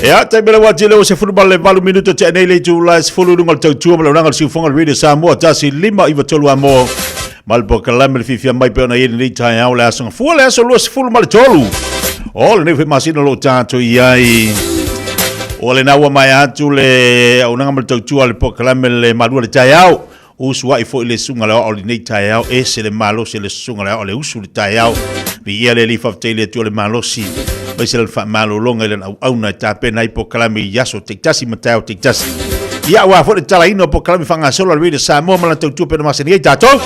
Ia, taimi le wati le o se fulu ma le valu minuta te nei le itula e sefulu i luga o le tautua ma le auaunaga o le siufofoga o le Radio Samoa 1 5 9 3 Amo ma le polokalame le fiafia mai pei ona i ai lenei taeao le aso Gafua le aso 23 o lenei foi masina o lo o tatou i ai. O lena ua maea atu le auaunaga ma le tautua a le polokalame le malua le taeao. Usu ai foi le susuga le aoao i lenei taeao, ese le malosi o le susuga le aoao le usu i le taeao. Viia le Alii, faafetai i le Atua le malosi, aemaise lana faamalologa i lana auauna e tapena ai polokalame i aso taitasi ma taeao taitasi. Ia, aua foi le tatalaina o polokalame faagasolo a le Radio Samoa ma lana tautua pei ona masani ai tatou.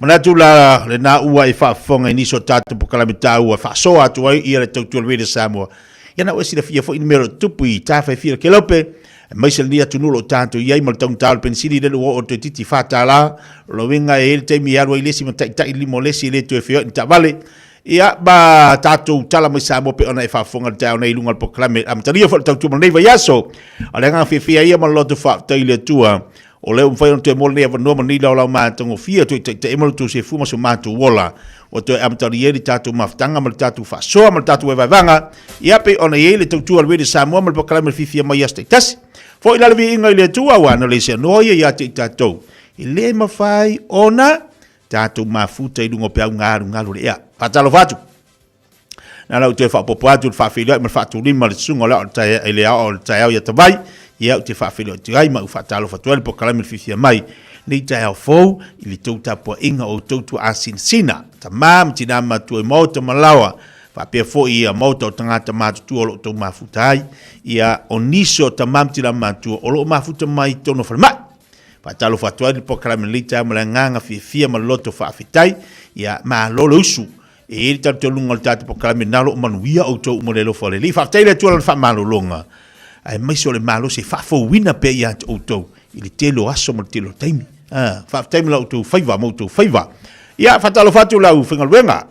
Manatu la lena ua e faafofoga i nisi o tatou polokalame taua e faasoa atu ai ia le tautua a le Radio Samoa. Ia na ua e silafia foi ni mea o lo o tutupu i Tafaifi o Kelope, aemaise lenei atunuu o lo o tatou i ai ma le taugata o le penisini lea ua oo toeitiiti $4. O lona uiga e i ai le taimi e alu ai le isi ma taitai lima o le isi e le toe feoai ni taavale. Ia, ma tatou tala mai Samoa pei ona e faafofoga i le taeao nei i luga o le polokalame amatalia foi o le tautua mo lenei vaiaso. O le agaga fiafia ia ma le loto faafetai i le Atua O lea ua mafai ona toe maua lenei avanoa ma lenei laolao matagofie e toe taitai ai ma lo outou sefu ma so matou ola. Ua toe amatalia ai le tatou mafutaga ma le tatou faasoa ma le tatou vaevaevaga, ia pei ona i ai le tautua a le Radio Samoa ma le polokalame fiafia mai i aso taitasi. Foi la le viiga i le Atua aua ana le seanoa ia ia te i tatou, e le mafai ona tatou mafuta i luga o peau galugalu o le ea. Faatalofa atu! Na ala ou toe faaopoopo atu le faafeiloai ma le faatulima le susuga o le ao i le ao o le taeao ia Tavai. Ia ou te faafeiloai atu ai ma ou faatalofa atu ai le polokalame le fiafia mai nei taeao fou i le tou tapuaiga o outou tuaasinasina, tama ma tina matua i maota ma laoa, faapea foi ia maota o tagata matutua o lo o outou mafuta ai, ia o nisi o tama ma tina matua o lo o mafuta mai i totonu o falemai. Faatalofa atu ai le polokalame lenei taeao ma le agaga fiafia ma le loto faafetai. Ia malo le usu. E i ai le talitonuga o le tatou polokalame na o lo o manuia outou uma i le alofa o le Alii. Faafetai i le Atua i Lana faamalologa, aemaise o le malosi e faafouina pea ia te outou i le tele o aso ma le tele o taimi. Faafetai mo la outou faiva ma outou faiva. Ia, faatalofa atu i lau faigaluega,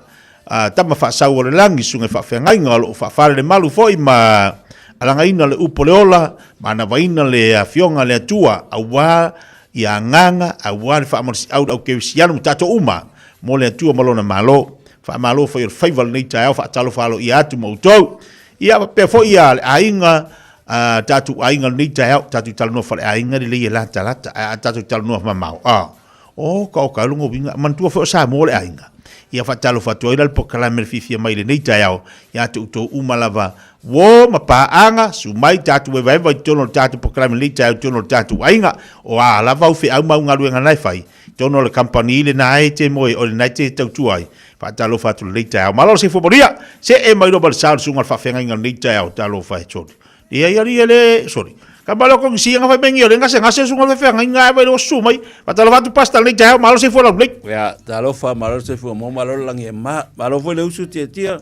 tama faasau o le lagi, susuga i faafeagaiga o lo o faafalelemalu foi ma alagaina le upu o le ola, ma anavaina le Afioga a le Atua, aua ia agaga, aua le faamalosiau i le au kerisiano ma tatou uma mo le Atua ma Lona Malo. Faamalo foi o le faiva lenei taeao, faatalofa aloaia atu ma outou. Ia faapea foi ia le aiga, a tatou aiga lenei taeao, tatou talanoa faleaiga lelei e latalata, ae a tatou talanoa mamao, a, o ka o ka longo winga, manatua foi o Samoa le aiga. Ia faatalofa atu ai la le polokalame le fiafia mai lenei taeao, ia te outou uma lava, uo ma paaga, susu mai tatou evaeva i totonu o le tatou polokalame lenei taeao i totonu o le tatou aiga, o a lava au feau ma au galuega na e fai, Totonu o le kamupani lena e te moe, o lena e te tautua ai. Faatalofa atu lenei taeao. Malo le soifua manuia. See mai loa ma le sa o le susuga o le faafeagaiga o lenei taeao. Talofa e soli. Ia ia ia le soli. Ka malo ko ngisi nga fai mengi o le ngase ngase susuga o le faafeagaiga e vai lo susu mai. Faatalofa atu pastor lenei taeao. Malo le soifua laulelei. Ia, talofa, malo le soifua maua, malo le lagi e ma. Malo foi le usu tiatia.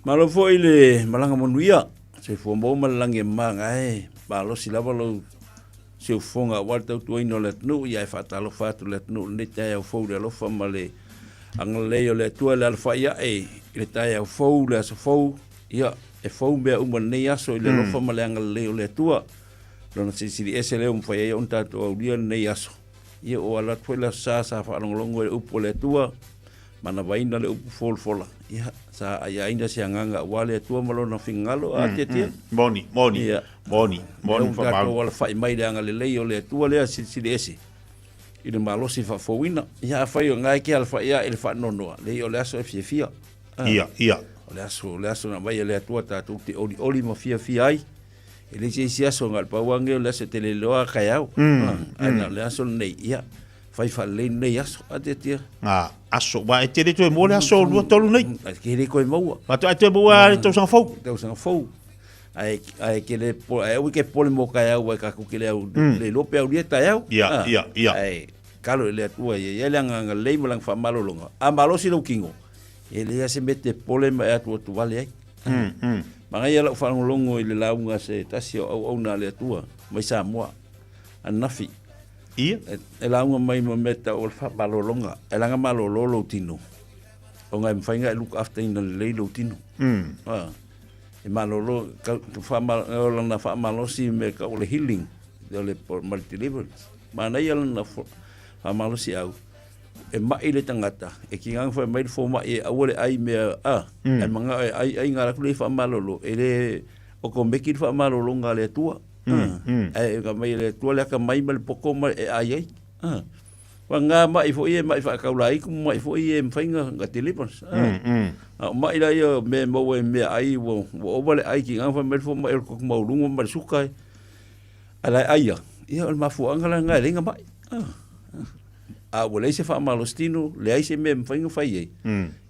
Malo foi le malaga manuia. Soifua maua ma le lagi e ma, ae malosi lava lou siufofoga aua le tautuaina o le atunuu, ia e faatalofa atu le atunuu i lenei taeao fou i le alofa ma le agalelei o le Atua i le alafai ae i le taeao fou, le aso fou, ia e fou mea uma i lenei aso i le alofa ma le agalelei o le Atua. Lona silisili ese lea ua mafai ai ona tatou aulia lenei aso. Ia ua alu atu foi le aso Sa sa faalogologo i le upu a le Atua, manavaina le upu folafola, ia sa aiaina se agaga aua le Atua ma lona finagalo a Tiatia. Moni, moni. Ia. Moni, moni ma faamaoni. Tatou alafai mai le agalelei o le Atua lea silisili ese i le malosi faafouina. Ia afai o lena e te alafai ae i le faanoanoa, leai o le aso e fiafia. Ia, ia. O le aso, o le aso na aumai e le Atua tatou te olioli ma fiafia ai. E leai se isi aso na o le pau lava lenei o le aso e te le iloa taeao. Ae na o le aso lenei, ia, fai faalelei lenei aso. A tiatia. Ngā aso, wa e te le toe maua le aso 2, 3 nei. E te le toe maua. Faatoa e toe maua le tausaga fou. Tausaga fou. Ae ae ke le po ae aua e ke popole mo taeao aua e tatou te le au le iloa pe aulia taeao. Ia, ia, ia. Ae kalo i le Atua ia i ai le agaga lelei ma lana faamalologa. A malosi lou tino, e leai lava se mea e te popole ma e atuatu vale ai. Manaia lau faalogologo i le lauga a se tasi o auauna a le Atua mai Samoa ananafi. Ia. E lauga mai ma mea tau o le faamalologa. E leaga malolo lou tino, ona e mafai ona e look after ina lelei lou tino. E malolo, o lana faamalosi me ka o le healing, o le ma le deliverance. Manaia lana faamalosi au, e mai le tagata, e kīnga whai mai le fōmaʻi e aua le ʻai mea, a, e manaʻo e ʻai ʻai ngā laku le faamalolo, e le, Okomeki le faamalologa a le Atua. Ae aumai e le Atua le akamai ma le poto ma e ai ai. Paga ma'i foi ia e ma'i faataulaitu ma ma'i foi ia e mafai ona deliverance. A o ma'i la ia o mea e maua i meaai ua ova le ai tiga ona fai mai le fomai o le toto maualuga ma le suka a o la e ai lava, ia o le mafuaaga la lena e ala ai ona ma'i. A ua leai se faamalositino, leai se mea e mafai ona fai ai,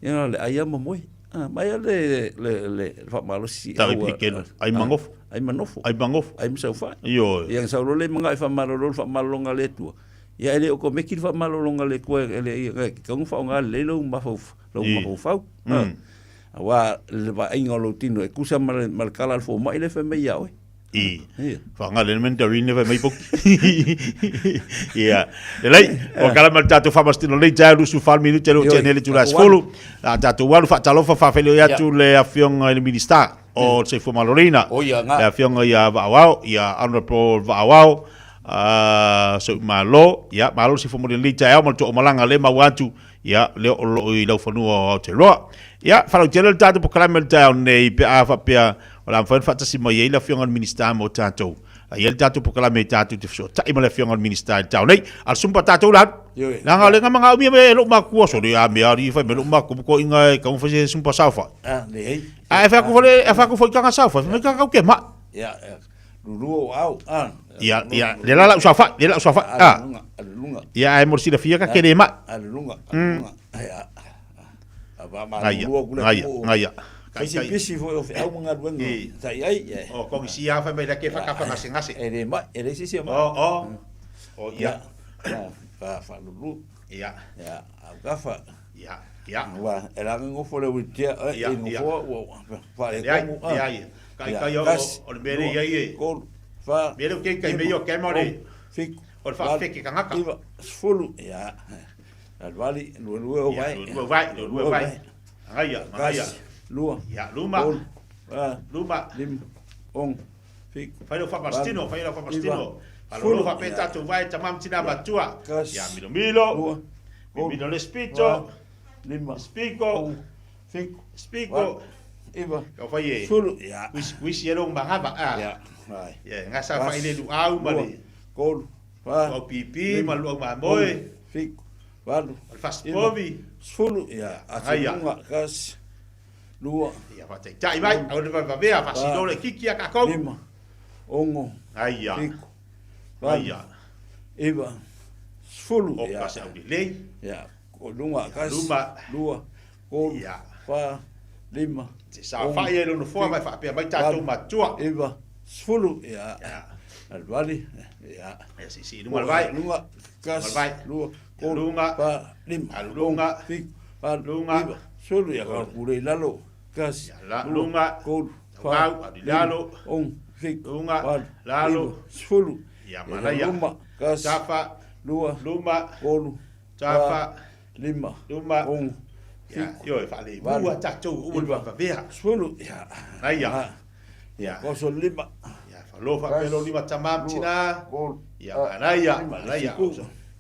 ia na o le ai lava ma moe. Mai lava le faamalosi Tau i kelo, ai manofo. Ai manofo. Ai manofo. Ai masaufai. Ioe. Ia na sau loa le manao e faamalolo le faamalologa a le Atua. Ia e le okomeki le faamalologa a le Atua e le e tatau ona faaaoga lelei lou mafaufau. Aua le vaaiga o lou tino e tusa ma le tala a le fomai lea e fai mai ia oe. I. Whaanga le mandarin ne mai poki. Ia. Lelei, o kala ma le tatou faamasino lei tae lusu fal minute le te nele tula sefulu. La tatou alu faatalofa faafeiloai atu le afioga i le Minista o le Soifua Maloloina. Le afioga ia Vaawao, ia Honorable Vaawao, Seumalo, ia malo le soifua maloloina lei taeao ma le toomalaga le maua atu ia lea o loo i laufanua o Aotearoa. Ia, faalauitetele le tatou polokalame i le taeao nei pe a faapea o le a mafai ona faatasi mai ai le Afioga i le Minisita mo tatou. A i ai le tatou polokalame e tatou te fesootai ma le Afioga i le Minisita i le taeao nei. A o le sumpa tatou la alu. Leaga o le magaumia mea e lou matua sole a mea alii fai mai lou matua toeaiina e tatau ona fai se sumpa saofai. Ah, leai. A e fai atu foi e fai atu foi taga saofai, fai mai taga tau ke mai. Ia, lulua o au. Ah. Ia, ia, le la lau saofai, le lau saofai. Ah. Ia, ae mo le silafia ka ke le mai. Alulunga, alulunga. Ia. Ngaia, ngaia, ngaia. Fai se pisi foi o feau ma galuega sa i ai. O, kongisi lava fai mai la ke whakawhangasenga E le mai, e leai se isi e mai. O, o. O, ia. Fa, fa lulu. Ia. Ia, au kafa. Ia, ia. Ua, e la ngofo le wheelchair, e ngofo, ua, fa le komu. Leai, kai kai o, o le mea le iai e. Tolu, fa. Mea le o ke kai mea o kema o le. Fitu. O le whaafeke kangaka. Iwa, sefulu. Ia. Aluali, lua lua o vai. Lua vai, lua lua vai. Magaia, magaia. Lua. Ia, luma. Tolu, fa. Luma. Lima, ono, fitu. Fai lau faamastino, fai lau faamastino. Faalolo faapea tatou vai, tama ma tina matua. Ia, milomilo. Lua. Milo le spito. Lima. Spiko. Ono, fitu. Spiko. Iva. Kau fai e. Sefulu. Ia. Wisi, wisi e lou magava. Ah. Ia. Ai. Ia, gasa fai le luau ma le. Tolu, fa. Luau pipi ma luau mamoe. Fitu, valu. O le fasipovi. Sefulu, ia, atunuga, tasi, lua. Ia, faataitai mai, aua ne vavavea, faasino le kiki a kakou. Lima, ono, Aia. fitu, valu, Aia. iva, sefulu, O ia. ka se aulelei. Ia, o luga, tasi, luma. lua, tolu, Ia. fa, lima, Te saofai ai lona foa mai faapea mai tatou matua. Iva, sefulu, ia. Ia. Aluali, ia. Ia siisii i luga le vai. Luga, tasi, lua, tolu, Luga. fa, lima, Alu luga. fitu, valu, Luga. iva, sefulu, ia ka pule i lalo. Tasi, Ia, la, lua, luga. tolu, fa, Taugau, alu i lima, lalo. ono, fitu, Luga, valu, lalo. iva, sefulu. Ia, Ia, manaia. luma, tasi, Tafa, lua, luma, tolu, tafa, fa, lima, luma. ono, Ia, fitu, ioe, faalemu valu, a tatou, aua le iva, vavavea. sefulu, ia. Manaia. Ah. Ia. Koso lima. Ia, falo faapea lou lima tama ma tina. Ia, manaia, manaia.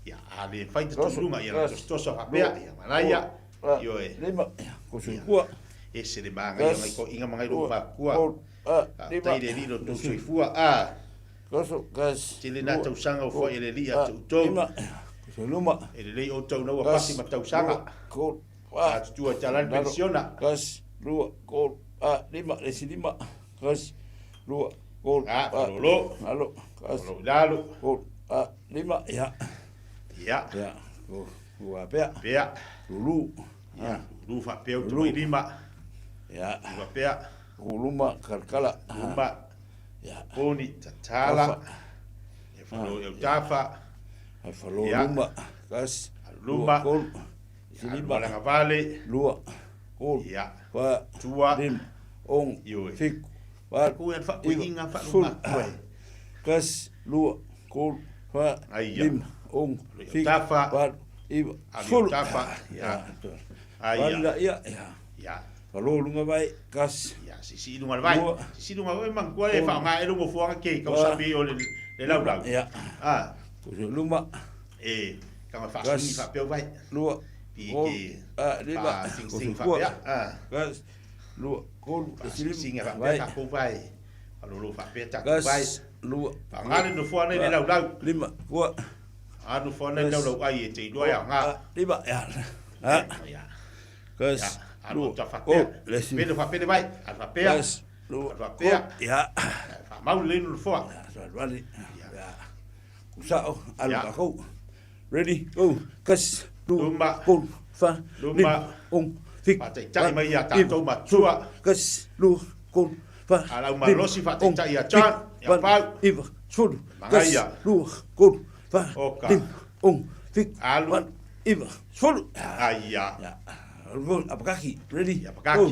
Ia, a le mafai ta tuluga, ia, tosotoso faapea, ia, manaia. Ioe. Lima, koso i kua. Ese le magaia ngai toeaiga ma ngai lou makua. Faafetai le Alii i lo outou soifua. A. Koso, kasi. Tele na tausaga ua foai e le Alii ia te outou. Lima, koso luma. E lelei outou na ua pasi ma tausaga. Fa. Matutua i tala le penisiona. Kasi, lua, tolu, fa, lima, le isi lima. Kasi, lua, tolu, fa, lolo, lalo, kasi, lalo, lalo, tolu, fa, lima, ia. Ia. Ia, ua pea. Pea. Lulu. Ia, lulu faapea utu mai lima. Ia. Lua pea. Luma, kalakala. Luma. Ia. Poni, tatala. E falo e utafa. E falo luma, kasi, luma, tolu, Ia, luma laga vale. Lua, tolu, Ia. fa, Tua. lima, ono, Ioe. fitu, valu, Ku e iva, faapuiiga sefulu, faaluma koe. tasi, lua, tolu, fa, Aia. lima, ono, Alii fitu, tafa. valu, iva, Alii sefulu. tafa. Ia. Aia. Valu la ia, ia. Ia. Falo luga vai, tasi. Ia, siisii luga le vai. Lua. Siisii luga vai manatua le faaaoga e lou nofoaga ke kausami o le le laulau. Ia. Ah. Koso luma. E, kanga faasuni faapea vai. Lua, Pi tolu, ke fa, lima, sing koso sing kua. faapea. Ah. Tasi, lua, tolu, Faasing lima, faapea vai. tatou vai. Faalolo faapea tatou vai. Kas, lua, Faaaoga le nofoa nei le laulau. lima, kua. Faaaoga nofoa nei le laulau ai e te iloa e aoga. Lima, ia. A. Ia. Kas, Ia. lua, Alu ta faapea. oh, le isi. Pele faapele vai. Alu faapea. Kas, lua, Alu faapea. oh, ia. Faamau lelei le nofoa. Ia, ia. Kusao, alu Ia. takou. Ready, go. Kas, lua, Luma. tolu, fa, Luma. lima, ono, fitu, Faataitai valu, mai ia iva, tatou matua. sefulu, Kas, lua, tolu, fa, Alau lima, malosi ono, faataitai ia fitu, John, ia valu, Pau. iva, sefulu, kas, Magaia. lua, tolu, fa, Oka. lima, ono, fitu, Alu. valu, iva, sefulu. Aia. Ia. Alu, apakaki. Ready, Ia, apakaki. go.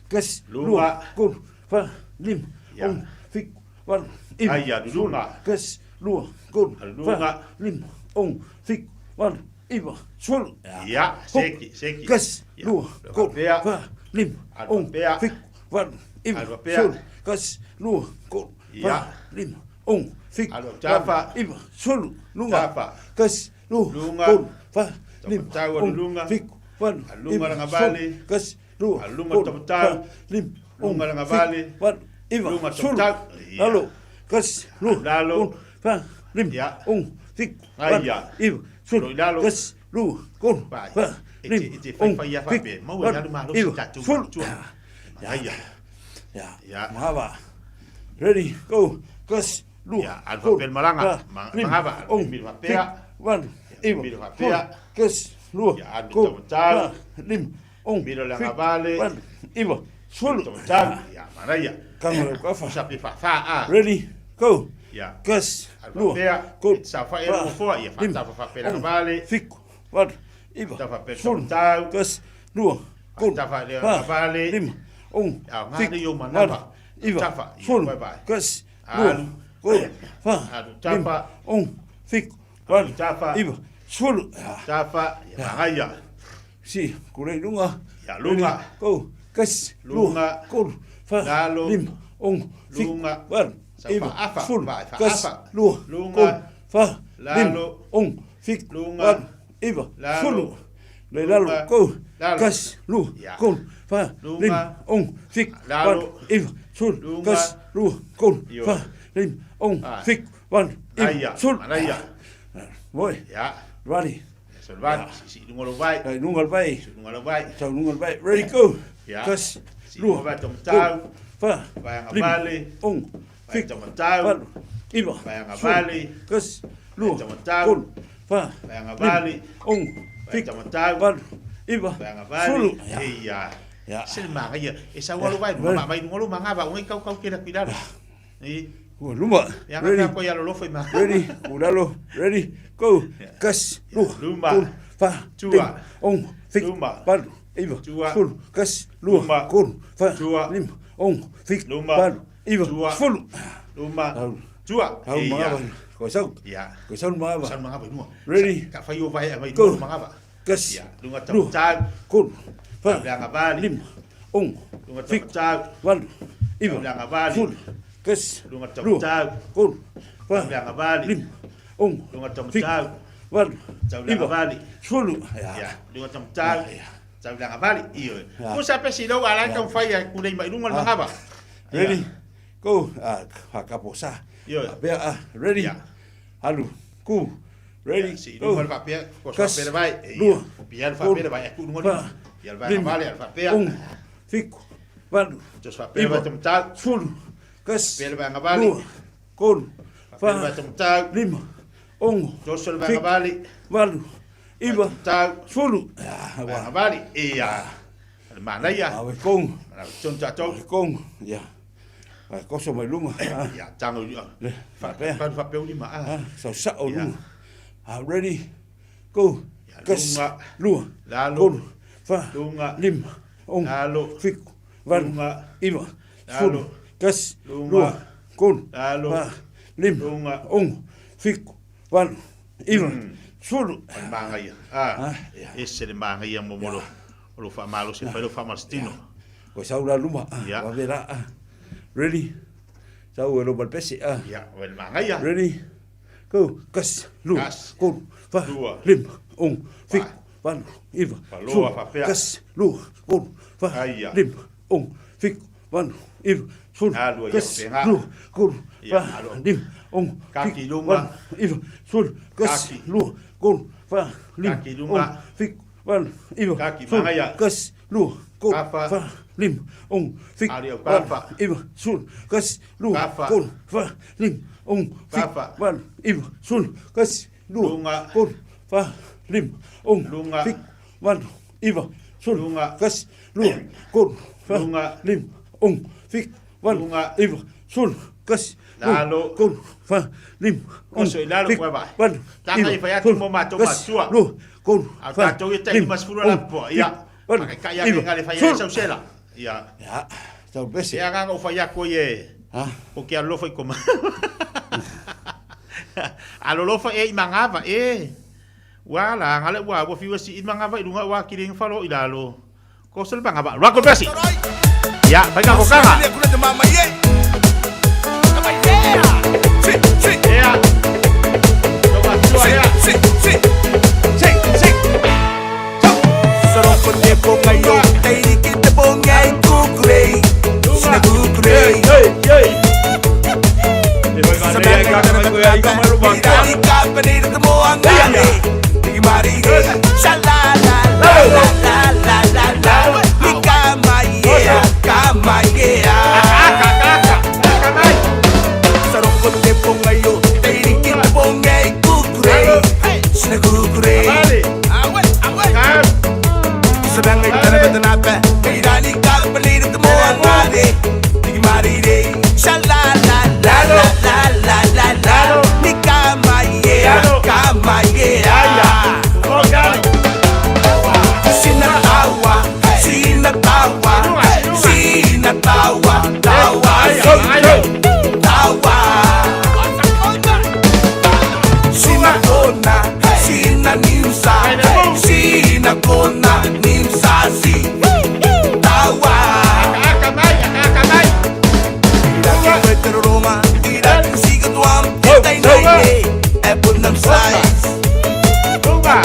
Kas, Luma. lua, tolu, fa, lima, Ia. ono, fitu, valu, iva, Aia, sefulu, lulunga. Kas, lua, tolu, Lulunga. fa, lima, ono, fitu, valu, iva, sefulu. Ia, seki, seki. Kas, Ia. lua, tolu, Faapea. fa, lima, Alu ono, faapea. fitu, valu, iva, Alu faapea. sefulu. Kas, lua, tolu, Ia. fa, lima, ono, fitu, Alu tafa. valu, iva, sefulu. Lunga. Tafa. Kas, lua, Lunga. tolu, fa, lima, Tamatau, ono, lunga. fitu, valu, Alunga iva, lagavale. sefulu. Kas, lua, Alunga tolu, tamatau. fa, lima, ono, Lunga lagavale. fitu, valu, iva, Lunga sefulu. tamatau. Ia. Lalo. Kas, lua, Lalo. tolu, fa, lima, Ia. ono, fitu, Ai, valu, ia. iva, sefulu. Loi lalo. Kas, lua, tolu, Vai. fa, E te- lima, e te whai ono, whai ia fitu, whapea. Mau e valu, alu malosi iva, tatou sefulu. matua. Magaia. Ia. Ia. Mahava. Ready, go. Kas, lua, Ia, alu tolu, faapea le malaga. fa, lima, Magava, ono, milo faapea. fitu, valu, iva, milo faapea. sefulu. Kas, lua, Ia, alu tolu, tamatau. fa, lima, ono, Milo le fitu, agavale. valu, iva, sefulu. Tamatau. Ia, manaia. Kanga lau kafa. Usa pe whawha a. Ready, go. Ia. Kas, Alu lua, faapea. tolu, E te saofai e fa, nofoa. Ia, lima, whatafa faapea le ono, agavale. fitu, valu, iva, Tafa pe sefulu. tamatau. Kas, lua, tolu, Tafa le fa, agavale. lima, ono, Ia, ngā fitu, nei o manava. valu, iva, Tafa. Ia, sefulu. bye bye. Kas, lua, Alu. tolu, fa, Alu, tafa. lima, ono, fitu, valu, tafa. iva, sefulu. Ia. Tafa. Ia, magaia. Si, kulei lunga. Ia, lunga. Ready, go. Kas, lua, Lunga. tolu, fa, Lalo. lima, ono, fitu, Lunga. valu, Sa iva, fa'afa, sefulu. vai, Kas, fa'afa. lua, Lunga. tolu, fa, lima, Lalo. ono, fitu, Lunga. valu, iva, Lalo. sefulu. Le lalo, Lunga. go. Lalo. Kas, lua, Ia. tolu, fa, Lunga. lima, ono, fitu, Lalo. valu, iva, sefulu. Lunga. Kas, lua, tolu, Io. fa, lima, ono, Ah. fitu, valu, iva, Aia, sefulu. manaia. Voi, Ia. ready. Ia, salvati. Si, si, lunga lo vai. Dai, lunga al vai. Lunga lo vai. Sau lunga al vai. Ready, go. Ia. Kas, Si, lua, lunga vai tamatau. tolu, fa, Vai lima, agavale. ono, Vai fitu, tamatau. valu, iva, Vai sefulu. agavale. Kas, lua, tamatau. tolu, fa, Vai agavale. lima, ono, Vai fitu, tamatau. valu, iva, Vai agavale. sefulu. Ia. Ia. Ia. Se le magaia. E sau alo vai. Ready. Ma mai lunga lo mangava. Ungai kau kau kela kuilalo. I. Ua, luma. Ia Ready. ngā koe alo lofo i ma. Ready, ulalo, ready, go. Kas, lua, Luma. tolu, fa, Tua. lima, ono, fitu, Luma. valu, iva, Tua. sefulu. Kas, lua, Luma. tolu, fa, Tua. lima, ono, fitu, Luma. valu, iva, Tua. sefulu. Luma. Alu. Tua. Au Ia. mangava, koe sau, Ia. koe sau mangava. Sau mangava i nua. Ready. Ka whai o vai a mai Go. nua mangava. Kas, Ia. Lunga lua, tamatau. tolu, fa, Taulanga vale. lima, ono, Lunga fitu, tamatau. valu, iva, Taulanga vale. sefulu. Kas, Lunga lua, tamatau. tolu, fa, Taulanga vale. lima, ono, Lunga fitu, tamatau. valu, Taulanga iva, vale. sefulu. Ia. Ia. Lunga tamatau. Ia. Taulanga vale. Io. Ia. Ko sa pesi lau ala kau whai a kulei mai lunga le mangava. Ready, go. Ah, whakaposa. Io. Pea, ah, ready. Ia. Alu, ku. Ready, Si go. lunga le whapea. Ko sa Kas, whapea le vai. lua, Pia le tolu, whapea le vai. Aku lunga fa, lunga. Ia le vai lima, vale. Le whapea. ono, fitu, valu, Jos whapea vai tamatau. sefulu. Kas, Pea le vai ngavale. lua, tolu, Whapea le vai fa, tamatau. lima, ono, Jos le vai fitu, ngavale. valu, iva, Tamatau. sefulu. Ia, Vai wa. ngavale. Ia. Le manaia. Awe kong, Mana tonu tatou. awe kong, ia. Ai koso mai lunga. Ah, Ia, tango ia. le, whapea. Whapea whapea ulima. Ah. Ah, sau sao Ia. lunga. Ah, ready, go. Ia, Kas, lunga. lua, Lalo. tolu, fa, Lunga. lima, ono, Lalo. fitu, valu, Lunga. iva, Lalo. sefulu. Kas, Lunga. lua, tolu, Lalo. fa, lima, Lunga. ono, fitu, valu, iva, sefulu. O le magaia. Ah. Ah, ia. Ese le magaia mo molo. O lo whamalo se whai lo whamalstino. Ko sau la luma, ah, Ia. wa vera, ah. Ready? Sau e lo balpese, ah. Ia, o le magaia. Ready? Go. Kas, lua, Kas. tolu, fa, Lua. lima, ono, fitu, Fa. valu, iva, Faloa, sefulu. fapea. Kas, lua, tolu, fa, Aia. lima, ono, fitu, valu, iva, sefulu, Alu ai tasi, ia faapena. lua, tolu, Ia, fa, alo. lima, ono, Kaki fitu, luga. valu, iva, sefulu, tasi, Kaki. lua, tolu, fa, lima, Kaki luga. ono, fitu, valu, iva, Kaki sefulu, magaia. tasi, lua, tolu, Kafa. fa, lima, ono, fitu, Ali au valu, kafa. iva, sefulu, tasi, lua, Kafa. tolu, fa, lima, ono, fitu, Kafa. valu, iva, sefulu, tasi, lua, Luga. tolu, fa, lima, ono, Luga. fitu, valu, iva, sefulu, Luga. tasi, lua, tolu, fa, Luga. lima, ono, fitu, valu, Luga. iva, sefulu, tasi, lua, Lalo. tolu, fa, lima, ono, Oso i lalo fitu, koe vai. valu, Taka iva, i whai atu sefulu, mo mātou tasi, matua. lua, tolu, Au fa, tātou ia tai lima, 50 ono, lapoa. Ia. fitu, valu, Whakakai ake iva, ngā le whai ai sefulu. sausela. Ia. Ia, tau pese. E agaga o whai ako i e. Ha? O ke alofa i koma. Alolofa e i mangava e. Ua la ngale ua ua fiwa si i mangava i lunga ua kiringa whalo i lalo. Ko sele mangava. Rua kontasi. Ia, whai ngā kokanga. Ea. Tō matua ea. Ei, ei. E vai mane ai ka mai koe ai ka mai ro Aka, aka, aka. Aka mai. Vale. Ka. Sinatawa, tawa, Ai, tawa. Sinakona, sinaniusa, sinakona, niusasi, tawa. Aka mai, aka, aka mai. Lunga. Aia. Uma.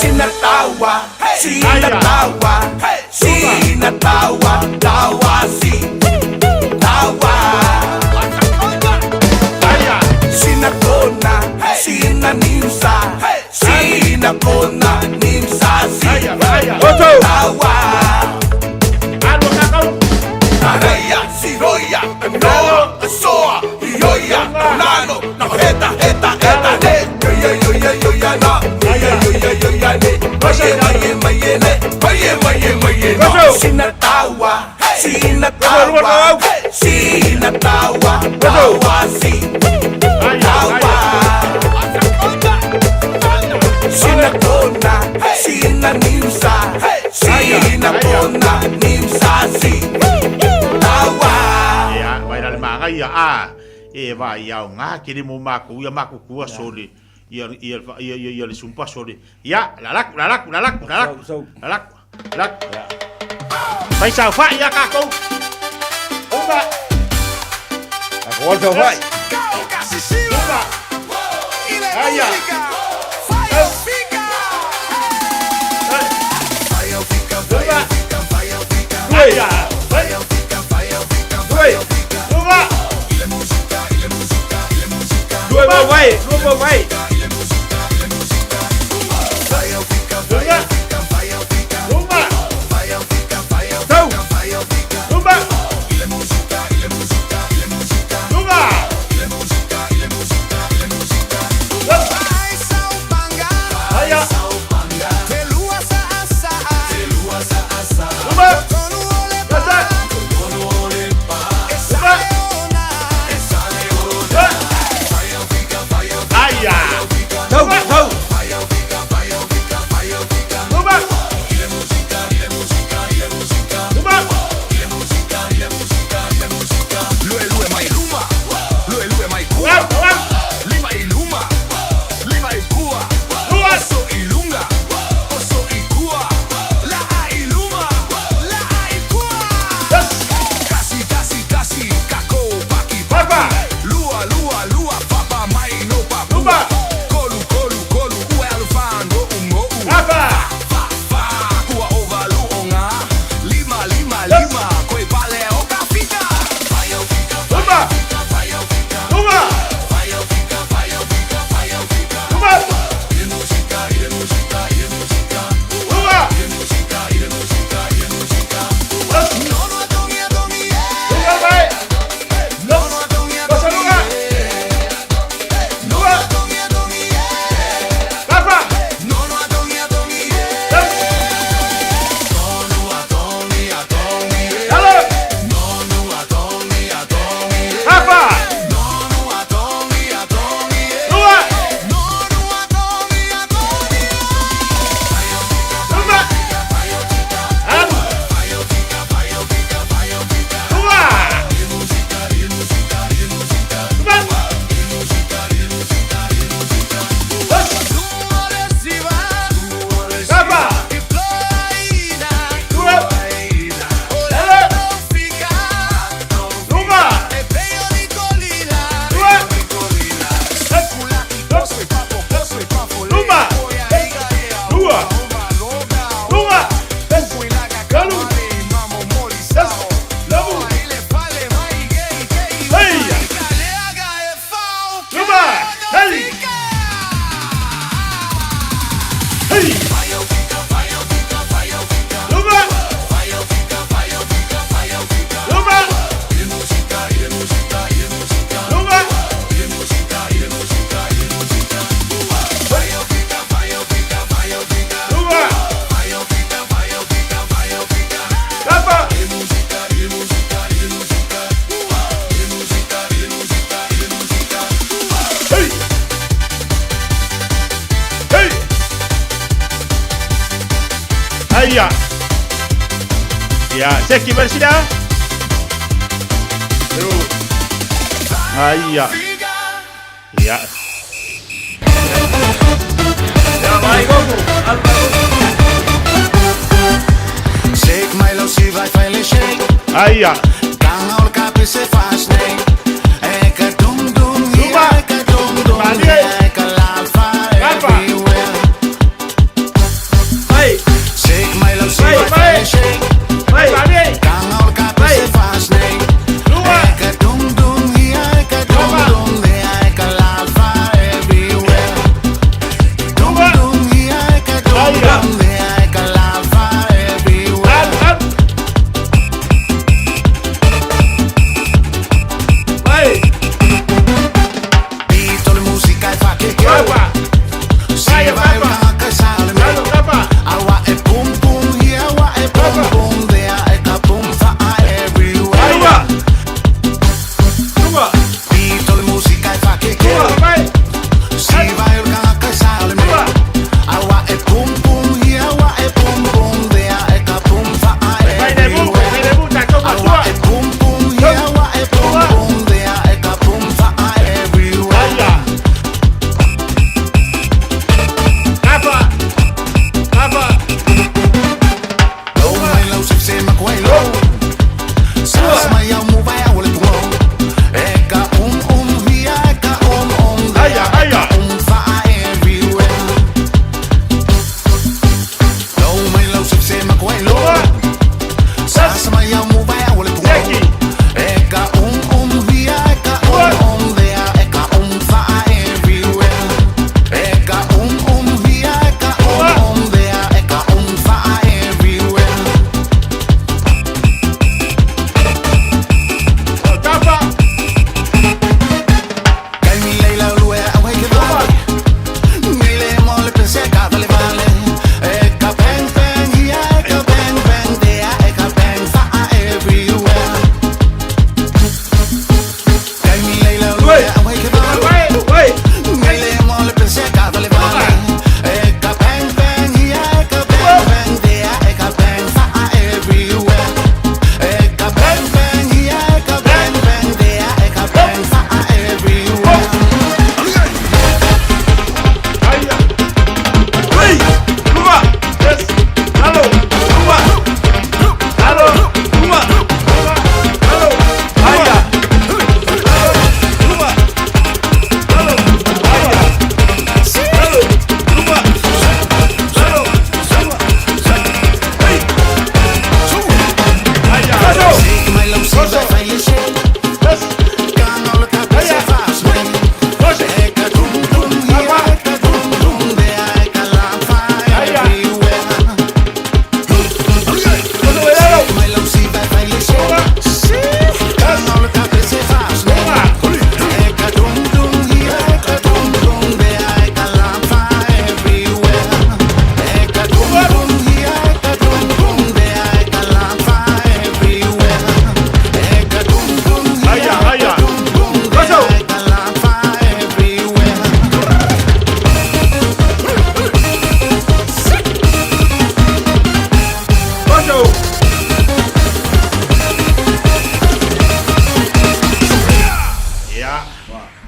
Sinatawa, sinatawa, sinatawa, tawa, si, tawa. Aia. Sinakona, sinaniusa, sinakona, nimsasi, Aia, aia. Oto. tawa. Alo kakau. Araya, siroya, noa, asoa, ioia, nano, no heta, heta, heta, ne, yo, yo, yo, yo, yo, na, yo, yo, yo, yo, yo, ne, maye, maye, maye, ne, maye, maye, maye, no. Sinatawa, sinatawa, sinatawa, tawa, si, Aia, tawa. aia. Sinakona, sinaniusa, sinakona, nimsasi, tawa. Ia, vai la le maga ia a. E vai ia o ngā kiri mo mako, ia mako kua sole. Ia ia ia ia ia le sumpa sole. Ia, la laku, la laku, la laku, la laku. Sau, sau. La laku, laku. Vai sau fa ia kako. Uma, A ko tau vai. uma. Aia. Uma. Aia. Due. Uma. Due mo vai, due mo vai. Uma. Uma. Tau. Uma. Uma. Aia. Uma. Kasa. Uma. Aia. Aia. Ia, seki versira. Aia. Ia. Aia.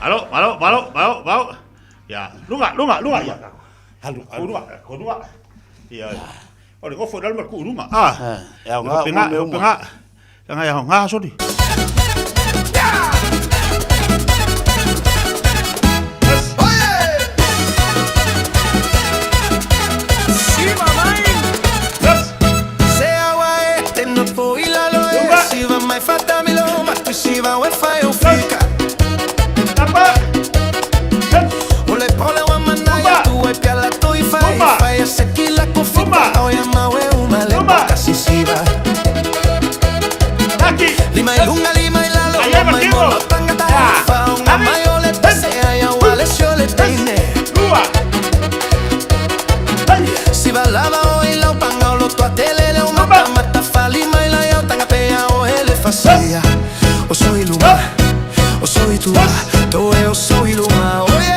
Alo, malo, malo, malo, malo. Ia, luga, luga, luga, ia. Alu, luga, luga. Ia. O le gofo le alma ku luga. Ah. Ia, nga, Penga, me uma. penga. Nga ia nga soli. O soy Luma, o soy Tua, to e o soy Luma, oye.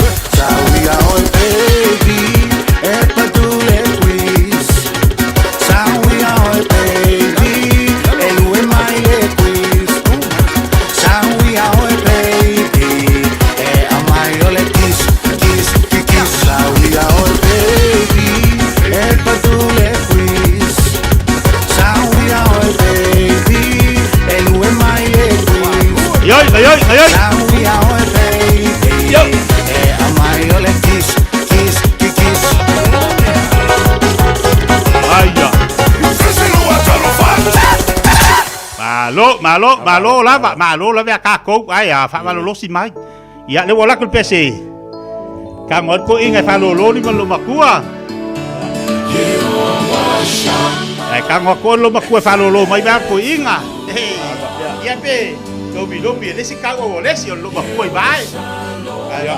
malo, malo lava, malo lava ia tatou, ae a faamalolosi mai. Ia, lea ua alu atu le pese. Tago ai le toeaina e faalolo lima i le loomatua. Ae tago atu le loomatua e faalolo mai le toeaina. Ia pe lomilomi e le isi tau au o le isi o le loomatua i vae. Ia.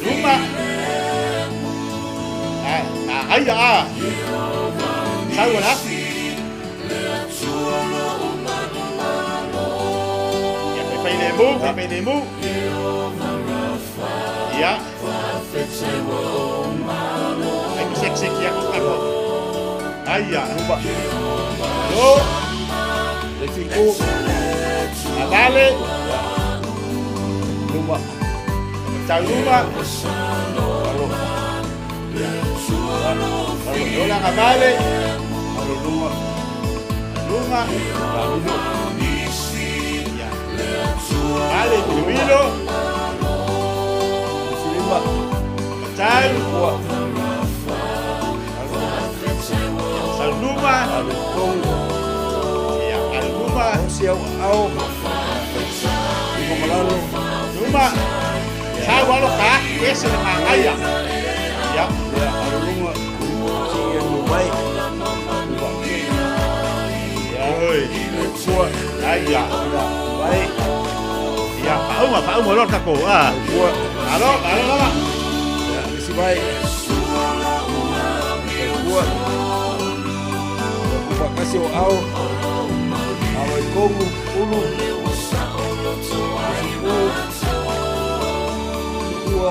Luma. Ai, ai a. Sau la. Ia, fai le mu, fai le mu. Ia. Ai ko sek sek ia ko kako. Ai ia. Lo. Le fiku. Avale. Luma. Tau luma. Alo. Lola avale. Alo luma. Luma. Alo. Ia. Vale, Milo. Silima. Tau. Ua. Saluma. Alo tongo. Ia, aluma. Si au au. Luma malalo. Luma. Sau alo ka, ese le magaia. Ia. Ia, alo luma. Si e mo mai. Luma. Ia. Oi. Ua. Ai ia. Ia. Vai. Ia, faauma, faauma loa le tatou. Ah. Ua. Alo, alo lava. Ia, isi vai. Ua. Ua kasi o au. Alo i kongu. Ulu. U. Ua.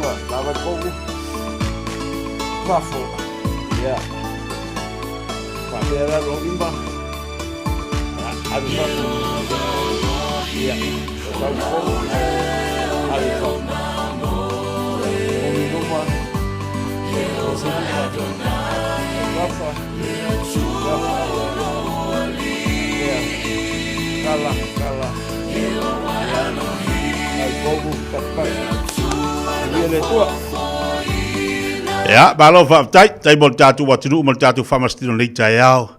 Ua. Lava i kongu. Fafo. Ia. Faapea la lo lima. Alu fafo. Ia. O sau kongu. Alu fafo. Omi luma. Ese lima. Gafa. Gafa. Ia. Kala. Kala. Ia. Ai kongu. Tapai. Ia le tua. Ia, malo faafetai, tai mo le tatou atunuu ma le tatou faamasino nei taeao.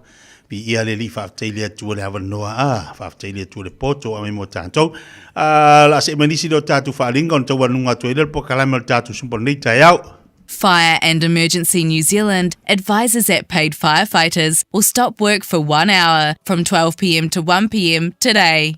Viia le Alii, faafetai le Atua le avanoa, a, faafetai le Atua le poto a mai mo tatou. A, la se manisi le o tatou faalinga ona tauanuga atu ai lea le polokalame o le tatou sumpa nei taeao. Fire and Emergency New Zealand advises that paid firefighters will stop work for 1 hour from 12 p.m. to 1 p.m. today.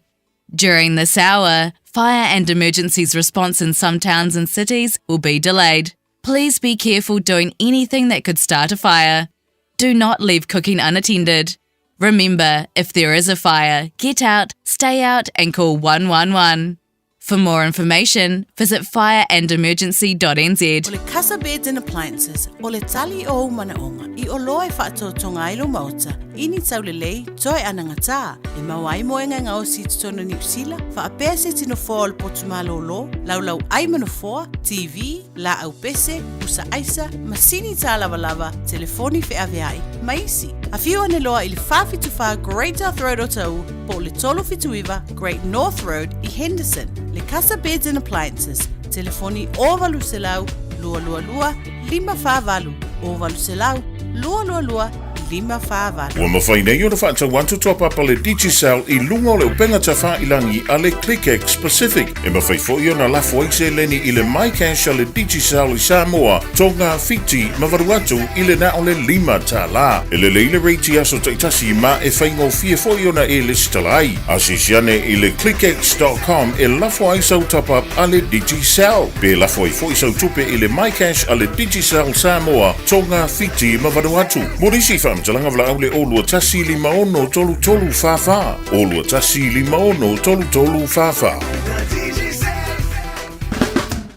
During this hour, fire and emergencies response in some towns and cities will be delayed. Please be careful doing anything that could start a fire. Do not leave cooking unattended. Remember, if there is a fire, get out, stay out, and call 111. For more information, visit fireandemergency.nz. O le Casa Beds and Appliances, o le tali o ou manaoga, i oloa e faatotoga ai lou maota, i ni taulelei, toe anagatā, e maua ai moega e gaosi i totonu o Niu Sila, faapea se isi nofoa o le potu malōlō, laulau ai ma nofoa, TV, laau pese, pusa aisa, masini tā lavalava, telefoni feaveai, ma isi. Afio ane loa i le 474 Great South Road o Ta'u, po o le 379 Great North Road i Henderson. Le Casa Beds and Appliances, telefoni 0800 222 548, 0800 222 548. Ua mafai nei ona faatau atu top-up a le Digicel i luga o le upega tafailagi a le ClickX Pacific. E mafai foi ona lafo ai seleni i le MyCash a le Digicel i Samoa, Tonga, Fiti ma Vanuatu i le na o le $5. E lelei le rate i aso taitasi ma e faigofie foi ona e lesitala ai. Asiasi ane i le clickx.com e lafo ai sau top-up a le Digicel. Pe lafo ai foi sau tupe i le MyCash a le Digicel Samoa, Tonga, Fiti ma Vanuatu. Mo nisi faamatalaga valaau le 021 56 33 44. 021 56 33 44.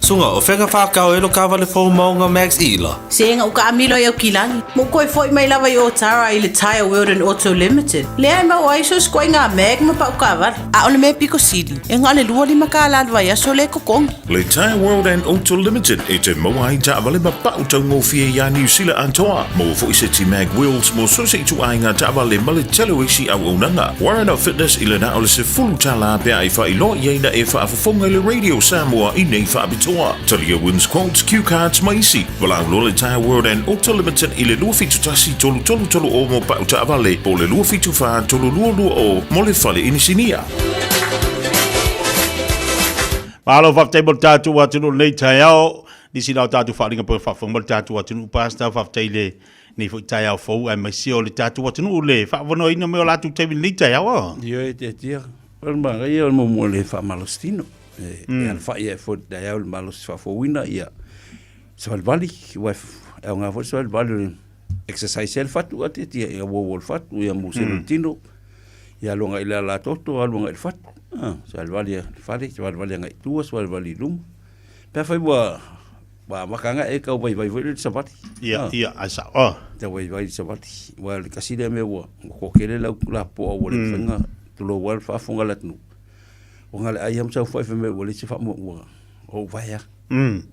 Suga, o fega whakao e lo kawale fō maunga Max Ila. Se ega uka amilo i au kilagi. Mo koe foi mai lava i o tara i le Tire World and Auto Limited. Lea e mau ai so skoe ngā mag ma pau kawara. A o le mea piko sili. E ngā le lua lima ka la vai aso le kokongi. Le Tire World and Auto Limited e te maua ai taavale ma pau taugofie iā Niu Sila atoa. Maua foi seti mag wheels mo so se itu ai ngā taavale ma le tele o isi auaunaga. Warren of Fitness i le na o le $10 pe ai whailoa i aina e whaafofonga i le Radio Samoa i nei whaapitoa. Samoa. Talia Wins Quotes, Cue Cards ma isi. Valaau loa le Tyre World and Auto Limited i le 271 3330 mo pau taavale po o le 274 3220 mo le fale inisinia. Malo faafetai mo le tatou atunuu lenei taeao. Nisi la o tatou faaaliga po o faafofoga mai le tatou atunuu Pastor, faafetai le nei foi taeao fou aemaise o le tatou atunuu le faavanoaina mai o latou taimi lenei taeao. Ah. Ioe Tiatia, o le manaia o le muamua o le faamalositino. E mm. alafai ai foi le taeao le malosi faafouina ia savalivali, ua e aoga foi le savalivali o le exercise ai le fatu a Tiatia, ia uouo le fatu, ia musele le tino, ia alu agai i le alatoto, alu agai i le fatu. Ah, savalivali i le fale, savalivali agai i tua, savalivali i luma. Pe afai ua ua amata ana e tau vaivai foi lea i le savali. Ia, ia, ai sao. Oh. Tau vaivai i le savali. Ua o le tasi lea mea ua toatele le au lapoa ua le mafai ona tulou lava le faafofoga a le atunuu. Ona le ai lava ma saofai fai mai ua leai se faamuamua o ou vae lava.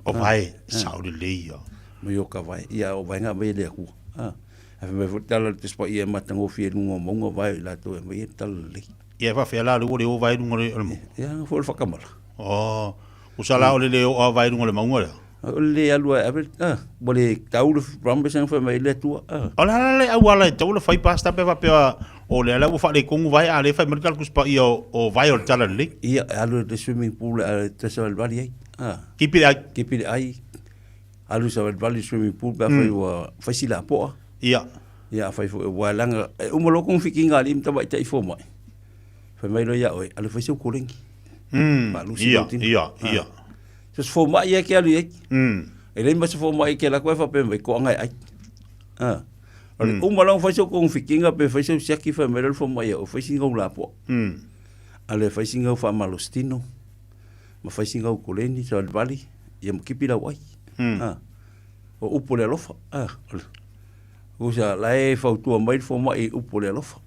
O vae, sao lelei ia. Mai o ka vae, ia o vaega na aumai e le Atua. Ae fai mai foi le tala a le Tusi Paia e matagofie i luga o mauga vae o i latou e aumai ai le tala lelei. Ia e faafefea la lea ua le o vae i luga o le mauga? Ia, ana foi o le faatamala. Oh, usa la o le le oo vae i luga o le mauga lea? O le le alu ae ave, ah, ua le tau le promise na fai mai ai le Atua, ah. O le a la le auala e tatau ona fai Pastor pe faapea o lea la ua faaletonu vae a o lea e fai mai le tala Tusi Paia o vae o le tala lelei? Ia, e alu i le swimming pool e te savalivali ai, ah. Kipi le ai. Kipi le ai, alu savalivali i le swimming pool pe afai ua fai sila poa. Ia. Ia, afai foi ua leaga, e uma loa kogafitiga a alii ma tamaitai fomai, fai mai loa ia oe, alu e fai sau koleni. Faalusi Ia, lou tino. ia, ia. So se fomai ia e te alu i ai. E leai ma se fomai e te alu atu ai faapea mai, toaga e ai. O le uma loa ona fai sau kogafitiga pe fai sau siaki fai mai loa le fomai ia oe, fai sina au lapoa. Alu e fai sina au faamalositino, ma fai sina au koleni, savalivali, ia ma kipi lau ai. O upu o le alofa. Usa, la e fautua mai le fomai i upu o le alofa.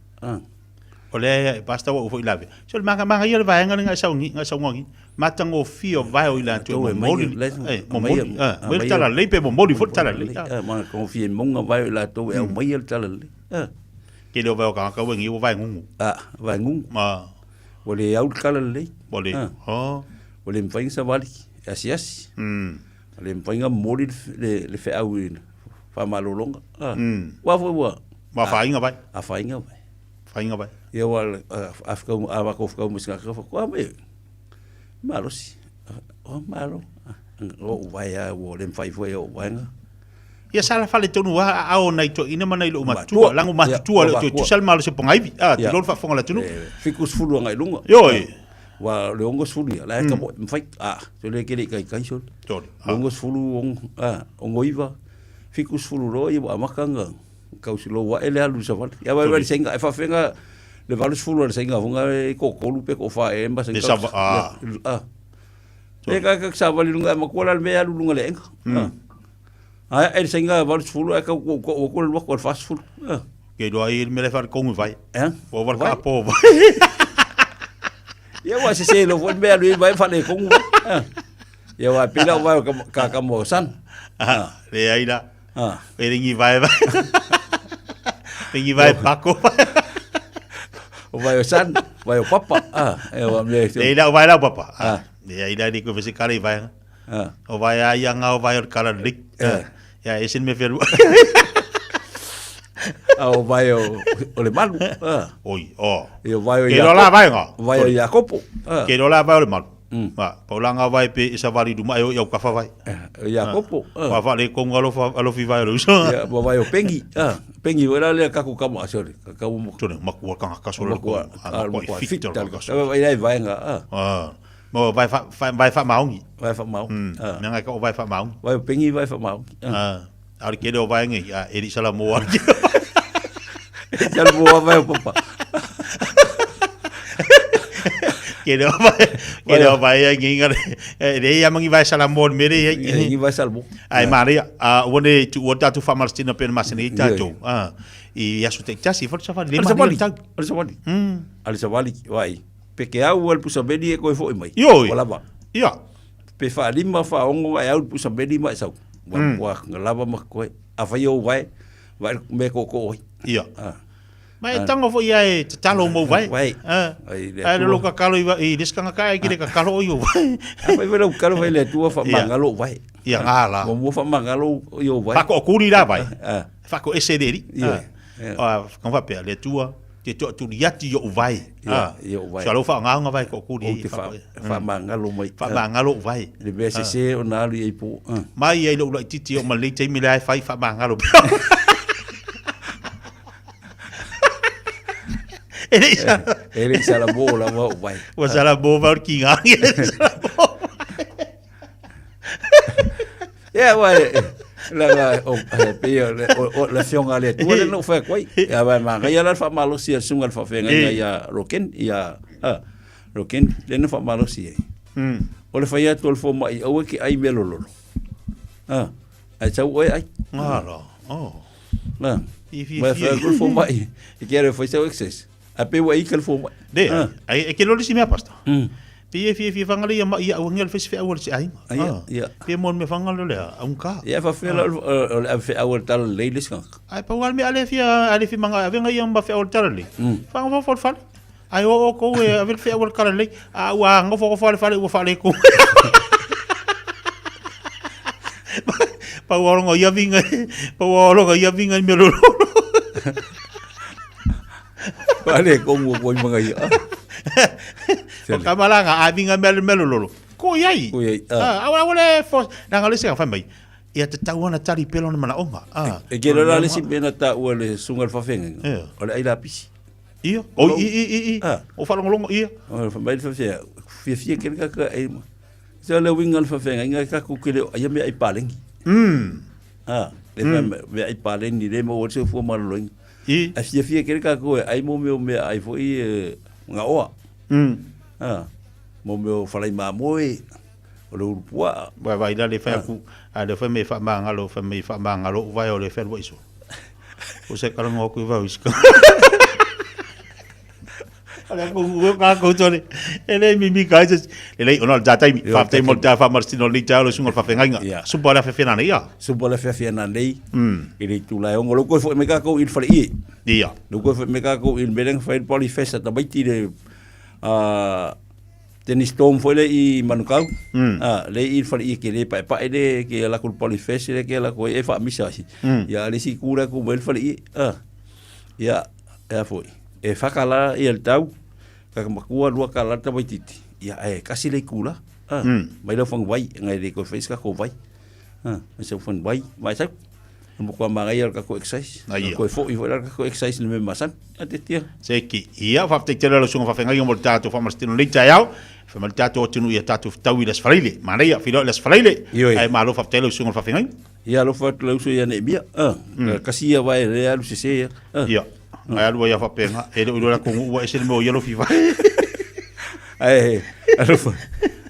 O lea e Pastor ua ou foi lave. Se o le manga ia le vaega lea ngai sauni, ngai saunoa matagofie o vae o i latou e momoli, e momoli, mai le tala lelei pe momoli foi le tala lelei. Matagofie mauga vae o i latou e aumaia le tala lelei. Tele o vae o tagata ua ua vae gugu. Vae gugu. Ua le au le tala lelei. Ua le, Ua le mafai ona savali, e asiasi. Ua le mafai ona momoli le feau i faamalologa. Aua foi ua... Ua afaina vai. Afaina vai. Afaina vai. Ia ua a matou fetau ma si tagata fai atu, a me malosi. O malo. O ou vae lava ua le mafai foi e ou vaega. Ia sa la faaletonu lava aao o nai toeaiina ma nai loomatua, lago matutua le toe tusa le malosi o Pogaivi. A, tulou le faafofoga a le atunuu. 70 agai i luga. Ioe. Ua le 60 ia, la e kamo, mafai, a, sole e ke le i taitai sole. Sole. 60, a, 69, 70 loa ia ua amata ona tausilou ae le alu i le savali. Ia vaai vaai le saina, e faafefea le 80 a le saina foi lea e toatolu pe toafa ea ma saina. Le sava, a. A. E ka ka savali i luga, e matua la le mea e alu i luga o le aega. A ae le saina 80 ae tau tou atu le alu atu a le 40. Ke iloa ai le mea la e faaletonu i vai. Ea? Ua ova le kaapo o vai. Ia ua sese loa foi le mea e alu ai vai faaletonu vai. Ia aua e pei la o vai o ka ka mo san. Leai la. E le ni vai vai. Le ni vai pako. O vai o san, vai o papa. E ua mea. Leai la o vai la o papa. Leai la le koe fese kala i vai. O vai a ia nga o vai o le kala lelei. Ia ese le mea fia lua. A o vai o, o le malu. Oi, o. Ia vai o Ke loa la vai nga. Vai o Iakopo. Ke loa la vai o le malu. Pau la nga vai pe isa vali luma e o i au kafa vai. O Iakopo. Wa fa le konga alofa alofi vai o le uso. Ia, wa vai o Pengi. Pengi wera le kaku kama sorry. Ka mo. Tone makua kanga kaso le ko. Makua i fit o le kaso. Vai lai vai nga. Mo vai fa vai fa maungi. Vai fa maungi. Mea ngai ka o vai fa maungi. Vai o Pengi vai fa maungi. A le kele o vai ngai a e li sala mo a. E sala mo a vai o papa. Kele o vai, kele o vai ai ngai ngare. E le ia mangi vai sala mo me le ai. Ngi vai sala mo. Ai maria, a o ne tu o tatu fa marstina pe masina i tatu. Ah, i aso te tasi fo sa fa le ma ni tau. Ale savali. Ale savali vai. Pe ke au al pusa meli e koe foi mai. Ioi. Ua lava. Ia. Pe whaalima, whaongo e au le pusa meli ma e sau. Ua, ua lava ma koe. A whai o wae, wae me ko ko oi. Ia. Ah. Ma e tago foi ia e tatalo mo vai. Vai. Ah. Ai, le Ai Atua. lo kakalo i i le skanga ka ai ki le kakalo o i vai. A fai foi lau kalo fai le Atua faamagalo ou vai. Ia ngā la. Muamua faamagalo i ou vai. Fako o kuri la vai. Ah. Fako ese le ri. Ia. Ah, ka whapea, le Atua, te toa turi ati i ou vai. Ia, i ou vai. So alo whaangaonga vai ko kuri. Ou te faamagalo mai. Faamagalo ou vai. Le mea sese ona alu i ai po. Mai ai lou laititi o ma lei taimi le ai fai faamagalo. E le isa. E le isa la mo la mo vai. Ua sala mo va ki ngā. Ia wa la la o pe o le fionga le tu le no fa koi. Ia va ma ga ia la fa malo si sunga fa fenga ia roken ia a roken le no fa malo si. O le fa ia to le fo mai o ke ai me lolo. Ah. Ai sau oi ai. Ngā la. Oh. Na. I fi Ma fi. fa ko fo mai. E ke re fa sau access. A pe wa i ka fo mai. Le, ai e ke loli si mea pasta. Pi e fi fi whangale ia ma ia au ngel fesi fe au le si ai. Ia, ia. Pi e mon me whangale le a un ka. Ia fa fe la o le fe au tal le le ska. Ai pa wal me ale fi ale fi manga avenga ia mba fe au tala le. Whanga fo fo fale. Ai o o ko e ave fe au kala le. A ua ngo fo fo fale ua fale ko. Pa ua rongo ia vinga. Pa ua rongo ia vinga me lolo. Pale ko mo ko manga ia. O kamalanga a vinga me me lolo. Ko iai. Ko iai. Ah, awa awa le fo nanga le se fa mai. Ia te tau ana tali pelo na mana onga. Ah. E ke la le si pena ta ua le sunga le fafenga. O le ai la pisi. Ia. O i i i i. O whalongolongo ia. O fa mai fa fia fia fia ke ka ka e. Se le winga le fafenga inga ka ku ke le ia me ai palengi. Ah, le me ai palengi le mo o se fu ma lo. I. A fia fia ke ka ko ai mo me o me ai fo i nga oa. Ah. Mo me o falai ma moe. O le urupua. Vai vai la le fa ku a le fa me fa mangalo fa me fa mangalo vai o le fa iso. O se kala ngo ku vai iso. Ale ku ku ka ku tole. Ele mi mi ka se le ono da tai fa tai mo da fa martino li ta lo sungo fa fenga. Supo la fe fena ia. Supo la fe fena nei. I le tula ongo lo ko fo me ka ko il fale i. Ia. Lo ko fo me ka ko il meleng fa il poli festa ta baiti le a tennis tom foi le i Manukau. Ah, le i fale i ke le pa pa le ke la ko poli festa le ke la ko e fa misa si. Ia le si kura ko mel fale i. Ah. Ia e foi. E whakala i el tau, kakamakua lua ka lata waititi. Ia e kasi le kula. Ah, mai lau whang vai, ngai le koe whais ka ko vai. Ah, mai sau whang vai, mai sau. Mo kua mangai al ka ko exercise. Ko fo i fo ka ko exercise le me masan. A te tia. Se ki ia fa te tele lo sunga fa fenga mo tato fa martino le taiao. Fa mal tato tinu ia tato tau i les faleile. Manaia filo les faleile. Ai malo fa tele sunga fa fenga. Ia lo fa le uso ia ne mia. Ah, kasi ia vai le alu se se. Ia. Ai alu ia fa penga e le ula ko ua ese mo ia lo fiva. Ai alu fa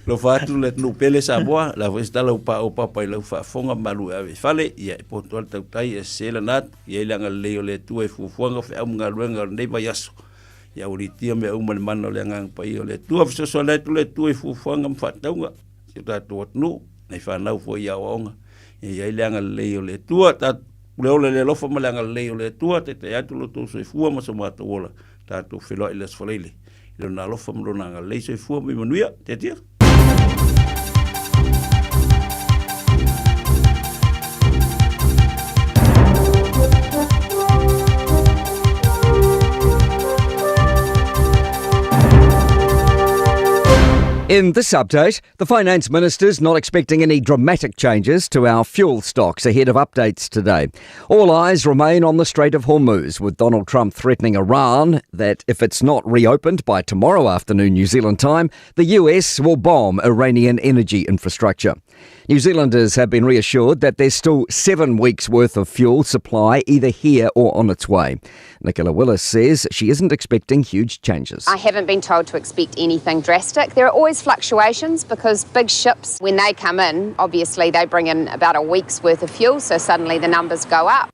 lo fa tu le nu pele sa boa la vo sta la pa o papa i la fa fonga malu ave fale ia po to tau tai e sela nat ia ila le o le tu e fu fuanga fe am nga luenga nei vai aso. Ia uri tia me uma le mana o le ngang pa i o le tu so so le tu le tu e fu fuanga mfa taunga se ta tu nu nei fa nau fo ia onga. Ia ila le o le tu ta le ole le lofa ma le anga le o le tua te te atu lo tō soifua ma so mātou ola tātou wheloa i le asfaleile. I lona alofa ma lona anga lei soifua ma i manuia, te tia. In this update, the Finance Minister's not expecting any dramatic changes to our fuel stocks ahead of updates today. All eyes remain on the Strait of Hormuz, with Donald Trump threatening Iran that if it's not reopened by tomorrow afternoon New Zealand time, the US will bomb Iranian energy infrastructure. New Zealanders have been reassured that there's still 7 weeks' worth of fuel supply either here or on its way. Nicola Willis says she isn't expecting huge changes. I haven't been told to expect anything drastic. There are always fluctuations because big ships, when they come in, obviously they bring in about a week's worth of fuel, so suddenly the numbers go up.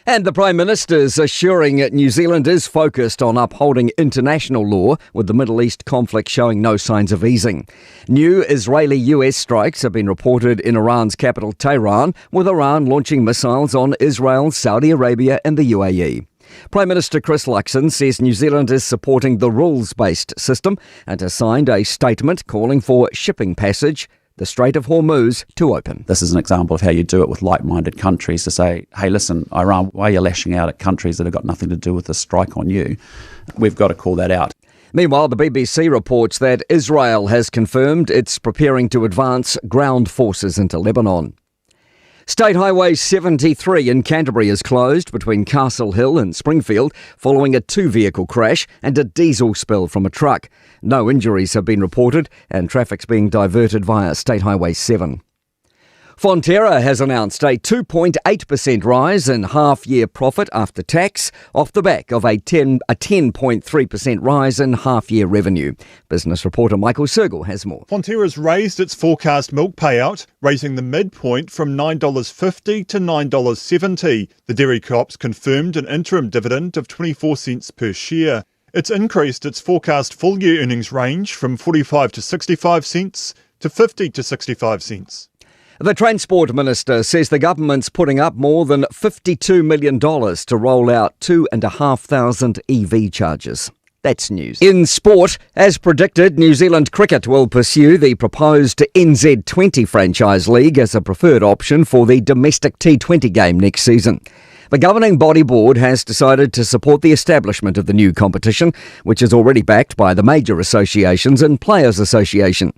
And the Prime Minister's assuring New Zealand is focused on upholding international law, with the Middle East conflict showing no signs of easing. New Israeli-US strikes have been reported in Iran's capital, Tehran, with Iran launching missiles on Israel, Saudi Arabia and the UAE. Prime Minister Chris Luxon says New Zealand is supporting the rules based system and has signed a statement calling for shipping passage the Strait of Hormuz to open. This is an example of how you do it with like minded countries to say, hey, listen, Iran, why are you lashing out at countries that have got nothing to do with the strike on you? We've got to call that out. Meanwhile, the BBC reports that Israel has confirmed it's preparing to advance ground forces into Lebanon. State Highway 73 in Canterbury is closed between Castle Hill and Springfield following a two vehicle crash and a diesel spill from a truck. No injuries have been reported and traffic's being diverted via State Highway 7. Fonterra has announced a 2.8% rise in half-year profit after tax off the back of a 10, a 10.3% rise in half-year revenue. Business reporter Michael Sergel has more. Fonterra's raised its forecast milk payout, raising the midpoint from $9.50 to $9.70. The dairy co-ops confirmed an interim dividend of 24 cents per share. It's increased its forecast full-year earnings range from 45 to 65 cents to 50 to 65 cents. The Transport Minister says the government's putting up more than $52 million to roll out 2,500 EV chargers. That's news. In sport, as predicted, New Zealand Cricket will pursue the proposed NZ20 franchise league as a preferred option for the domestic T20 game next season. The governing body board has decided to support the establishment of the new competition, which is already backed by the major associations and Players Association.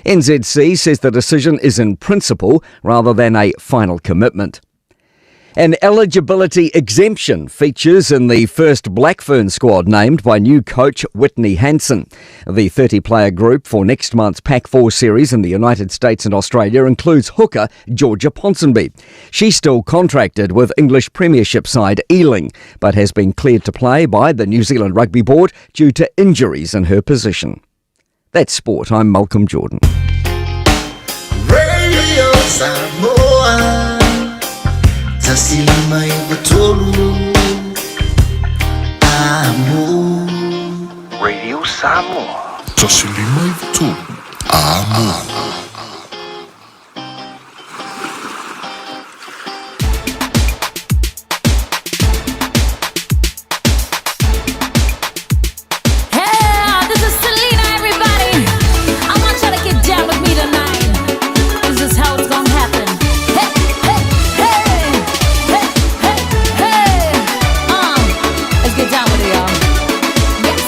NZC says the decision is in principle rather than a final commitment. An eligibility exemption features in the first Blackfern squad named by new coach Whitney Hansen. The 30 player group for next month's Pac 4 series in the United States and Australia includes hooker Georgia Ponsonby. She's still contracted with English Premiership side Ealing, but has been cleared to play by the New Zealand Rugby Board due to injuries in her position. That's sport. I'm Malcolm Jordan. Radio Samoa Tasilima Ivatolu Amo Radio Samoa. Tasilima Ivatolu Amo. Hey, this is Selena, everybody. I want y'all to get down with me tonight. This is how it's gonna happen. Hey, hey, hey, hey, hey, hey. Let's get down with it, y'all. Yes.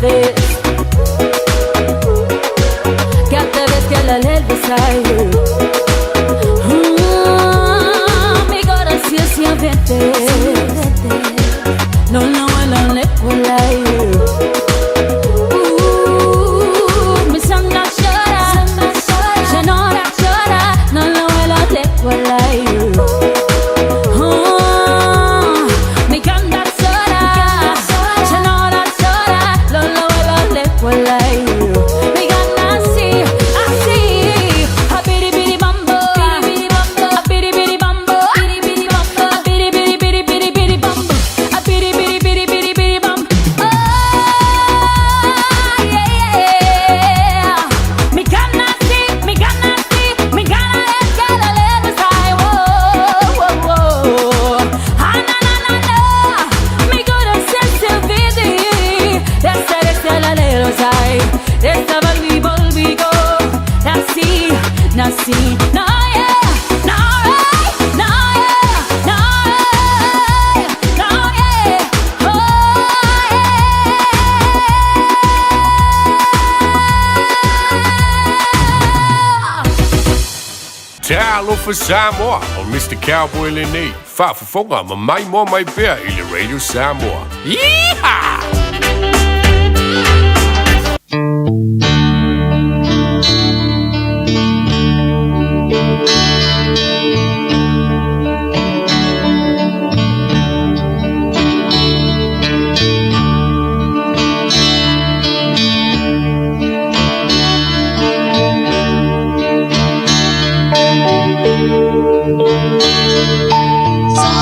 vez. Cada vez que ela leva saiu. Mi coração se avete. No, no, no, no, Mi sanga chora, chora, chora, no, no, no, Mi canta chora, chora, chora, lo, lo, lo, le, Mi gana así, así, a biri biri bambo, a biri biri bambo, a biri biri biri biri biri bambo, a biri biri biri biri biri bambo. Oh yeah yeah, mi gana así, mi gana así, mi gana es que la le sai, oh oh oh, ah na na na na, mi corazón se vide, esta esta la le lo sai, esta volvi volvi go, nasci nasci, no yeah, no right, no yeah, no right, no yeah, oh Talofa Samoa o Mr. Cowboy lenei. Faafofoga ma mai moa mai pea i le Radio Samoa. Yeehaw! Sa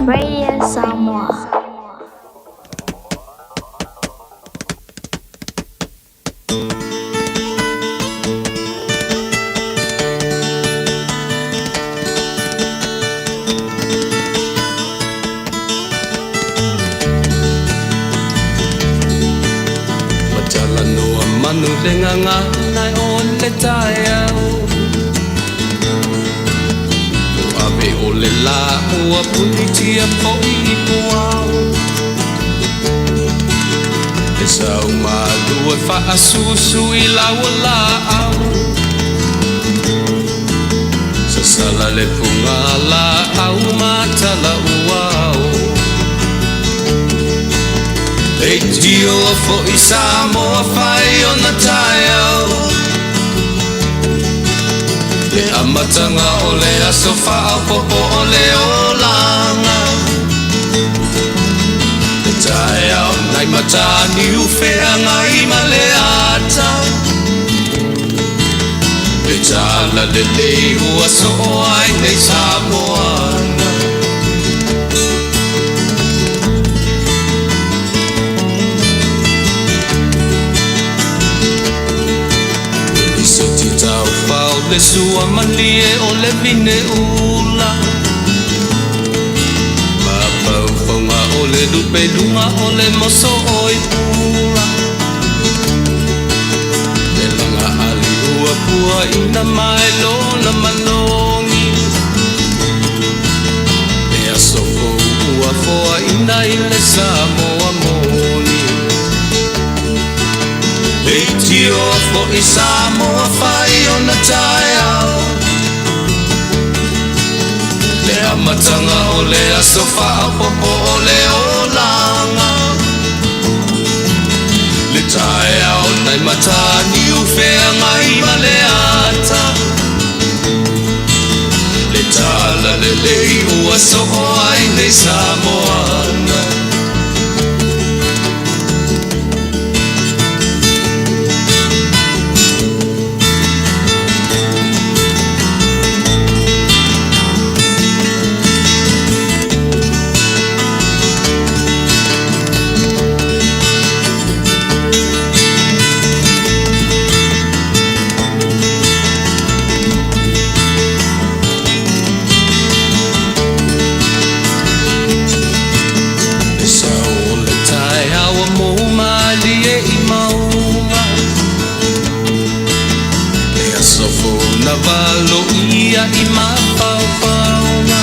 Radio Samoa. Matalanoa manu le gagana o le taeao Ua ave o le lā ua punitia foʻi i puao E sau malua e faasusu i lau laau Sasala le pugalaau ma talauao Leitioa foʻi Samoa fai ona taeao Le amataga o le aso faaopopo o le olaga Le taeao nai Mataniu Feagai ma Leata Le talalelei ua soo ai nei Samoana Lisiti taufao le sua malie o le vine ula Mafaufauga o le lupe luga o le moso o i pula Le laga ali ua puaina mai lona malogi Le aso fou ua foaina i le Samoa moni Leitioa foʻi Samoa fai ona taeao Le amataga o le aso faaopopo o le olaga Le taeao nai Mataniu Feagai ma Leata Le talalelei ua soo ai nei Samoana Le sau o le taeao ua mou malie i mauga Le aso fou na valoia i mafaufauga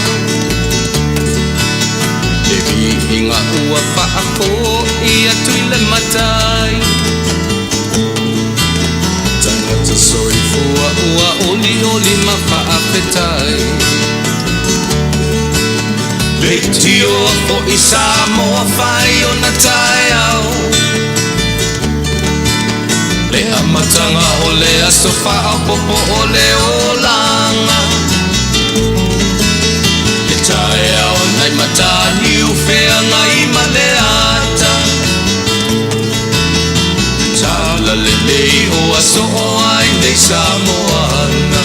Le viiga ua faafoi atu i le Matai Tagata soifua ua olioli ma faafetai Leitioa foʻi Samoa fai ona taeao Le amataga o le aso faaopopo o le olaga Le taeao nai Mataniu Feagai ma Leata Le talalelei ua soo ai nei Samoana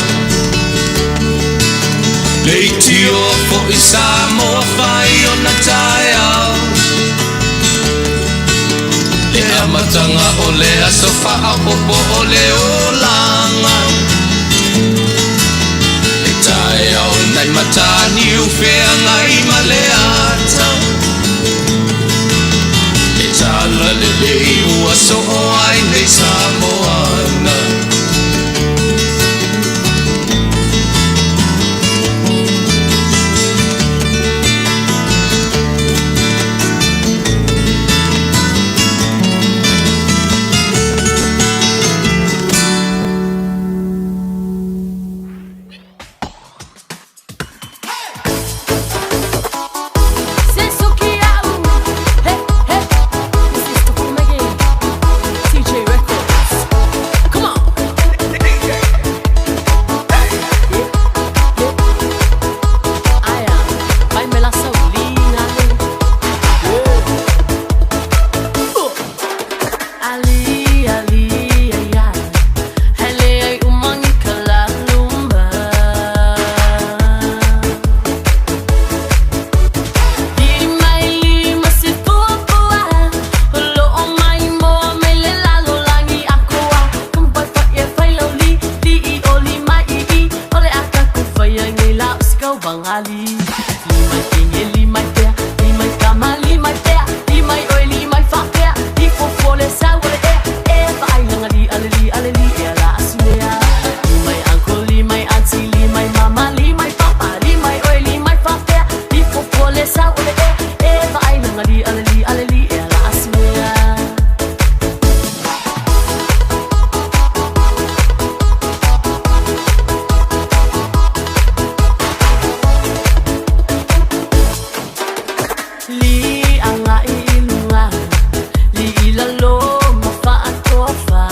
Leitioa foʻi Samoa fai ona taeao Le amataga o le aso faaopopo o le olaga Le taeao nai Mataniu Feagai ma Leata Le talalelei ua soo ai nei Samoana Li agai i luga, li i lalo ma faatoafa.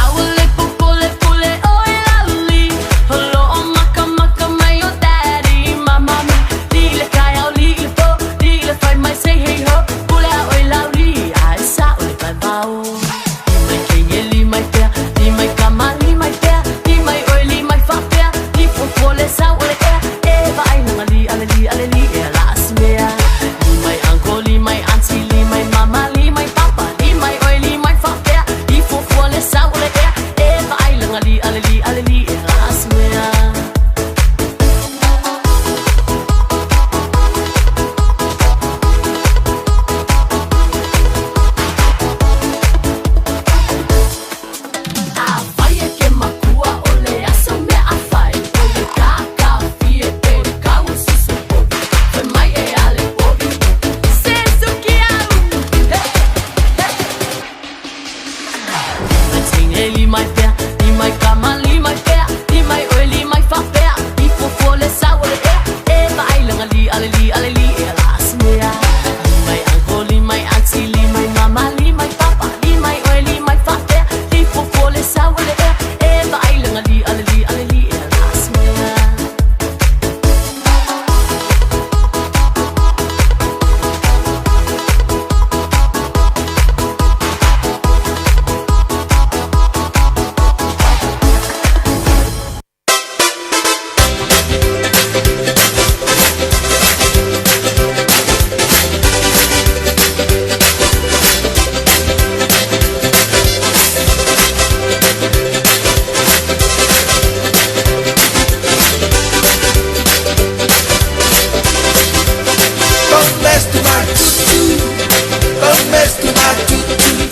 Aua le popole pule ʻoe lauli, holo o makamaka mai o daddy ma mami. Li i le kaeao, li i le pō, li i le fai mai say hey ho. Pule a ʻoe lauli, a e saʻo le vaivao. Li mai keine, li mai pea, li mai kama, li mai pea, li mai ʻoe, li mai faapea, li fuafua le sau o le ea, e vaai laga li ale li ale li ea la asimea. Li mai uncle, li mai auntie, li mai mama, li mai papa, li mai ʻoe, li mai faapea, li fuafua le sau o le ea, e vaai laga li ale li ale li ea la asimea. Afai e ke makua o le aso mea a fai, o le kakafie pe kau e susu povi, fai mai e ale povi, se suki au. Hey, hey. Mai teine li mai pea, li mai kama, li mai pea, li mai ʻoe, li mai faapea, li fuafua le sau o le ea, e vaai laga li ale li ale li ea la asimea. Li mai uncle, li mai auntie, li mai mama, li mai papa, li mai ʻoe, li mai faapea, li fuafua le sau o le ea, e vaai laga li ale li ale li ea la asimea.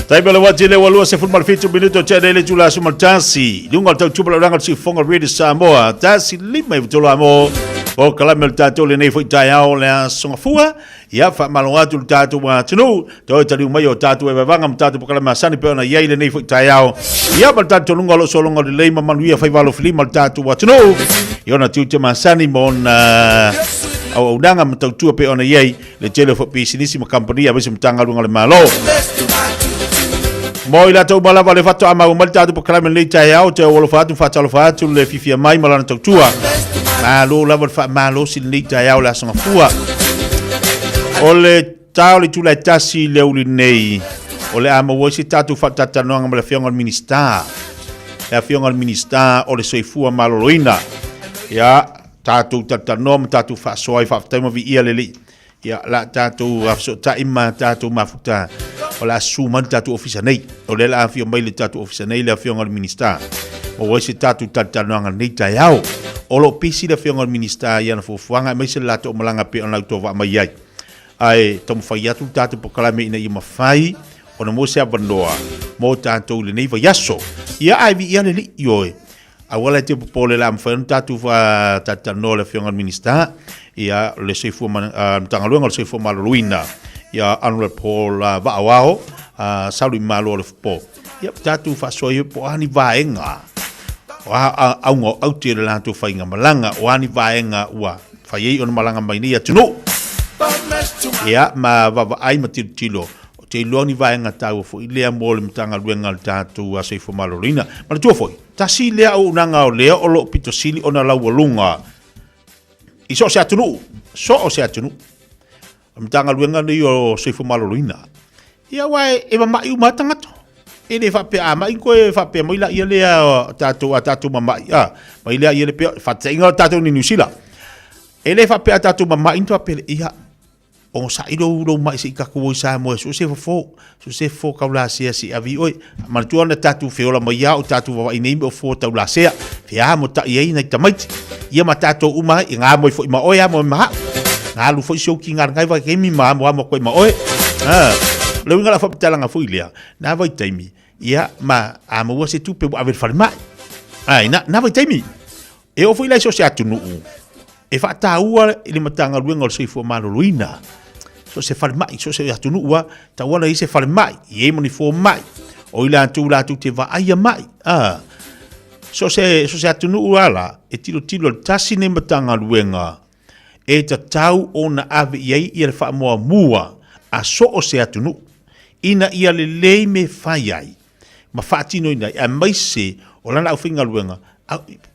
Taimi o le uati le ua 27 minuto tea nei le itula aso ma le tasi. Luga o le tautupa le ulaga o le siufofoga o le Radio Samoa. 1 5 i tolu amo o kalame o le tatou lenei foi taeao le aso gafua. Ia faamalo atu le tatou atunuu. Toe taliu mai o tatou e vaevaga ma tatou polokalame masani pei ona i ai lenei foi taeao. Ia ma le talitonuga o lo o sologa lelei ma manuia faiva alofilima le tatou atunuu i ona tiute masani ma ona auaunaga ma tautua pei ona i ai le tele o foi pisinisi ma kamupani aemaise Matagaluega a le Malo. Mo i latou uma lava le faatoa maua mai le tatou polokalame lenei taeao, te alofa atu ma faatalofa atu le fiafia mai ma lana tautua. Malo lava le faamalosi lenei taeao le Aso Gafua. O le ta o le itula e tasi i le aoauli nei, o le a maua ai se tatou faatatalanoaga ma le Afioga i le Minisita, le Afioga i le Minisita o le Soifua Maloloina. Ia, tatou talatalanoa ma tatou faasoa ai, faafetai ma viia le Alii. Ia, o le a tatou fesootai ma tatou mafuta, o le a susu mai le tatou ofisa nei. O lea o le a afio mai le tatou ofisa nei le Afioga i le Minisita. Maua ai se tatou talatalanoaga i lenei taeao. O lo o pisi le Afioga i le Minisita i ana fuafuaga aemaise le latou malaga pei ona lautovaa mai ai. Ae taumafai atu le tatou polokalame ina ia mafai ona maua se avanoa mo tatou i lenei vaiaso. Ia, ae viia le Alii, ioe. Aua la e te popole o le a mafai ona tatou faatalatalanoa i le Afioga i le Minisita, ia, le Soifua Matagaluega o le Soifua Maloloina, ia Honourable Paul Vaaoao Saulimalo Alofapo. Ia, tatou faasoa ai po o a ni vaega, o a auga o aute o le latou faiga malaga, o a ni vaega ua fai ai ona malaga mai nei atunuu. Ia, ma vaavaai ma tilotilo Ou te iloa ni vaega taua foi lea mo le Matagaluega o le tatou Soifua Maloloina. Manatua foi, tasi lea auaunaga o lea o lo o pito sili ona laualuga i so o se atunuu, so o se atunuu. O le Matagaluega lenei o Soifua Maloloina. Ia aua e mama'i uma lava tagata. E le faapea a ma'i koe faapea mai laia lea tatou a tatou mama'i a mai lea ia le pea faataitaiga o tatou ni Niu Sila. E le faapea a tatou mama'i ni faapea ia Onosai lou lou mai se i tatou o i Samoa e sue se fofo, sue se fofo taulasea se i ave i oe. Manatua na tatou feola mai a o tatou vavaai nei mea o fofo taulasea, fea mo tai ai nai tamaiti. Ia ma tatou uma ai, e ngā moe foi ma oe a moe ma hau. Ngā alu foi si ou ki ngā ngai vai kemi ma amo amo koe ma oe. Ha. Le uiga la whapitalaga foi lea, nā vaitaimi, ia ma a maua se tupe ua ave i le falemai. Ai, nā, nā vaitaimi. E oo foi la i so o se atunuu, e faataua i le Matagaluega o le Soifua Maloloina, so o se falemai, so o se atunuu lava, tatau ona i ai se falemai, i ai ma ni fomai, o i latou latou te vaaia mai. A, So se, so se atunuu lava la, e tilotilo i le tasi lenei Matagaluega e tatau ona ave i ai ia le faamuamua a so o se atunuu, ina ia lelei me fai ai ma faatinoina ai, aemaise o lana aufaigaluega,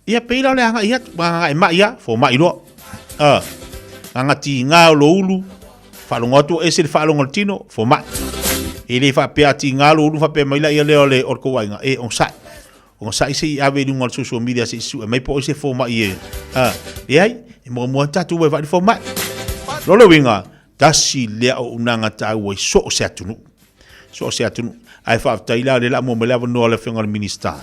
ia pei la o le agai atu, agai mai lava, fomai loa. A, gaga tiga o lou ulu, faalogo atu ua ese le faalogo a le tino, fomai. E le faapea a tiga lou ulu faapea mai laia lea o le o le tou aiga, e onosai. Onosai se i ave i luga o le social media se i sue mai po o ai se fomai e, a, leai, e muamua tatou o e vaai le fomai. Lona uiga, tasi lea auaunaga taua i so o se atunuu. So o se atunuu. Ae faafetai la o lea o le a maua mai le avanoa o le Afioga i le Minisita,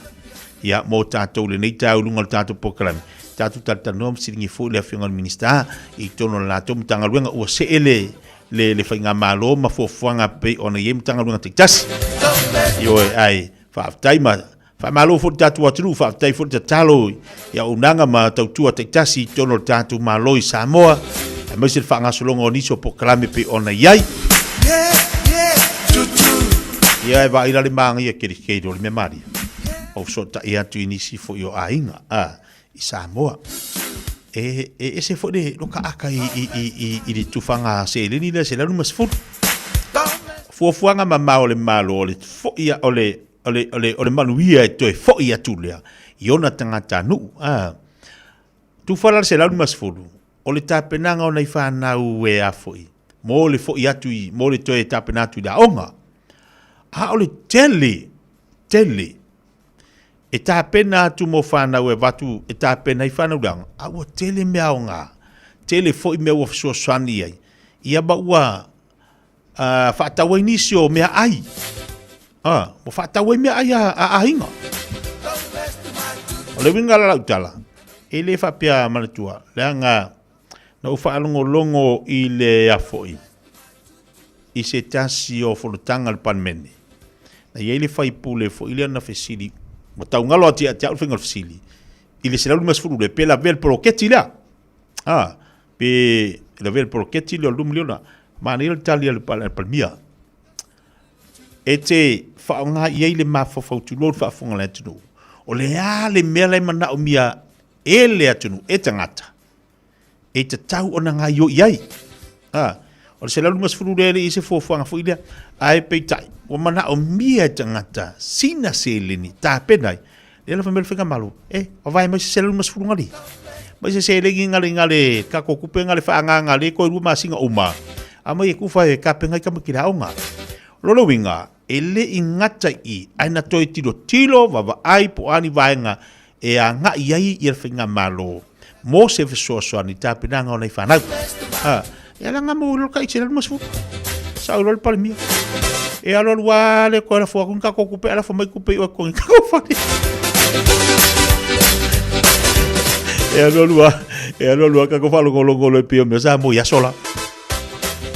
ia, mo tatou i lenei taeao i luga o le tatou polokalame, tatou talatalanoa ma fesiligia foi le Afioga i le Minisita i totonu o le latou Matagaluega ua see le, le, le Faigamalo ma fuafuaga pei ona i ai Matagaluega taitasi. Ioe, ae faafetai ma Faamalo foi le tatou atunuu, faafetai foi le tatalo i auaunaga ma tautua taitasi i totonu o le tatou Malo i Samoa, aemaise le faagasologa o nisi o polokalame pei ona i ai. Ia e vaai la le manaia kelikeli o le mea malie o fesootai atu i nisi foi o aiga a i Samoa. E, e ese foi le loka aka i, i, i, i, i le tufaga seleni lea 150. Fuafuaga mamao a le Malo o le foi o le o le, o le, o le manuia e toe foi atu lea i ona tagatanuu. A, tufa la le 150, o le tapenaga o nai fanau e a foi, mo le foi atu i, mo le toe tapena atu i le aoga. A o le tele, tele, e tapena atu mo fanau e avatu, e tapena ai fanau i le aoga, a ua tele mea aoga, tele foi mea ua fesoasoani ai, ia ma ua, uh, faatau ai nisi o mea ai. Ah, ua faatau ai mea ai a, a aiga. O le uiga la lau tala, e le faapea manatua, leaga na ou faalogologo i le afoi, i se tasi o fonotaga a le Palemene, na i ai le faipule foi lea na fesili, ua taugalo atu ia te au le faiga o le fesili, i le 150 lea, pe lavea le poloketi lea. Ah, Pe lavea le poloketi lea o le $2 miliona. Manaia le tali a le Palemia. E te faaaoga i ai le mafaufau tulou le faafofoga a le atunuu. O le a le mea la e manaomia e le atunuu, e tagata, e tatau ona gaoioi i ai. A, o le 150 lea e le i i ai se fuafuaga foi lea. Ae peitai, ua manaomia e tagata sina seleni tapena ai Lea la fai mai le faigamalo, e, vavae mai se 150 ngali. Mai se seleni ngali ngali kako kupe ngali whaanganga le koe rua masina uma. A mai e kufa e kapenga i tama ki le aoga. Lona uiga, e le i gata i, ae na toe tilotilo, vavaai po o a ni vaega e agai ai ia le faigamalo mo se fesoasoani i tapenaga o nai fanau. A, e ala nga mo lo ka i 150. Sa o lo le palemia. E alo alu a le koe lafo aku ni kako kupe, alafo mai kupe i oe kongi kako whare. E alu alu a, e alu alu a kako whalongolongo lo e pio mea sa mo i aso la.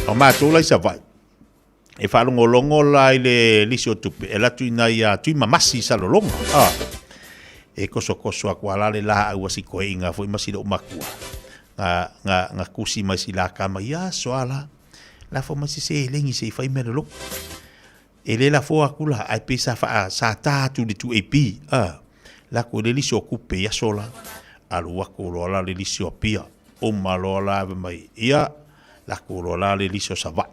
O mātou la i Savaii. E faalogologo la i le lisi o tupe e alu atu i nai a Tuimamasi i Salelologa. A, e kosokoso aku a la le laau a si koeina foi ma si lou makua. Nga, nga, nga kusi mai si laka mai, ia aso a la, lafo mai se seleni se i fai mea le lotu. E le lafo aku la, ae pei sa faa, sa ta atu i le 2AP. A, lako i le lisi o kupe i aso la, alu aku loa la le lisi o Apia. Uma loa la ave mai, ia, Lako loa la le lisi o Savaii.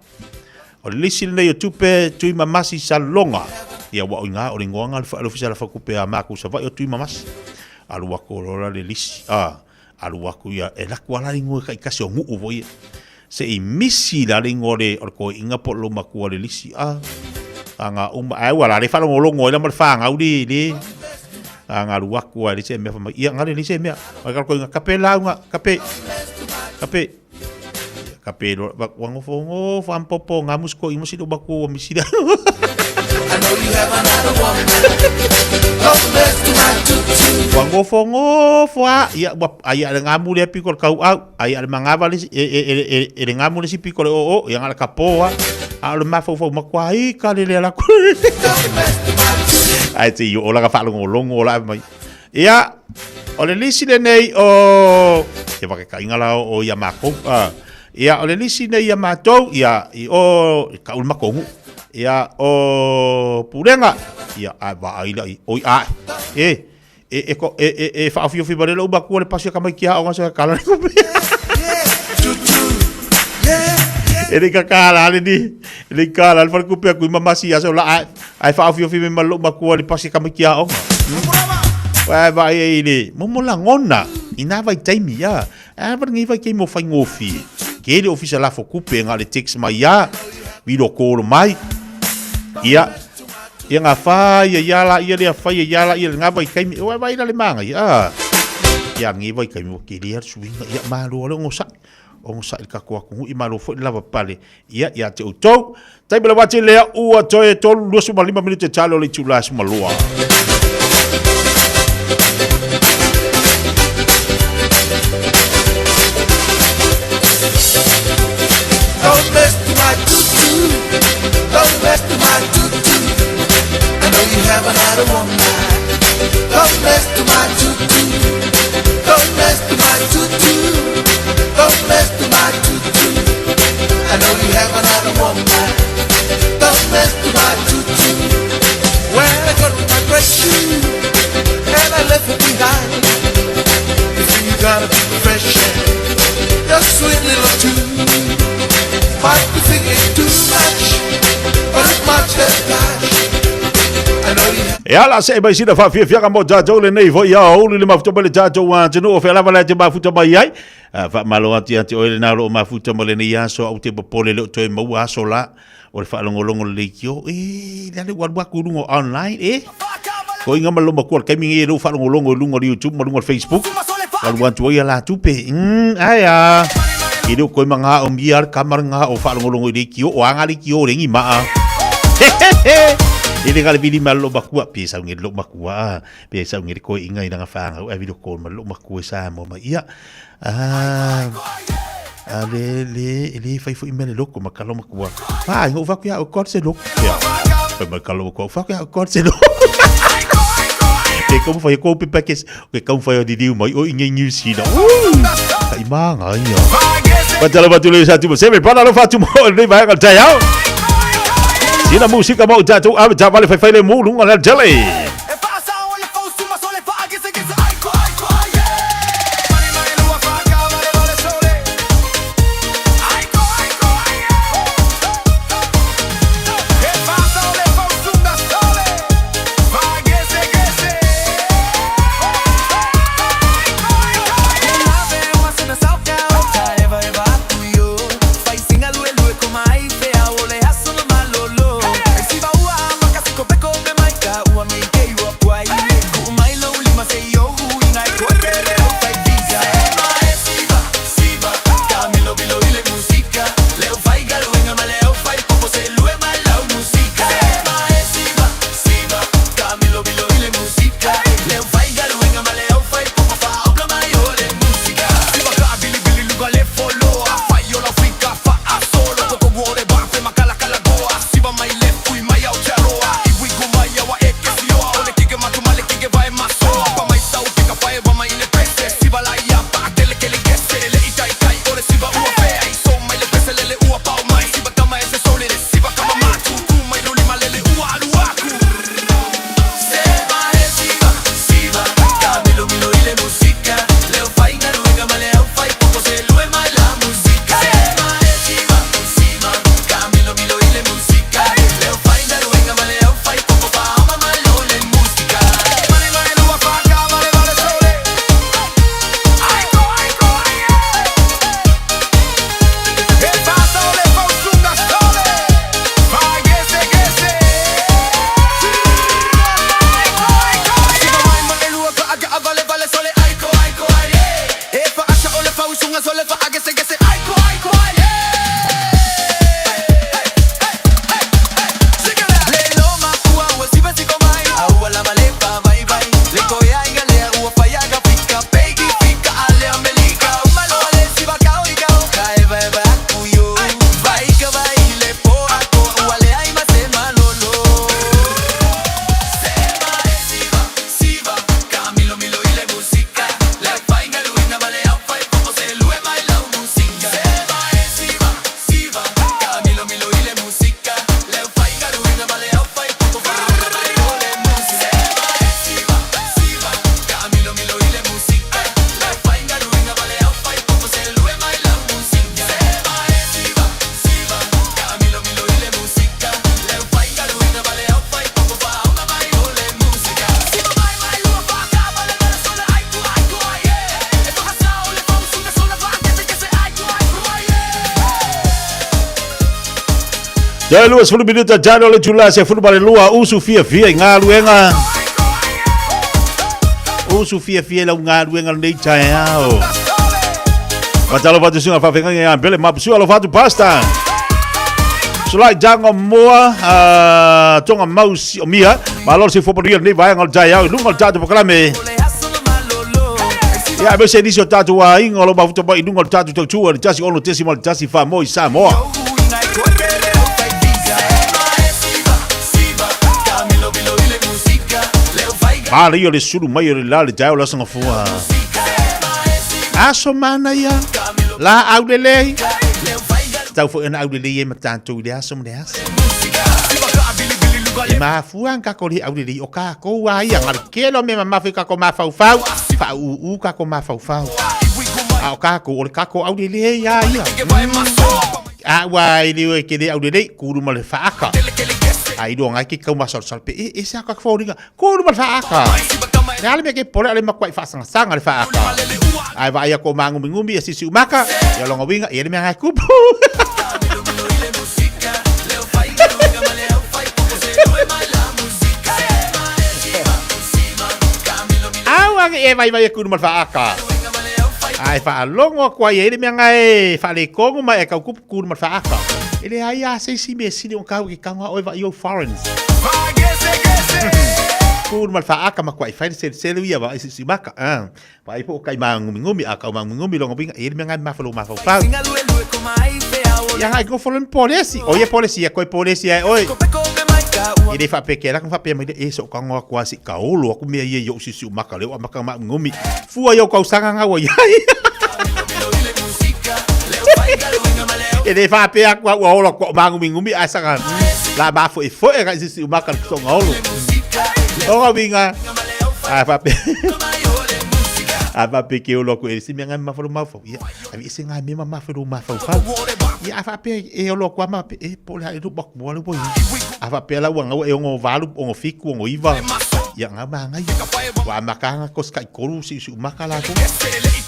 O le lisi lenei o tupe Tuimamasi Salelologa. Ia ua o iga o le igoa nga le ofisa la fakupe a makou Savaii o Tuimamasi. Alu aku loa la le lisi. A, alu aku ia e lako a la le igoa taitasi o nuu foi ia. Se i misi la le igoa o le o le toeaina po o le loomatua o le lisi. A, a nga uma ae ua la le faalogologo ai la ma le fanau le le a nga alu aku a e leai se mea fai mai ia nga le leai se mea. Mai ka koinga kape lauga kape kape. Ka pēro, ua nofo nofo a popo ngā musko i mosi ba ko misi da. Ua nofo nofo a ia ua ai a le ngamu le piko le kau au ai a le mangava le e e e e e le ngamu le si piko le o o ia ngala ka po a a o le mafaufau makua ai ka lele ala ku. Ai te i o la ka whaalongolongo la mai. Ia, o le lisi lenei o... Te wakekaiga la o ia mākou. Ia, o le lisi nei ia mātou, ia, i o, i ka ulu makongu. Ia, o Pulega, ia, a vaai la i, oi ae. E, E e e e e whaawhiowhi mare lou makua le pasi a tamaiti aoga sa kala le kupe. E le kakala le ni, e le kala le wharekupe aku i mamasi aso la ai ai whaawhiowhi me ma lou makua le pasi a tamaiti aoga. Wai vai e le momo lagona i nā vaitaimi ia. A va lenei vaitaimi o faigofie. Ke le ofisa lafo kupe nga le text mai ia, video call mai. Ia, ia nga wha ia ia la ia lea whai ia la ia nga vaitaimi, o vai la le manga ia. Ia ngi vaitaimi o ke lea suinga ia malo le ngosa. O ngosa il kako aku i malo fo lava pale. Ia ia te outou. Taimi le wati lea ua toe 35 minute talo le itula sumalua. Don't mess with my tutu. Don't mess with my tutu. I know you haven't had a one night. Don't mess with my tutu. Don't mess with my tutu. Don't mess with my tutu. I know you haven't had a one night. Don't mess with my tutu. When I got my great shoe and I left it behind. You think you gotta be fresh your sweet little tune. Might be thinking too much, but it's much cash. I know you E ala se mai sina whawhiawhianga mo tātou le nei foi a ulu le mafuta mai le tātou a tenu o whea lava le te mafuta mai ai. Wha malo ati ati oe le nā lo o mafuta mo le nei aso au te popole le o toe maua aso la o le whaalongolongo le leikio. E, le ale walu aku lungo online, e. Ko inga ma loma kua le kaimi ngi e lou whaalongolongo i lungo le YouTube ma lungo le Facebook. Walu atu ai a la tupe. Ai a. I leo koe ma ngā o mia le kamara ngā o whaalongolongo i leikio o anga leikio o lengi maa. I le ngale vili ma lo makua, pe sau nge lo makua, pe sau nge le koe inga i langa whangau, ai video call ma lo makua sa mo ma ia. Ah, a le le le fai fo email loko ma kalo makua. Pa ai ngo faku ya o korse loko. Ya. Fai ma kalo makua faku ya o korse loko. Ke kamu fai ko pe package ke kamu fai o di mai o inge New Zealand. Ka imanga ia. Patala batule sa tu se me pana lo fatu mo le vai ka tayao. Sina música mo tatou ave ta vale fai fai le mo lunga la jale. Te 20 minuta jalo le tula se fulu bale lua usu fia fia i galuega. Usu fia fia lau galuega lenei taeao. Matalo fatu singa whawhenga ia bele mapusu alo fatu pasta. Sulai jango moa tonga mau si o mia. Malo se fo paria nei vaega o le taeao i lunga o le tatou pakalame. Ia me se nisi o tatou aiga o lo mafuta mai i luga o le tatou tautua i le 16.14 mo i Samoa. Manaia le sulu mai o le la le taeao le aso gafua. Aso manaia, laau lelei. Tatau foi ona aulelei ai ma tatou i le aso ma le aso. E mafua ana kako le aulelei o kākou a ia ngale kelo me mamafa i kako mafaufau, faauuu kako mafaufau. A o kākou, o le kako aulelei a ia. A ua e le ke le aulelei, kulu ma le faaka. A i loa ngai ke kau masalosalo pe e, e se aka foliga, kulu ma le faaka. Le ale mea ke pole ale makuai faasangasaga le faaka. Ae vaai aku o magumigumi e sisi umaka, ia longa uiga, ia le mea ngai kupu. Au age e vai vai e kulu ma le faaka. Ae faalogo aku ai e le mea ngai faalekogo ma e kau kupu kulu ma le faaka. E le ai a se isi mea sili o kau ke kanga oe vai o foreigns. Kulu ma le faaka ma kuai fai le selesele ia vai sisi maka. Ah, vai po kai magumigumi a kau magumigumi longa winga e le mea ngai mafa lo mafaufau. Ia ngai ko folon polesi. O ia polesi ia koe polesi ai oi. E le faapeke la ka faapea mai le e so ka ngoa kwa si ka olo aku mea ia i ou sisi umaka le o amaka ma ngumi. Fua i au kausanga ngā ua iai. E le faapea aku au ua ola kua o māngumingumi ae sanga la mafoefoe ka i sisi umaka le kusoga olo. Onga winga. Ae faapea. Ae faapea ke olo aku e si mea ngai mamafa lo maufau. Ia, ae ese ngai mea mamafa lo mafaufau. Ia, ae faapea e olo aku ama e po le hae lu baku wale wo. A faapea la ua ngaua e ongo valu, ongo fiku, ongo iva. Ia ngau maangai. Ua makanga ko skai kolu si si umaka la ko.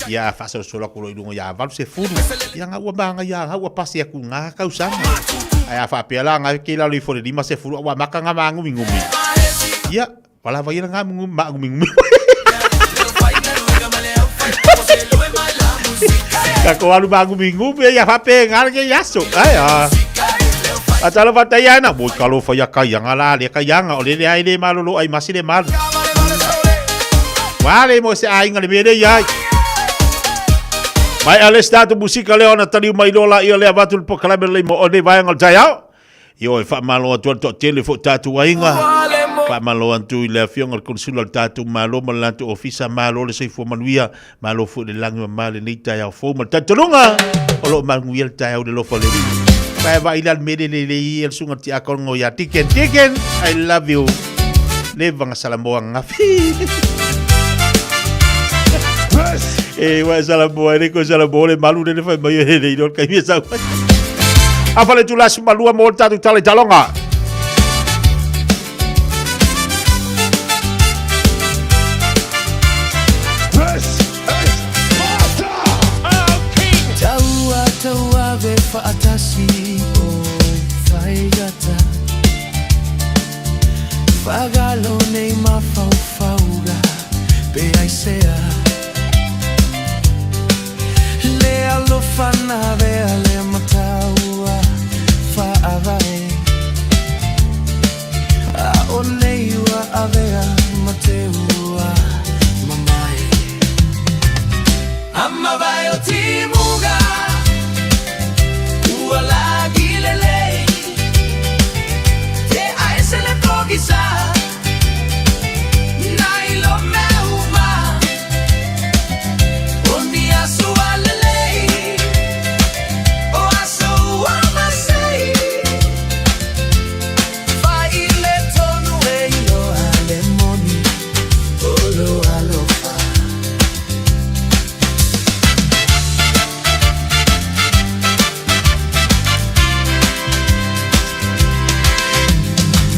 Ia faasolosolo aku lo i luga ia 80. Ia ngau ua maangai ia ngau ua pasi aku ngā kausanga. Ae a faapea la ngai ke lalo ifo le 50 ua maka ngā maangumingumi. Ia, wala vai la ngā maangumingumi. Ka ko alu maangumingumi ia faapea ngā ke iaso. Ai a. A talo fatai ana, mo kalo fa ia kai anga la le kai anga o le le ai le malolo ai masi le malu. Wale mo se aiga le mele iai. Mai ale statu musika lea ona taliu mai lola ia lea vatu le pokalame le mo o le vaega o le taeao. Io e faamalo atu ai le toatele foi o tatou aiga. Faamalo atu i le afioga i le Konesula o le tatou Malo ma le latou Ofisa. Malo le soifua manuia. Malo foi le lagi mama lenei taeao fou ma le talitonuga o lo o manuia le taeao i le alofa o le Alii. Vae vaai la le mele le le i le susuga tiakono ia Deacon. Deacon, I love you. Le vanga Salamoa ngafi. E wa Salamoa le ko Salamoa le malu le le fai mai e le i kai mea sau. A fale tu lasi malua mo le tatou tala i taloga. Taua tauave faatasi o faigata Fagalo nei mafaufauga pe aisea Le alofa na avea le mataua faavae A o nei ua avea ma te ua mamae Amavae o timuga ua lagi lelei Te aese le pogisa nai lo mea uma O ni aso a lelei O aso ua masei Fai le tonu e iloa le moni o lo alofa.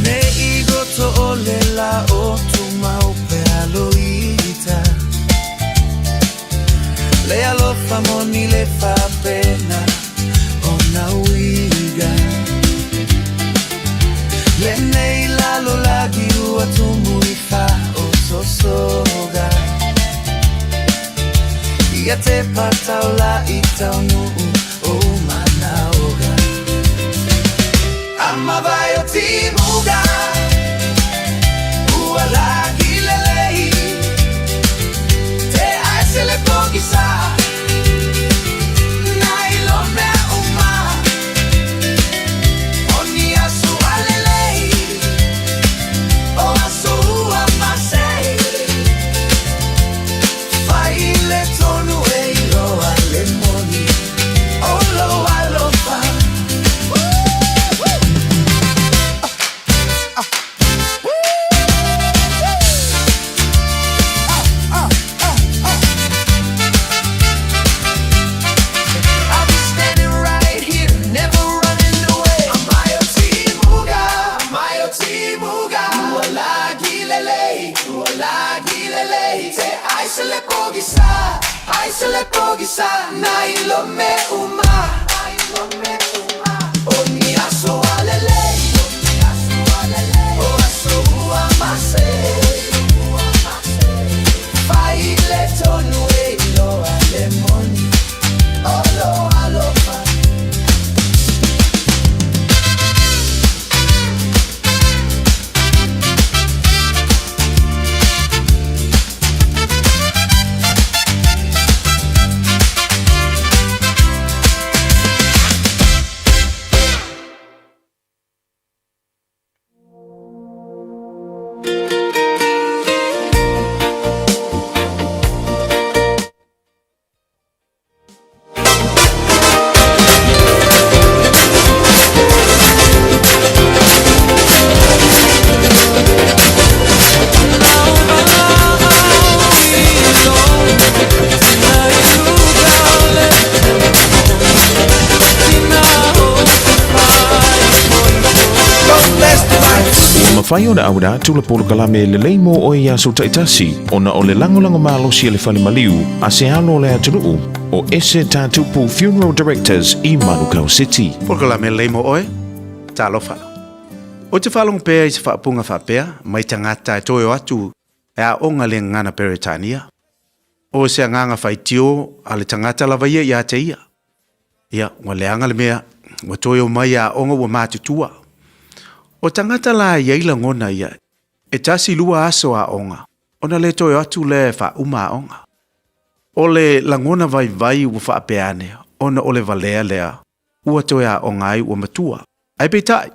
Ne i goto o le la o tumau pe aloita Le alofa moni le faapena ona uiga. taunuu o manaoga. Amavae o timuga, ua lagi lelei, te ae se le pogisa, na ilo mea uma, o ni aso alelei, o aso ua masei, fai le tonu e iloa le moni, o lo alofa. I'll be standing right here, never running away. Amayo timuga, amayo timuga. Ua lagi lelei, ua lagi lelei. Te ai se le pogisa, ai se le pogisa. Na ilo me uma, na ilo me uma. O ni aso alelei, o ni aso alelei. O aso ua masei, ua masei. Fai le tonu e iloa le moni. Olo alofa. Ua mafai ona auina atu le polokalame e lelei mo oe i aso taitasi ona o le lagolago malosi a le fale maliu a se alo o le atunuu o Ese Tatupu Funeral Directors i Manukau City. Polokalame lelei mo oe, talofa. Ou te faalogo pea i se faaupuga faapea mai tagata e toe o atu e aoga le gagana Peretania. O se agaga faitio a le tagata lava ia ia te ia. Ia, ua leaga le mea, ua toe o mai e aoga ua matutua. O tagata la e i ai lagona ia, e tasi lua aso aoga, ona le toe o atu lea e faauma aoga. O le lagona vaivai ua faapea ane, ona o le valea lea ua toe aoga ai ua matua. Ae peitai,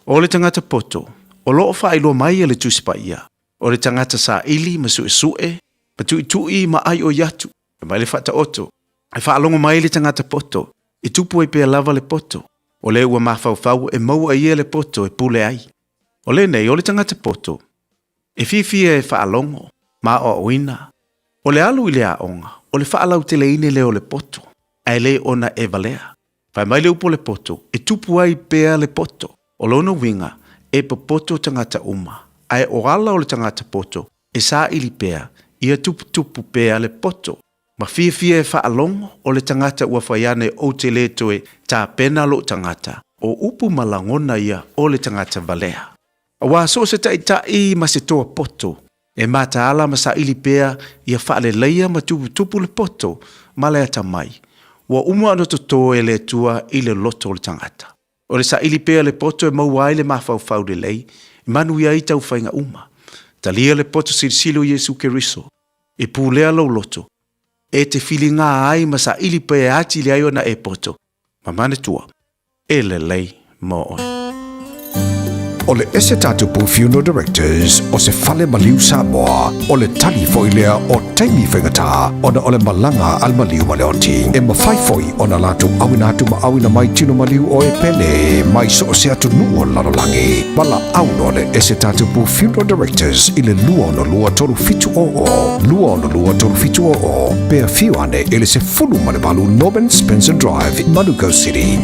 o le tagata poto, o lo o faailoa mai e le Tusi Paia, o le tagata saili ma suesue, ma tuitui ma aioi atu, fai mai le Faataoto, e faalogo mai le tagata poto, e tupu ai pea lava le poto, o le ua mafaufau e maua e ia le poto e pule ai. O lenei, o le tagata poto, e fiafia e faalogo, ma aoaoina, o le alu i le aoga, o le faalauteleina lea o le poto, ae le ona e valea. Fai mai le upu o le poto, e tupu ai pea le poto. O lona uiga, e popoto tagata uma, ae o ala o le tagata poto, e saili pea, ia tuputupu pea le poto. Ma fiafia e faalogo o le tagata ua fai ane ou te le toe tapena lou tagata, o upu ma lagona ia o le tagata valea. Aua so o se taitai ma se toa poto, e mataala ma saili pea ia faaleleia ma tuputupu le poto ma le atamai, ua uma ona toto e le Atua i le loto o le tagata. O le saili pea le poto e maua ai le mafaufau lelei, e manuia ai taufaiga uma. Talia le poto silisili o Iesu Keriso, e pulea lou loto, e te filiga ai ma saili pea atili ai ona e poto, ma manatua, e lelei mo oe. O le Ese Tatupu Funeral Directors o se fale maliu Samoa, o le tali foi lea o taimi faigata ona o le malaga a le maliu ma le oti. E mafai foi ona latou auina atu ma auina mai tino maliu o e pele mai so o se atunuu o le lalolagi. Valaau loa le Ese Tatupu Funeral Directors i le 262 3700, 262 3700, pe afio ane i le 18 Norman Spencer Drive, Manukau City.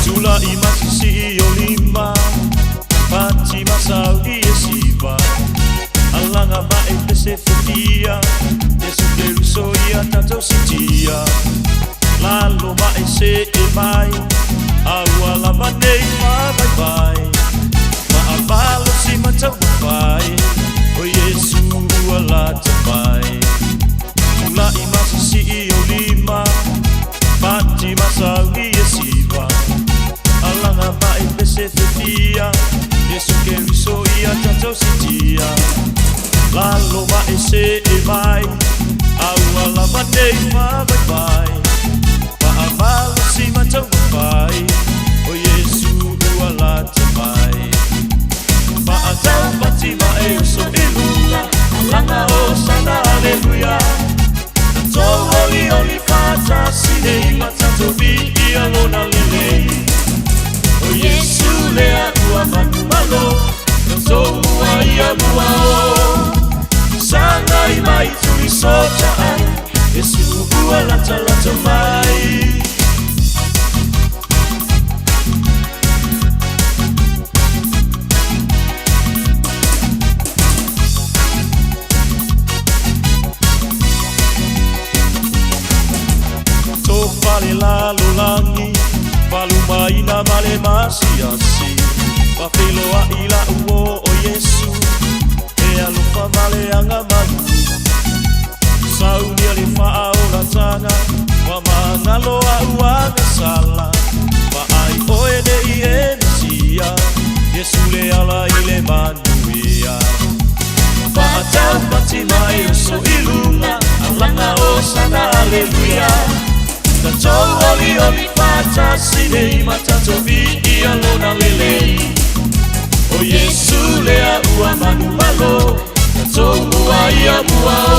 Tula'i masisii o lima. mai, A ua lava nei faavaivai, Faamalosi ma taumafai, O Iesu ua lata mai. Tula'i ma sisi'i ou lima, Pati ma sauni e siva, Alaga ma e pese fefia, Iesu Keriso ia tatou sitia. Lalo ma e se'e mai, A ua lava nei faavaivai, Faamalosi ma taumafai, O Iesu ua lata mai. Faataupati ma e uso i luga, Alaga hosana aleluia. Tatou olioli faatasi nei ma tatou viia lona lelei. O Iesu lea ua manumalo, tatou mua ia mua o. Sagai mai tuli sotaai, Iesu ua latalata mai. Tofa le lalolagi, falumaina ma le masiasi, faafeiloai la'u o o Iesu, e alofa ma le agamalu. Saunia le faaolataga, ua magalo a'u agasala, vaai oe nei e Mesia, Iesu le ala i le manuia. Faataupati ma e oso i luga, Alaga hosana aleluia. Tatou olioli faatasi nei ma tatou viia lona lelei. O Iesu lea ua manumalo, tatou mua ia mua o.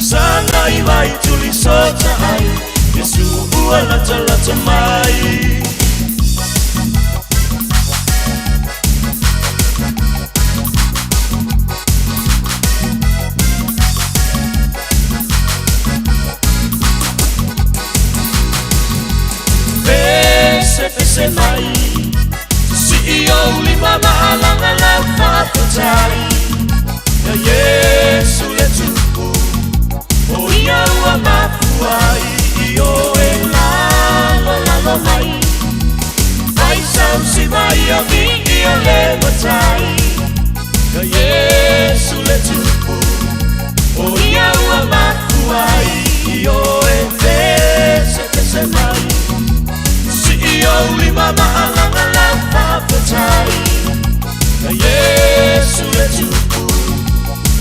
Sagai mai tuli sotaai, Iesu ua latalata mai. Pese pese mai, Sii ou lima ma alaga lau faafetai, Ia Iesu le tupu, O ia ua mafua ai i o e lalolalo mai. Fai sausi mai ia viia le matai, Ia Iesu le tupu, O ia ua mafua ai i o e pese pese mai. Sii ou lima ma alaga lau faafetai, Ia Iesu le tupu,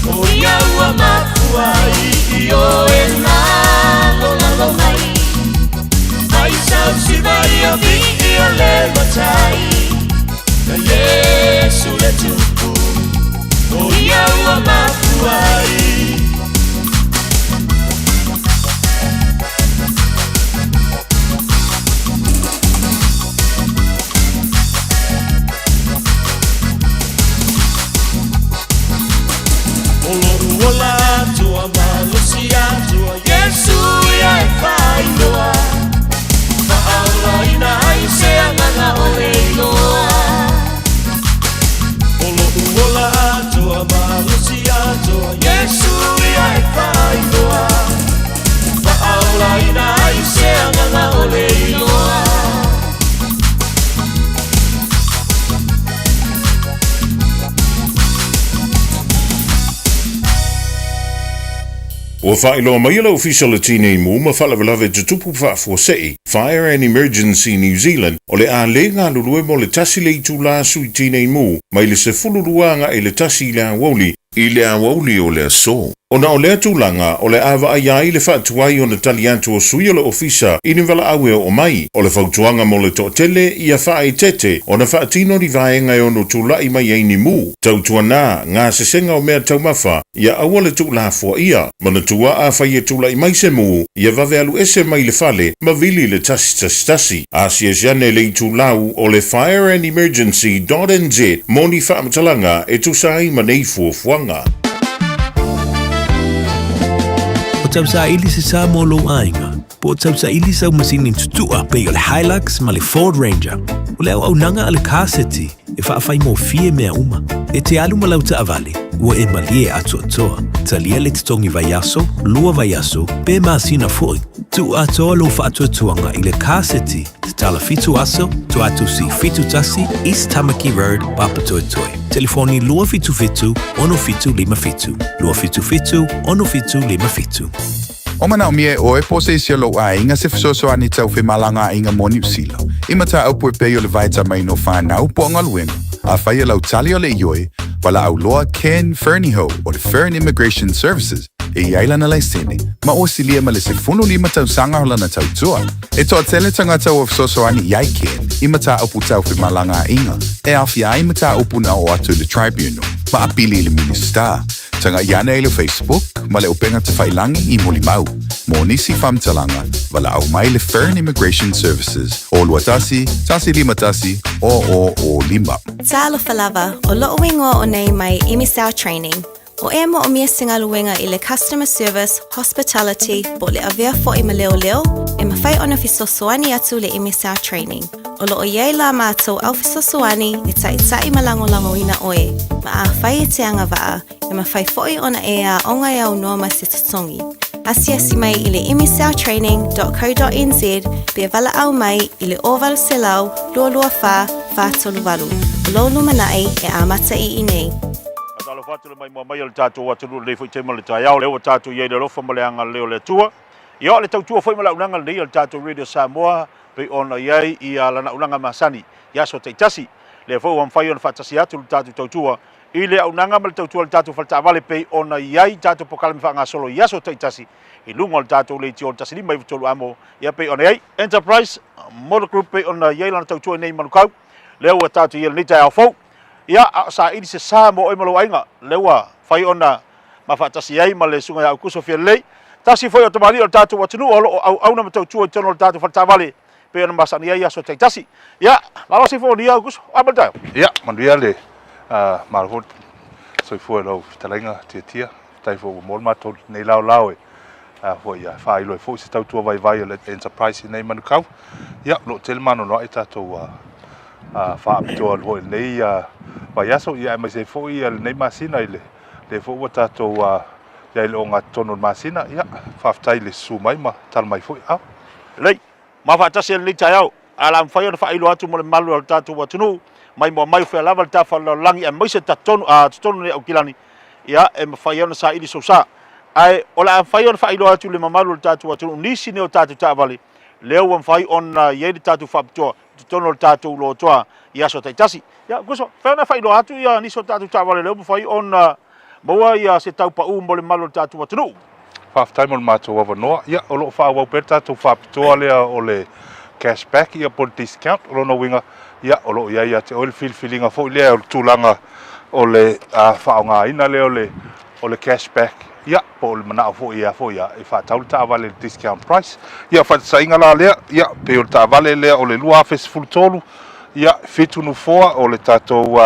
O ia ua mafua ai i o e lalolalo mai. Fai sausi mai ia viia le matai, Ia Iesu le tupu, O ia ua mafua ai. O lo'u ola atoa malosi atoa, Iesu ia e faailoa, Faaolaina ai se agaga o le iloa. O lo'u ola atoa malosi atoa, Iesu ia e faailoa, Faaolaina ai se agaga o le iloa. Ua faailoa mai e le Ofisa o le Tinei Mu ma Faalavelave Tutupu Faafuasei, Fire and Emergency New Zealand, o le a le galulue mo le 1 le itulā sui tinei mu mai le 12 agaʻi i le 1 i le aoauli i le aoauli o le aso. Ona o lea tulaga, o le a vaaia ai le faatuai ona tali atu o sui o le Ofisa i ni valaau e oo mai. O le fautuaga mo le toatele, ia faaeteete ona faatino ni vaega e ono tulaʻi mai ai ni mu. Tautuana, gasesega o mea taumafa, ia aua le tuulafoaia. Manatua afai e tulaʻi mai se mu, ia vave alu ese mai le fale ma vili le 111. Asiasi ane i le itulau o le fireandemergency.nz mo ni faamatalaga e tusa ai ma nei fuafuaga. O tausaili se sa mo lou aiga, po o tausaili sau masini tutu'a pei o le Hilux ma le Ford Ranger. O le auaunaga a le Car City e faafaigofie mea uma. E te alu ma lau taavale, ua e malie atoatoa. Talia le totogi vaiaso, lua vaiaso, pe masina foi. Tuu atoa lou faatuatuaga i le Car City, tatala 7 aso, Tuatusi 71, East Tamaki Road, Papatoetoe. Telefoni 277 6757, 277 6757. O manaomia e ʻoe po o se isi o lou aiga se fesoasoani tau femalagaaiga mo Niu Sila, i mataupu e pei o le vaetamaina o fanau po o galuega, afai o lau tali o le ioe, valaau loa Ken Fernihough o le Fern Immigration Services e i ai lana laisene, ma ua silia ma le 15 tausaga o lana tautua. E toatele tagata ua fesoasoani i ai Ken i mataupu tau femalagaaiga e aofia ai mataupu na oo atu i le Tribunal ma apili i le Minisita. Tagaʻi ane i le Facebook ma le upega tafailangi i Molimau. Mo nisi faamatalaga, valaau mai le Fern Immigration Services o 21 151 0005. Talofa lava, o loʻu igoa o nei mai Emisao Training. O e moʻomia se galuega i le Customer Service, Hospitality, po o le avea foʻi ma leoleo, e mafai ona fesoasoani atu le Emisao Training. O loo iai la matou au fesoasoani e taʻitaʻi ma lagolagoina ʻoe, ma afai e te agavaa, e mafai foʻi ona e aoga e aunoa ma se totogi. Asiasi mai i le msltraining.co.nz pe valaau mai i le 0800 224 438. O lou lumanai e amata i inei. Faatalofa atu le maimoa mai o le tatou atunuu i lenei foi taimi o le taeao, lea ua tatou i ai i le alofa ma le agalelei o le Atua. Ia, o le tautua foi ma le auaunaga lenei a le tatou Radio Samoa pei ona i ai ia lana auaunaga masani i aso taitasi. Lea foi ua mafai ona faatasi atu le tatou tautua i le auaunaga ma le tautua a le tatou faletaavale pei ona i ai tatou polokalame faagasolo i aso taitasi i luga o le tatou leitio 1593 amo, ia pei ona i ai Enterprise Motor Group pei ona i ai lana tautua i nei Manukau. Lea ua tatou i ai i lenei taeao fou. Ia, a o saili se sa mo oe ma lou aiga, lea ua fai ona ma faatasi ai ma le Susuga ia Aukuso Fialelei, tasi foi o tamalii o le tatou atunuu o lo o auauna ma tautua i totonu o le tatou faletaavale pei ona masani ai i aso taitasi. Ia, malosi foi o nia Aukuso, o a mai le taeao? Ia, manuia le malo foi le soifua i lau fetalaiga Tiatia. Faafetai foi ua maua le matou nei laolao e foi e faailo ai foi se tautua vaivai a le Enterprise i nei Manukau. Ia, o lo o tele maanoanoaʻi tatou faapitoa foi i lenei vaiaso, ia aemaise ai foi lenei masina i lea foi ua tatou i ai i le ogatotonu o le masina. Ia, faafetai i le susu mai ma tala mai foi. Ao. Lelei. Ma faatasi ai lenei taeao, ae o le a mafai ona faailoa atu mo le mamalu o le tatou atunuu, mai moa mai o fea lava le tafa o le lalolagi aemaise totonu, a, totonu nei Aukilani, ia, e mafai ai ona saili sou sa. Ae o le a mafai ona faailoa atu i le mamalu o le tatou atunuu nisi nei o tatou taavale, lea ua mafai ona i ai le tatou faapitoa i totonu o le tatou lotoa i aso taitasi. Ia, Kuso, mafai ona faailoa atu ia nisi o tatou taavale lea ua mafai ona maua ia se tau pau mo le mamalu o le tatou atunuu. Faafetai mo le matou avanoa. Ia, o lo o faaauau pea le tatou faapitoa lea o le cash back ia po o le discount. O lona uiga, ia, o lo o i ai ia te oe le filifiliga foi lea o le tulaga o le faaaogaina lea o le o le cash back, ia, po o le manao foi ia foi ia e faatau le taavale i le discount price. Ia, o faataitaiga la lea, ia, pei o le taavale lea o le 2013, ia, 7 nofoa o le tatou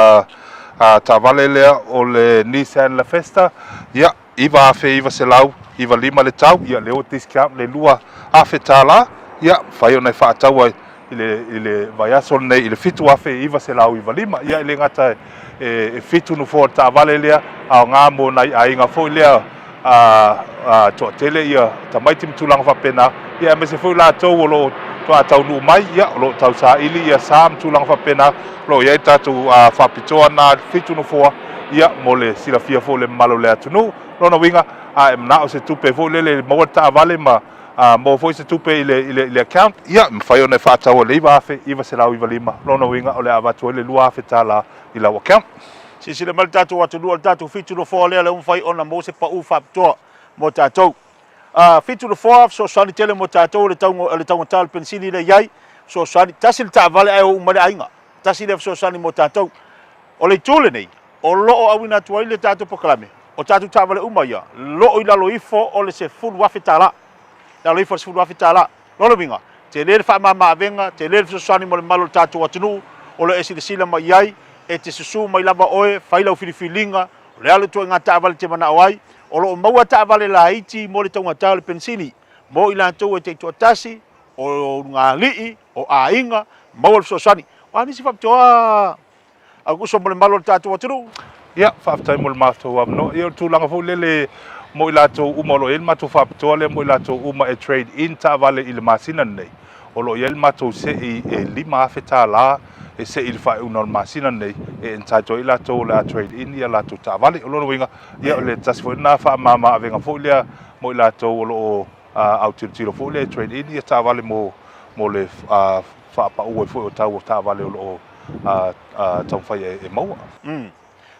taavale lea o le Nissan Lafesta, ia, $9,995 le tau, ia, lea ua discount le $2,000, ia, mafai ona e faatau ai i le, i le vaiaso lenei i le $7,995. Ia, e le gata e, e fitu nofoa o le taavale lea, aoga mo nai aiga foi lea a, a toatele ia tamaiti ma tulaga faapena, ia aemaise foi latou o lo o toa taunuu mai, ia, o lo o tausaili ia sa ma tulaga faapena, o lo o i ai tatou a, faapitoa na fitu nofoa, ia, mo le silafia foi o le mamalu o le atunuu. Lona uiga, a e manao se tupe foi lele e maua le taavale ma A maua foi se tupe i le, i le, i le account, ia, mafai ona e faatau i le $9,995, lona uiga o le a avatu ai le $2,000 i lau account. Silasila mai le tatou atunuu, o le tatou 7 nofoa lea, lea ua mafai ona maua se pau faapitoa mo tatou. A 7 nofoa, fesoasoani tele mo tatou i le tauga, le taugata o le penisini lea e i ai, fesoasoani, tasi le taavale ae o uma ai le aiga. Tasi lea fesoasoani mo tatou. O le itu lenei, o lo o auina atu ai le tatou polokalame, o tatou taavale uma ia, lo o i lalo ifo o le $10,000. Lalo ifo o le $10,000. Lona uiga, tele le faamama-avega, tele le fesoasoani mo le mamalu o le tatou atunuu, o lo o e silasila mai i ai, e te susu mai lava oe, fai lau filifiliga, o le a le ituaiga taavale e te manao ai. O lo o maua taavale laiti mo le taugata o le penisini, mo i latou e taitoatasi, o ulugalii, o aiga, maua le fesoasoani. O a nisi faapitoa Aukuso mo le mamalu o le tatou atunuu. Ia, faafetai mo le matou avanoa. Ia, o le tulaga foi lele Mo i latou uma o lo o i ai le matou faapitoa lea mo i latou uma e trade in taavale i le masina lenei, o lo o i ai le matou sei e $5,000 e sei i le faaiuga o le masina lenei e entitle ai i latou o le a trade in ia latou taavale. O lona uiga, ia o le tasi foi lena faamama avega foi lea mo i latou o lo o autilotilo foi lea e trade in ia taavale mo mo le faapau ai foi o tau o taavale o lo o taumafai e maua.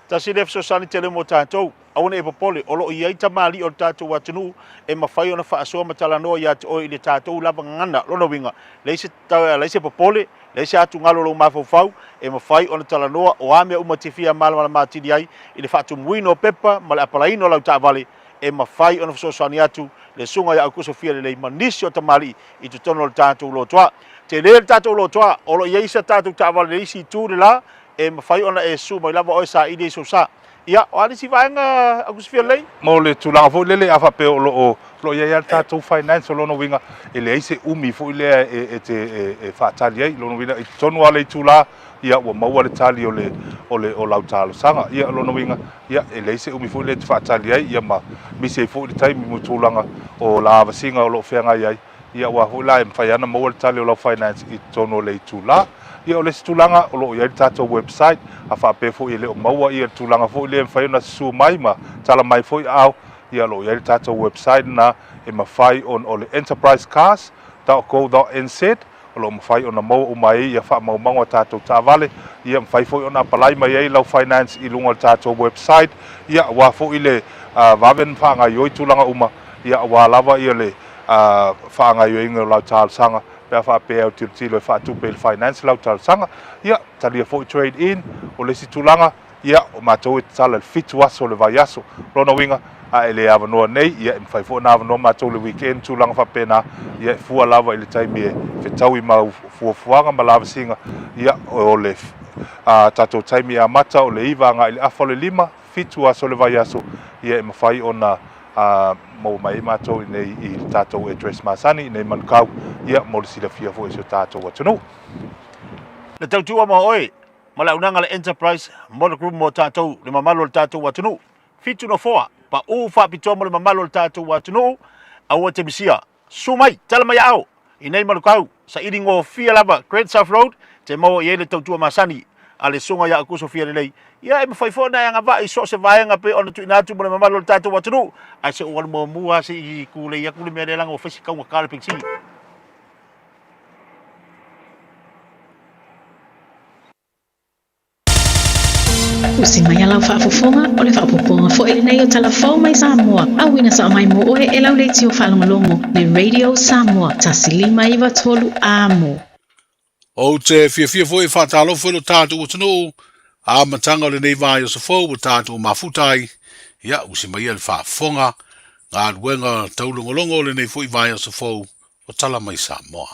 Tasi lea fesoasoani tele mo tatou. Aua ne i popole, o lo o i ai tamalii o le tatou atunuu e mafai ona faasoa ma talanoa ia te oe i le tatou lava gagana. Lona uiga, leai se, leai se popole, leai se atugalu o lou mafaufau, e mafai ona talanoa o a mea uma e te fia malamalama atili ai i le faatumuina o pepa ma le apalaiina o lau taavale, e mafai ona fesoasoani atu le Susuga ia Aukuso Fialelei ma nisi o tamalii i totonu o le tatou lotoa. Tele le tatou lotoa, o lo o i ai isi a tatou taavale i le isi itu le la, e mafai ona e susu mai lava oe saili ai sou sa. Ia, o a nisi vaega Aukuso Fialelei? Mo le tulaga foi lele, a faapea o lo o lo o i ai lava le tatou finance, o lona uiga e leai se umi foi lea e te e faatali ai. O lona uiga i totonu lava o le itula, ia ua maua le tali o le o le o lau talosaga. Ia o lona uiga, ia e leai se umi foi lea e te faatali ai, ia ma misi ai foi le taimi mo tulaga o lavasiga o lo o feagai ai. Ia aua foi la e mafai lava ona maua le tali o lau finance i totonu o le itula. Ia o le isi tulaga o lo o i ai le tatou website, a faapea foi e le o maua ia le tulaga foi lea e mafai ona susu mai ma tala mai foi aao, ia o lo o i ai le tatou website lena e mafai ona o le enterprisecars dot co dot nz o lo o mafai ona maua uma ai ia faamaumauga o tatou taavale, ia mafai foi ona apalai mai ai lau finance i luga o le tatou website, ia aua foi le vave ona faagaoioi tulaga uma, ia aua lava ia le faagaoioiga o lau talosaga pe a faapea e autilotilo e faatupe i le finance lau talosaga. Ia, talia foi trade in, o le isi tulaga, ia, o matou e tatala i le 7 aso o le vaiaso. Lona uiga, a e le avanoa nei, ia, e mafai foi ona avanoa matou i le weekend, tulaga faapena, ia, e fua lava i le taimi e fetaui ma fuafuaga ma lavasiga, ia, o le tatou taimi e amata o le 9 agai i le afa o le 5, 7 aso o le vaiaso, ia, e mafai ona maua mai ai matou i inei i le tatou address masani i inei i Manukau, ia, mo le silafia foi e si o tatou atunuu. Le tautua ma oe ma le auaunaga a le Enterprise Motor Group mo tatou, le mamalu o le tatou atunuu. 7 nofoa, pau faapitoa mo le mamalu o le tatou atunuu, aua e te misia. Susu mai, tala mai aao, i nei Manukau, saili gofie lava Great South Road, te maua i ai le tautua masani a le Susuga ia Aukuso Fialelei. Ia e mafai foi ona e agavaa i so o se vaega pei ona tuuina atu mo le mamalu o le tatou atunuu, ae se i ou alu muamua lava se i tulei atu le mea lea leaga ua fai si taugata le penisini. Usi mai a lau faafofoga, o le faaopoopoga foi lenei o Tala Fou mai Samoa, auina sao mai mo oe e lau leitio faalogologo, le Radio Samoa 1593 Amo. Ou te fiafia foi e faatalofa i lo tatou atunuu, amataga o lenei vaiaso fou ua tatou mafuta ai, ia usi mai ia le faafofoga, galuega taulogologo o lenei foi vaiaso fou o Tala Mai Samoa.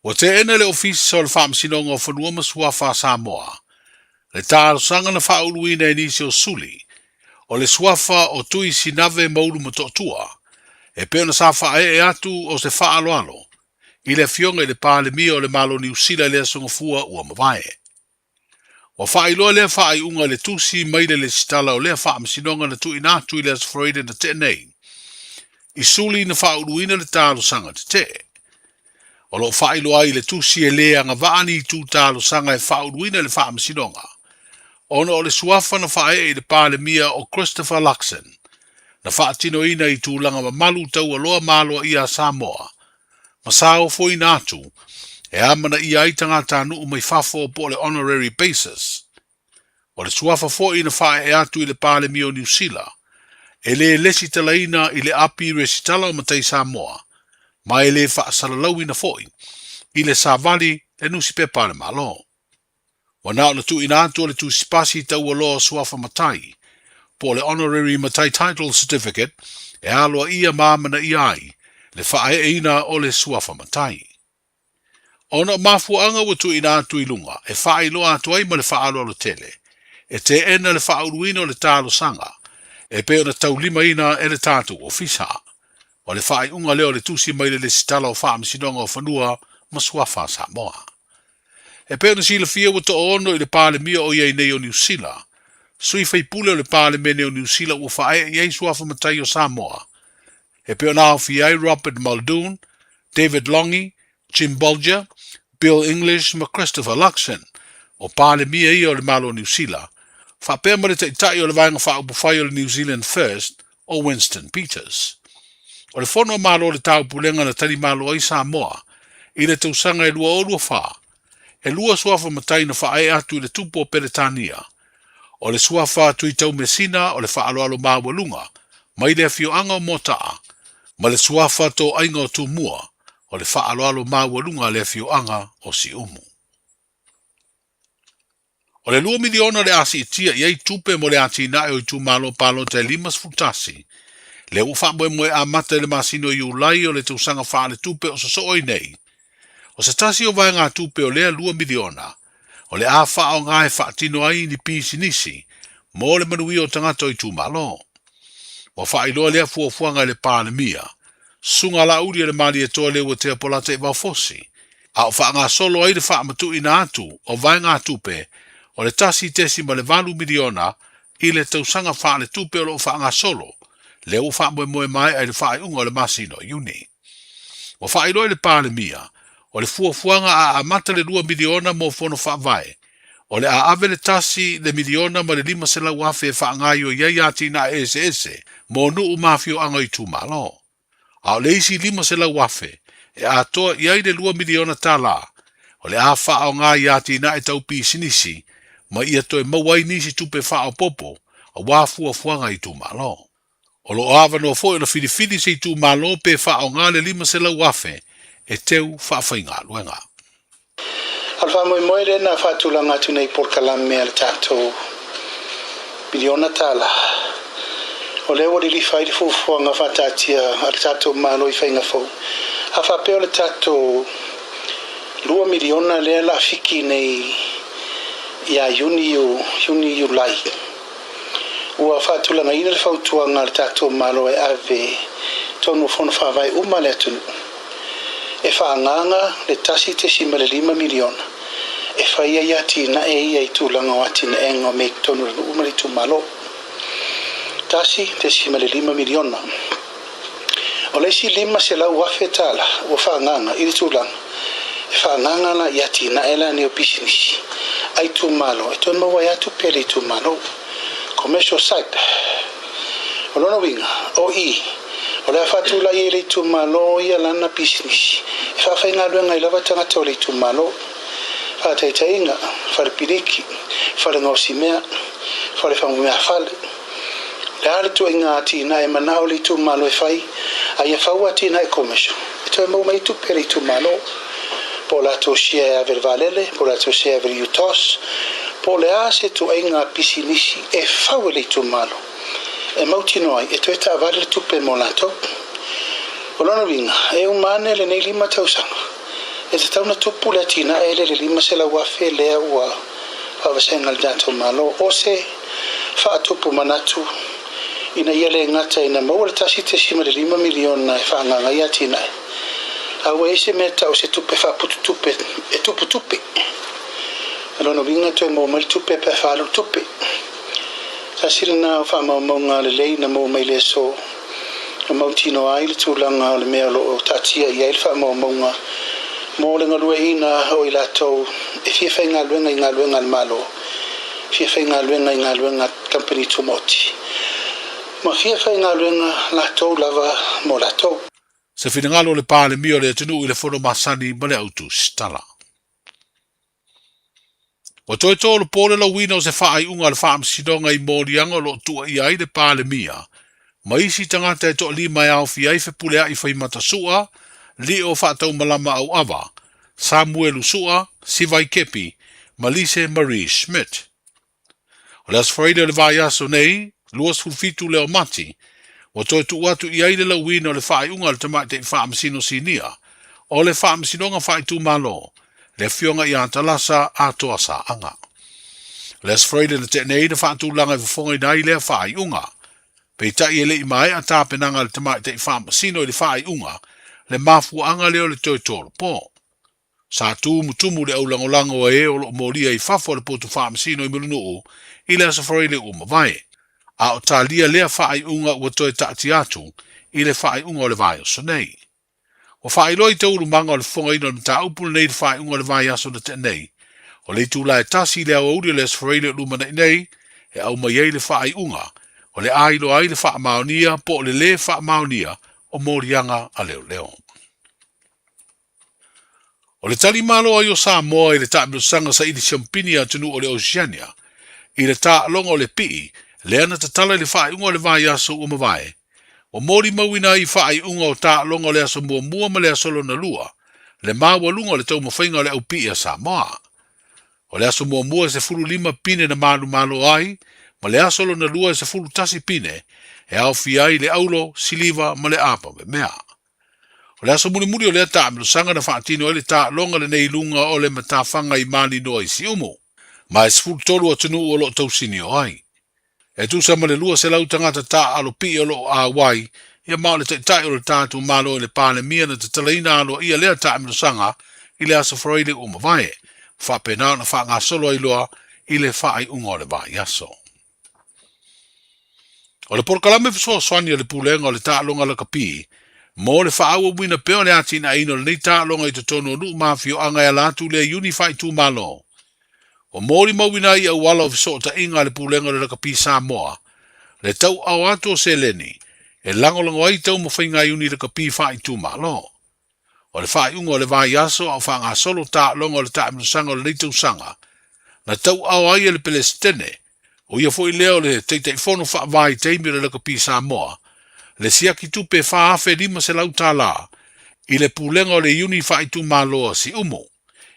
Ua teena e le Ofisa o le Faamasinoga o Fanua ma Suafa a Samoa le talosaga na faauluina e nisi o suli o le suafa o Tui Sinave Maulu Motootua e pei ona sa faaee atu o se faaaloalo i le Afioga i le Palemia o le Malo o Niu Sila i le Aso Gafua ua mavae. Ua faailoa lea faaiuga i le tusi mai le lesitala o lea faamasinoga na tuuina atu i le Aso Faraile na tea nei, i suli na faauluina le talosaga tetee. O lo o faailoa ai i le tusi e le agavaa ni itu talosaga e faauluina i le faamasinoga, ona o le suafa na faaee i le Palemia o Christopher Luxon, na faatinoina i tulaga mamalu taualoa ma aloaia a Samoa, ma sa ofoina atu e amanaia ai tagatanuu mai fafo po o le honorary basis. O le suafa foi na faaee atu i le Palemia o Niu Sila, e le lesitalaina i le api resitala o matai Samoa, ma e le faasalalauina foi i le savali le nusipepa a le Malo. Ua na ona tuuina atu o le tusipasi taualoa o Suafa Matai, po o le Honorary Matai Title Certificate, e aloaia ma amanaia ai le faaeeina o le Suafa Matai. Ona o mafuaaga ua tuuina atu i luga e faailoa atu ai ma le faaaloalo tele, e teena le faauluina o le talosaga e pei ona taulimaina e le tatou Ofisa. O le faaiuga lea o le tusi mai le Lesitala o Faamasinoga o Fanua ma Suafa a Samoa. E pei ona silafia ua toaono i le Palemia o i ai nei o Niu Sila, sui faipule o le Palemene o Niu Sila ua faaee i ai suafa matai o Samoa, e pei ona aofia ai Robert Muldoon, David Lange, Jim Bolger, Bill English ma Christopher Luxon, o Palemia ia o le Malo o Niu Sila, faapea ma le Taitai o le Vaega Faaupufai o le New Zealand First, o Winston Peters. O le Fono a Malo o le Taupulega na talimalo ai Samoa i le tausaga e 2024, e lua suafa matai na faaee atu i le Tupu o Peretania. O le suafa Tuitaumeasina o le faaaloalo maualuga mai le afioaga o Moataa, ma le suafa Toaiga o Tumua o le faaaloalo maualuga a le afioaga o Siumu. O le $2 miliona le a siitia i ai tupe mo le atinae o itumalo palota e 51, lea ua faamoemoe amata i le masina o Iulai o le tausaga faaletupe o sosoo ai nei. O se tasi o vaegatupe o lea $2 miliona, o le a faaaoga e faatino ai ni pisinisi mo le manuia o tagata o itumalo. Ua faailoa lea fuafuaga e le Palemia, Susuga Laauli e le Malietoa Leuatea Polata i Vaofosi, a o faagasolo ai le faamatuuina atu o vaegatupe o le $1.8 miliona i le tausaga faaletupe o lo o faagasolo, lea ua faamoemoe maea i le faaiuga o le masina o Iuni. Ua faailoa i le Palemia, o le fuafuaga a amata le $2 miliona mo fono faavae, o le a ave le tasi le miliona ma le 500,000 e faagaoioi ai atinae eseese mo nuu ma afioaga o itumalo. A o le isi 500,000 e atoa i ai le $2 miliona, o le a faaaoga i atinae tau pisinisi ma ia toe maua ai nisi tupe faaopoopo aua fuafuaga i itumalo. O lo o avanoa foi ona filifili se itumalo pe faaaoga le 500,000 e teu faafaigaluega. O le faamoemoe lea na faatulaga atu nei i polokalame a le tatou miliona tala, o lea ua lilifa ai le fuafuaga faataatia a le tatou Malo i faiga fou. A faapea o le tatou $2 miliona lea la fiki nei ia Iuni, Iuni, Iulai, ua faatulagaina le fautuaga a le tatou Malo e ave totonu o fono faavae uma a le atunuu e faaagaaga le $1.5 miliona e fai ai atinae ia i tulaga o atinaega o mea i totonu o le nuu ma le itumalo. $1.5 miliona. O le isi $500,000 ua faaagaaga i le tulaga e faaagaaga la i atinae la nei o pisinisi a itumalo e toe maua ai lava tupe a le itumalo. Commercial site. O lona uiga, o i, o le a faatulai ai e le itumalo ia lana pisinisi e faafaigaluega ai lava tagata o le itumalo. Faataitaiga, fale piliki, fale gaosimea, fale fagumeafale. O le a le ituaiga atinae e manao le itumalo e fai, a ia fau atinae commercial e toe maua mai ai tupe a le itumalo. Po o latou share e ave i le vaalele, po o latou share e ave i le UTOS, po o le a se ituaiga pisinisi e fau e le itumalo e mautinoa ai e toe taavale le tupe mo latou. O lona uiga, e uma ane lenei lima tausaga, e tatau ona tupu le atinae lea i le 500,000 lea ua faavasega e le tatou Malo. O se faatupu manatu ina ia le gata ina maua le $1.5 miliona e faaagaaga ai atinae, a ua i ai se mea e tau o se tupe faapututupe e tupu tupe. O lona uiga e toe maua mai le tupe pe a faaalu le tupe. Tasi lena o faamaumauga lelei na maua mai i le aso e mautinoa ai le tulaga o le mea o lo o taatia i ai le faamaumauga mo le galueaiina o i latou e fia faigaluega i galuega a le Malo, fia faigaluega i galuega a kamupani tumaoti, ma fia faigaluega latou lava mo latou. Se finagalo o le Palemia o le atunuu i le fono masani ma le au tusitala. Ua toe tolopo le lauina o se faaiuga a le Faamasinoga i moliaga o lo o tuuaia ai le Palemia ma isi tagata e toalima e aofia ai Fepuleai Faimata Su'a, Lio Faataumalama Auava, Samuelu Su'a, Sivai Kepi ma Lise Marie Schmidt. O le Aso Faraile o le vaiaso nei, 27 lea o Mati, ua toe tuu atu i ai le lauina o le faaiuga a le Tamaitai Faamasino Sinia o le Faamasinoga Faaitumalo, le Afioga ia Talasa Atoa Saaga. O le Aso Faraile na tea nei na faatulaga e fofogaina ai lea faaiuga. Peitai e le i maea tapenaga a le Tamaitai Faamasino i le faaiuga, le mafuaaga lea o le toe tolopo. Sa tumutumu le aulagolago a e o lo o molia i fafo a le Potu Faamasino i Mulinuu i le Aso Faraile ua mavae, a o talia lea faaiuga ua toe taatia atu i le faaiuga o le vaiaso nei. Ua faailoa i taualumaga o le fofogaina o le mataupu lenei i le faaiuga o le vaiaso na tea nei, o le itula e tasi i le aoauli o le Aso Faraile o lumanai nei e aumai ai le faaiuga o le a iloa ai le faamaonia po o le lē faamaonia o moliaga a leoleo. O le tali malo ai o Samoa i le taamilosaga saili siampini a atunuu o le Oceania i le taaloga o le pii lea na tatala i le faaiuga o le vaiaso ua mavae, ua molimauina ai i faaiuga o taaloga o le aso muamua ma le aso lona lua le maualuga o le taumafaiga o le aupii a Samoa. O le aso muamua e 15 pine na manumalo ai, ma le aso lona lua e 11 pine e aofia ai le auro, siliva ma le apa memea. O le aso mulimuli o lea taamilosaga na faatino ai le taaloga lenei i luga o le matafaga i Maninoa i Siumu, ma e 13 atunuu o lo o tausinio ai. E tusa ma le 200 tagata taaalo pii o lo o auai, ia ma o le Taitai o le tatou Malo i le Palemia na tatalaina aloaia lea taamilosaga i le Aso Faraile ua mavae, ma faapena ona faagasolo ai loa i le faaiuga o le vaiaso. O le polokalame fesoasoani a le Pulega o le Taaloga Lakapi mo le faaauauina pea o le atinaeina o lenei taaloga i totonu o nuu ma afioaga e ala atu lea Iuni faaitumalo. Ua molimauina ai i auala o fesootaiga a le Pulega o le Lakapi Samoa le tauaao atu o seleni e lagolago ai taumafaiga a Iuni Lakapi faaitumalo. O le faaiuga o le vaiaso a o faagasolo taaloga o le taamilosaga o lenei tausaga, na tauaao ai e le Pelesitene, o ia foi lea o le Taitaifono faavaitaimi o le Lakapi Samoa, le siaki tupe e $4,500 i le Pulega o le Iuni Faaitumalo a Siumu,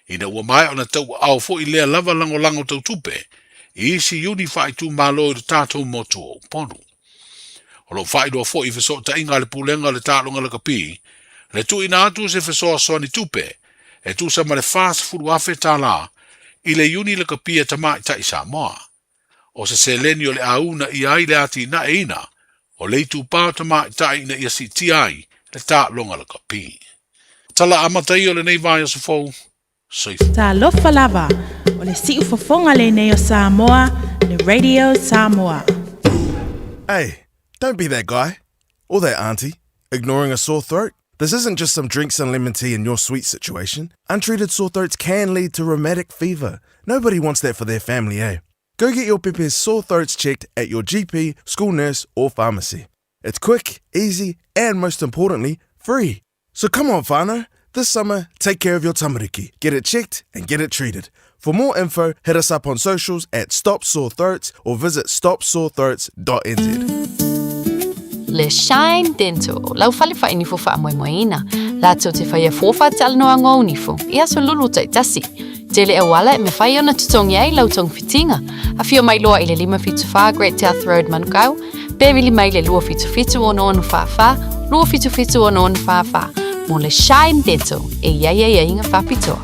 ina ua maea ona tauaao foi lea lava lagolago tau tupe i isi iuni faaitumalo i lo tatou motu o Upolu. O lo o faailoa foi i fesootaiga a le Pulega o le Taaloga Lakapi le tuuina atu o se fesoasoani tupe e tusa ma le $40,000 i le iuni lakapi a tamaitai Samoa. O se seleni o le a uunaia ai le atinaeina o le itupa o tamaitai ina ia siitia ai le taaloga lakapi. Tala amata ia o lenei vaiaso fou. Soifua. Talofa lava, o le siufofoga lenei o Samoa, le Radio Samoa. Hey, don't be that guy. Or that auntie, ignoring a sore throat. This isn't just some drinks and lemon tea in your sweet situation. Untreated sore throats can lead to rheumatic fever. Nobody wants that for their family, eh? Go get your pepe's sore throats checked at your GP, school nurse, or pharmacy. It's quick, easy, and most importantly, free. So come on, whānau. This summer, take care of your tamariki. Get it checked and get it treated. For more info, hit us up on socials at Stop Sore Throats or visit stopsorethroats.nz. Le Shine Dental, lau fale faainifo faamoemoeina, latou te faia fua faatalanoaga o nifo i aso lulu taitasi. Tele auala e mafai ona totogi ai lau togafitiga. Afio mai loa i le 574 Great South Road Manukau, pe vili mai le 277 6644, 277 6644 mo le Shine Dental e i ai aiaiga faapitoa.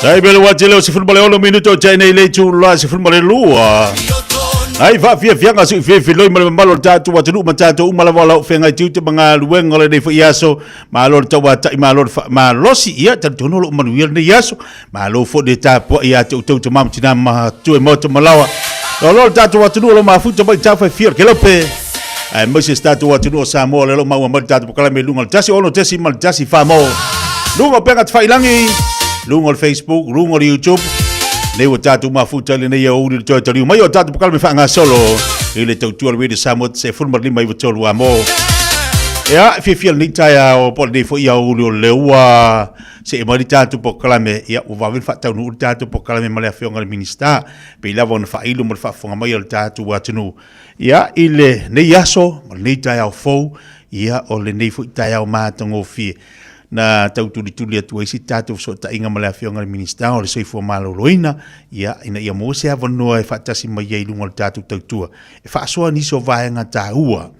Tai pele wa tele o 16 minuto o tai nei le itula 12. Ai faafiafiaga si ufefiloi ma le mamalu o le tatou atunuu ma tatou uma lava o lau feagai tiute ma galuega o lenei foi aso. Malo le tauata'i, malo le faamalosi. Ia, talitonu o loo manuia lenei aso. Malo foi le tapua'i ia te outou tama ma tinā matutua i maota ma laoa. Loaloa le tatou atunuu o lo mafuta mai i tafa e fia o le kelope. Aemaise se tatou atunuu o Samoa o lea o lo o maua mai le tatou polokalame i luga o le 16.1 Famo. Luga o upega tafailagi, luga o le Facebook, luga o le YouTube. Nei ua tatou mafuta i lenei aoauli le toe taliu mai o tatou polokalame faagasolo i le tautua le Radio Samoa 15 93 amo. Ia, fiafia lenei taeao po o lenei foi aoauli o lea ua see mai le tatou polokalame, ia ua vave ona faataunuu le tatou polokalame ma le afioga i le Minisita, pei lava ona faailo ma le faafofoga mai a le tatou atunuu. Ia, i lenei aso ma lenei taeao fou, ia, o lenei foi taeao matagofie, na tau tulituli atu ai se tatou fesootaiga ma le Afioga i le Minisita o le Soifua Maloloina, ia, ina ia maua se avanoa e faatasi mai ai i luga o le tatou tautua, e faasoa nisi o vaega taua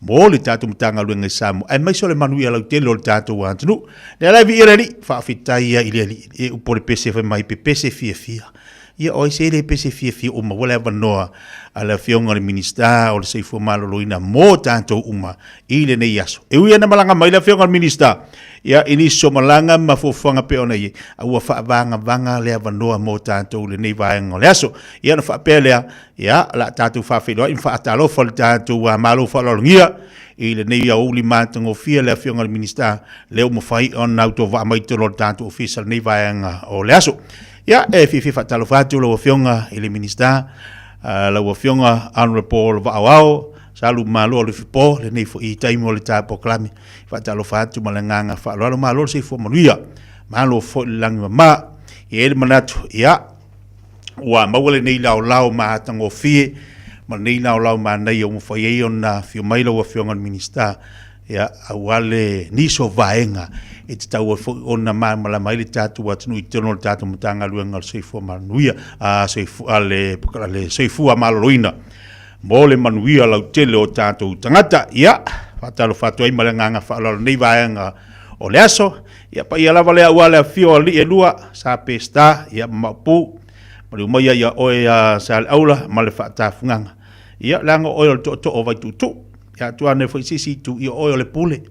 mo le tatou Matagaluega i Samoa, aemaise o le manuia lautele o le tatou atunuu. Lea la e viia le Alii, faafetai ia i le Alii, e upu o le pese fai mai, pepese fiafia. Ia o ai se le pese fiafia ua maua le avanoa a le Afioga i le Minisita o le Soifua Maloloina mo tatou uma i lenei aso. E ui ina malaga mai le Afioga i le Minisita, ia i nisi o malaga ma fuafuaga pei ona i ai, a ua faavagavaga le avanoa mo tatou i lenei vaega o le aso. Ia ona faapea lea, ia o le a tatou faafeiloai ma faatalofa i le tatou Malo faaaloalogia i lenei aoauli matagofie le Afioga i le Minisita lea ua mafai ona autovaa mai i totonu o le tatou Ofisa i lenei vaega o le aso. Ia, e fiafia faatalofa atu lau Afioga i le Minisita, lau Afioga Honourable Vaaoao, Salu Malo Alofipo, lenei foi taimi o le ta polokalame. Faatalofa atu ma le agaga faaaloalo, malo le soifua manuia, malo foi le lagi mama. E i ai le manatu, ia, ua maua lenei laolao matagofie ma lenei laolao manaia ua mafai ai ona afio mai lau Afioga i le Minisita, Ia, aua le nisi o vaega e tatau ai foi ona malamalama ai le tatou atunuu i totonu o le tatou Matagaluega o le Soifua Manuia, a, soifua, le, le Soifua Maloloina mo le manuia lautele o tatou tagata. Ia, faatalofa atu ai ma le agaga faaaloalo nei vaega o le aso. Ia, paia lava lea aua le afio o alii e lua, Sa Peseta, ia, ma Maopu, maliu maia ia oe a Saleaula ma le faatafugaga. Ia, leaga o oe o le tootoo o Vaituutuu. Ia atu ane foi se isi itu, ia oe o le pule.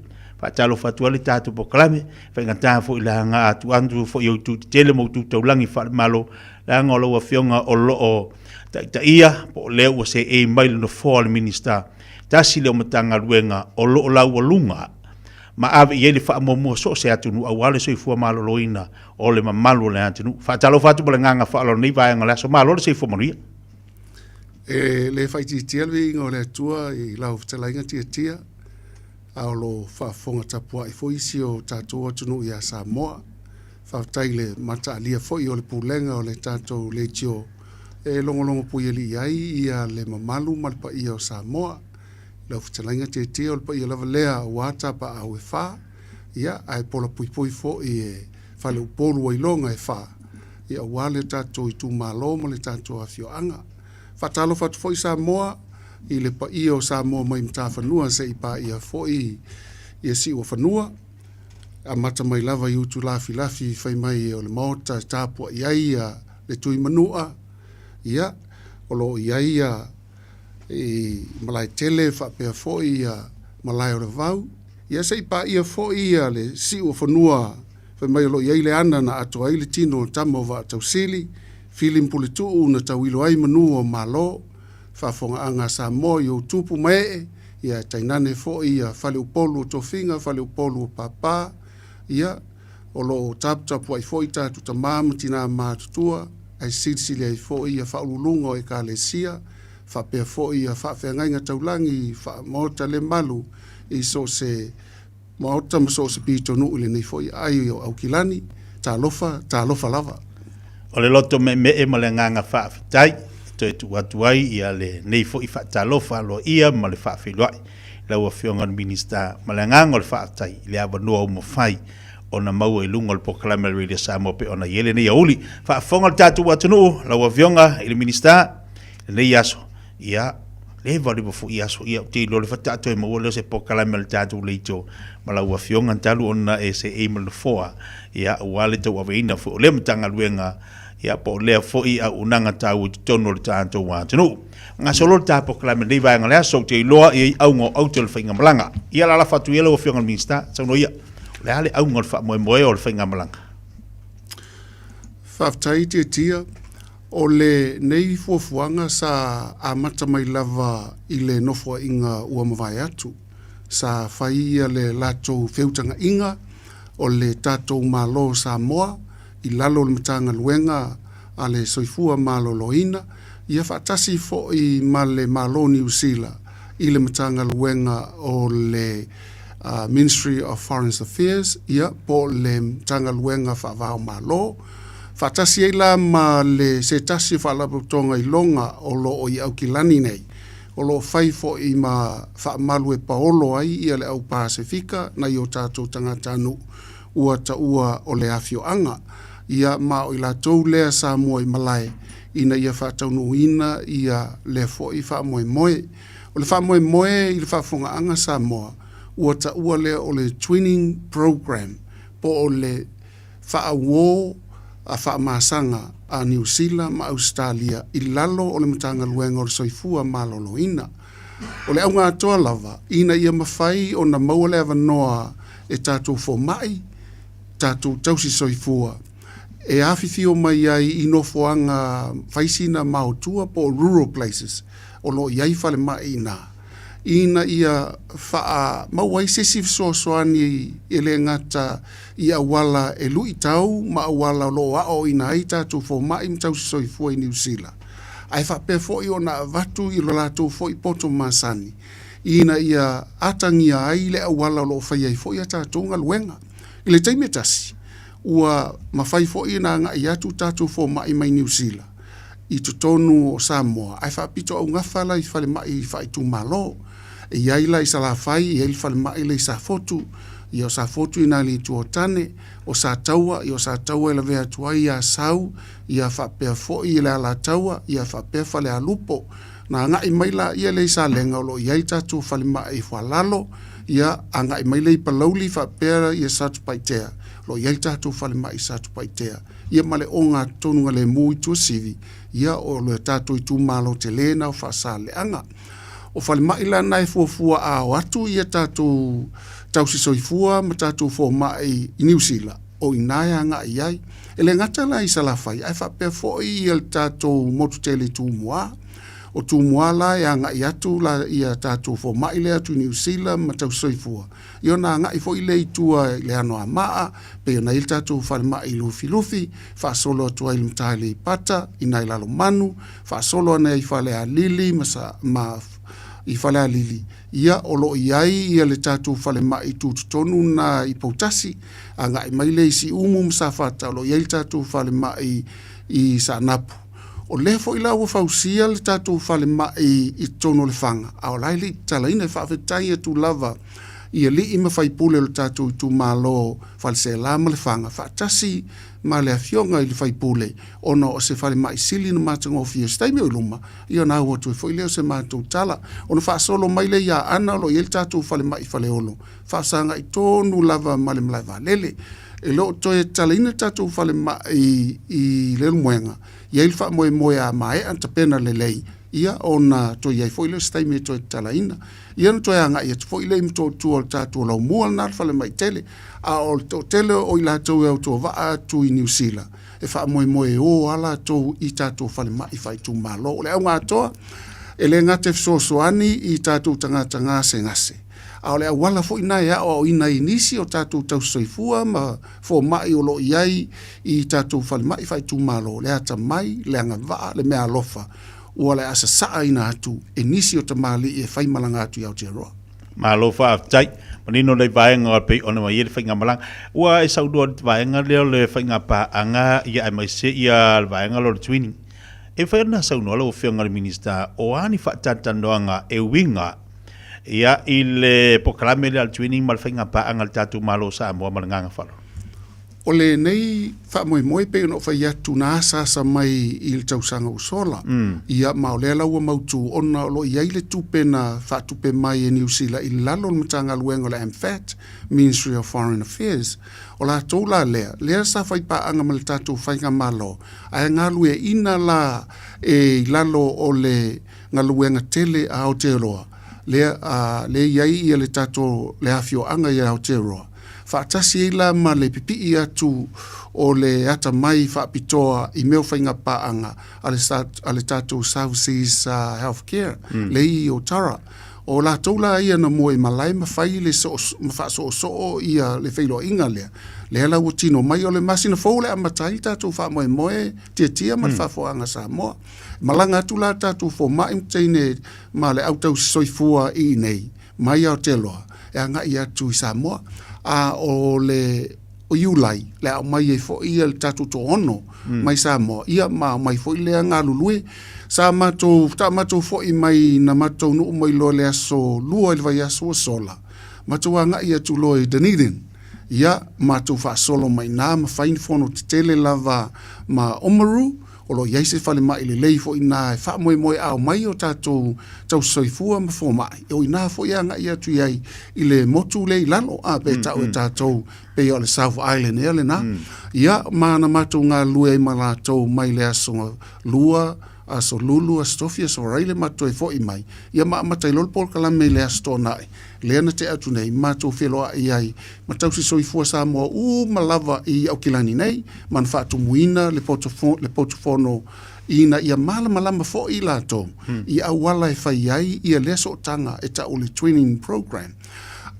Faatalofa atu ai le tatou polokalame, faigata foi leaga atu atu foi o itu tetele ma itu taulagi faale-Malo, leaga o lau Afioga o lo o taitaia, po o lea ua seei mai le nofoa o le Minisita, tasi lea o Matagaluega o lo o laualuga ma ave i ai le faamuamua so o se atunuu aua le soifua maloloina o le mamalu o le atunuu. Faatalofa atu ma le agaga faaaloalo i lenei vaega o le aso. Malo le soifua manuia. E le faaitiitia le viiga o le Atua i lau fetalaiga Tiatia, a o lo o faafofoga tapuai foi si o tatou atunuu ia Samoa. Faafetai i le mataalia foi o le pulega o le tatou leitio e logologo puialii ai ia le mamalu ma le paia o Samoa. Lau fetalaiga Tiatia, o le paia lava lea aua tapaau e fa, ia ae pola puipui foi e faleupolu o iloga e fa, ia aua le tatou itumalo ma le tatou afioaga. Faatalofa atu foi Samoa i le paia o Samoa mai Matafanua se i paia foi ia Siuofanua, amata mai lava i Utulafilafi fai mai o le Maota e tapuai ai ia le Tuimanua, ia o lo o i ai ia i Malaetele faapea foi ia Malae o le Vau, ia se i paia foi ia le Siuofanua Fai mai o lo o i ai le ana na atoa ai le tino o tama o Vaatausili, Fili ma Puletuu na tauilo ai manu o Malo, faafofogaaga a Samoa i ou tupu ma ee, ia tainane foi ia Faleupolu o Tofiga, Faleupolu o Papa, ia, o lo o taputapuai foi tatou tama ma tina matutua, ae silisili ai foi ia faauluuluga o Ekalesia, faapea foi ia faafeagaiga taulagi faa-Maota le malu i so o se Maota ma so o se pitonuu i lenei foi aai o Aukilani, talofa, talofa lava. O le loto meemee ma le agaga faafetai e toe tuu atu ai ia lenei foi faatalofa aloaia ma le faafeiloai i lau Afioga i le Minisita ma le agaga o le faafetai i le avanoa ua mafai ona maua i luga o le polokalame a le Radio Samoa pei ona i ai lenei aoauli. Faafofoga le tatou atunuu, lau Afioga i le Minisita, i lenei aso, ia, Leva leva foi aso ia ou te iloa le faatoa toe maua lea o se polokalame a le tatou leitio ma lau Afioga talu ona e seei ma le nofoa, ia, aua le tauaveina foi o lea Matagaluega, ia, po o lea foi auaunaga taua i totonu o le tatou atunuu. Gasolo le ta polokalame i lenei vaega o le aso, ou te iloa e i ai auga o aute o le faigamalaga. Ia, lalafo atu ia lau Afioga i le Minisita, saunoa ia, o le a le auga o le faamoemoe o le faigamalaga? Faafetai Tiatia. O lenei fuafuaga sa amata mai lava i le Nofoaiga ua mavae atu. Sa fai ia le latou feutagaiga o le tatou Malo o Samoa i lalo o le Matagaluega a le Soifua Maloloina, ia faatasi foi ma le Malo o Niu Sila i le Matagaluega o le Ministry of Foreign Affairs, ia po o le Matagaluega Faava-o-Malo, faatasi ai la ma le se tasi o Faalapotopotoga Iloga o lo o i Aukilani nei, o lo o fai foi ma faamalu e paolo ai ia le au Pasefika nai o tatou tagatanuu ua taua o le afioaga. Ia ma o i latou lea sa mua i malae ina ia faataunuuina ia lea foi faamoemoe. O le faamoemoe i le faafofogaaga Samoa, ua taua lea o le Twinning Programme po o le faauo a faamasaga a Niu Sila ma Ausetalia i lalo o le Matagaluega o le Soifua Maloloina. O le auga atoa lava, ina ia mafai ona maua le avanoa e tatou fomai, tatou tausi soifua e afifio mai ai i nofoaga faisina maotua po o rural places o lo o i ai falemai i ina, ina ia faamaua ai se isi fesoasoani e le gata i auala e luitau ma auala o lo o aoaoina ai tatou fomai ma tausi soifua i Niu Sila, ae faapea foi ona avatu i lo latou foi poto masani ina ia atagia ai le auala o lo o fai ai foi a tatou galuega. I le taimi e tasi, ua mafai foi ona agai atu tatou fomai mai Niu Sila i totonu o Samoa ae faapitoaugafa la i falemai faaitumalo. E i ai la i Salafai, e i ai le falemai la i Safotu, ia o Safotu i na i le Itu o Tane, o Sataua, ia o Sataua e lavea atu ai ia Asau, ia faapea foi i le Alataua, ia faapea Falealupo. Na agai mai laia lea i Salega o lo o i ai tatou falemai i Foalalo, ia agai mai lea i Palauli faapea ia Satupaitea, o lo o i ai le tatou falemai i Satupaitea, ia ma le ogatotonugalemu i Tuasivi, ia o le tatou itumalo tele na o Faasaleleaga. O falemai la na e fuafua a o atu ia tatou tausi soifua ma tatou fomai i Niu Sila, o i ina e agai i ai. E le gata la i Salafai, ae faapea foi ia le tatou motu tele i Tumua. O Tumua la e agai atu la ia tatou fomai lea atu i Niu Sila ma tausi soifua, ia ona agai foi lea i tua i le Anoamaa, pei ona i ai le tatou falemai i Lufilufi, faasolo atu ai i le Matai Aleipata, i na i Lalomanu, faasolo ane ai i Falealili ma, ma i Falealili, ia o lo o i ai ia le tatou falemai tutotonu na i Poutasi, agai mai lea i Siumu ma Safata, o lo o i ai le tatou falemai i Saanapu. O lea foi la ua fausia le tatou falemai i totonu o Lefaga, a o la e le i tatalaina. E faafetai atu lava i alii ma faipule o le tatou itumalo Faleseela ma Lefaga faatasi ma le afioga i le faipule ona o se falemai sili ona matagofie. O se taimi o i luma, ia ona au atu ai foi lea o se matou tala. Ona faasolo mai lea i Aana o lo o i ai le tatou falemai i Faleolo, faafesagai tonu lava ma le malae vaalele. E le o toe tatalaina le tatou falemai i Leulumoega, i ai le faamoemoe a maea ona tapena lelei, ia ona toe i ai foi lea o se taimi e toe tatalaina. Ia ona toe agai atu foi lea i Motootua o le tatou laumua lena le falemai tele. A o le toatele o i latou e autovaa atu i Niu Sila, e faamoemoe e o lava latou i tatou falemai faaitumalo. O le auga atoa, e le gata e fesoasoani i tatou tagata gasegase, a o le auala foi lena e aoaoina ai nisi o tatou tausisoifua ma fomai o lo o i ai i tatou falemai faaitumalo, le atamai, le agavaa, le meaalofa, ua le a sasaaina atu e nisi o tamalii e faimalaga atu i Aotearoa. Malo faafetai. Manino nei vaega e pei ona mai ai le faigamalaga. Ua e saunoa i le vaega lea o le faigapaaga ia aemaise ia le vaega lea o le twinning. E mafai ona saunoa lau Afioga i le Minisita, o a ni faatalatalanoaga e uiga ia i le polokalame lea o le twinning ma le faigapaaga a le tatou Malo o Samoa ma le agaga faaaloalo? O lenei faamoemoe e pei ona ou fai atu na asaasa mai i le tausaga ua sola, ia ma o lea la ua mautu ona o lo o i ai le tupe na faatupe mai e Niu Sila i lalo o le Matagaluega o le MFAT, Ministry of Foreign Affairs. O latou la lea, lea sa fai paaga ma le tatou Faigamalo, ae galueaiina la e i lalo o le galuega tele a Aotearoa, lea, lea e i ai ia le tatou, le afioaga i Aotearoa. Faatasi ai la ma le pipii atu o le atamai faapitoa i mea o faiga paaga a le tatou South Seas Health Care le i Otara. O latou la ia na mua i malae ma fai le ma faasoosoo ia le feiloaiga lea. Lea la ua tino mai o le masina fou le amata ai le tatou faamoemoe tiatia ma le faafofoga a Samoa. Malaga atu la tatou fomai ma teine ma le au tausi soifua i inei mai Aotearoa e agai atu i Samoa, a o le o Iulai le a aumai ai foi ia le tatou toaono mai Samoa, ia ma aumai foi lea galulue. Sa matou, faatoa matou foi mai na matou taunuu mai loa i le aso Lua i le vaiaso ua sola, matou agai atu loa i Dunedin, ia matou faasolo mai i ina ma fai ni fono tetele lava ma Oamaru, O lo o i ai se falemai lelei foi i ina e faamoemoe a omai o tatou tausisoifua ma fomai, o i ina foi e agai atu i ai i le motu lea i lalo, a pe tau e tatou pei o le South Island ea lena. Ia, ma na matou galulue ai ma latou mai le aso Lua, aso Lulu, aso Tofi, aso Faraile matou toe foi mai, ia ma amata ai loa le polokalame i le Aso Toonai, lea na tea atu nei, matou feloai ai ma tausisoifua Samoa uma lava i Aukilani nei, ma na faatumuina le poto, le potu fono ina ia malamalama foi i latou i auala e fai ai ia lea sootaga e tau o le Twinning Program.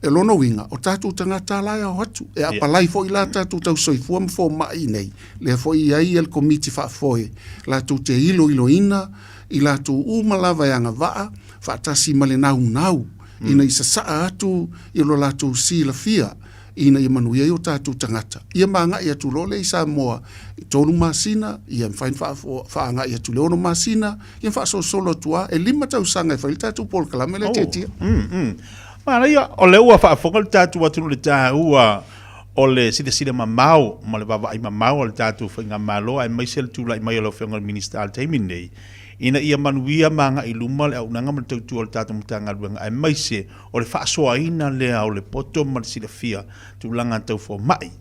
O lona uiga, o tatou tagata la e ao atu, e apalai foi la tatou tausisoifua ma fomai i inei, lea foi e i ai le Komiti Faafoe latou te iloiloina i latou uma lava e agavaa faatasi ma le naunau ina ia sasaa atu i lo latou silafia ina ia manuia ai o tatou tagata. Ia ma agai atu loa lea i Samoa i 3 masina, ia mafai ona faaagai atu i le 6 masina, ia faasolosolo atu lava, e 5 tausaga e fai ai le tatou polokalame lea Tiatia. Manaia, o lea ua faafofoga le tatou atunuu i le taua o le silasila mamao ma le vaavaai mamao a le tatou faigamalo aemaise le tulai mai o lau Afioga i le Minisita i le taimi lenei ina ia manuia ma agai i luma le auaunaga ma le tautua a le tatou Matagaluega aemaise o le faasoaina lea o le poto ma le silafia tulaga tau fomai.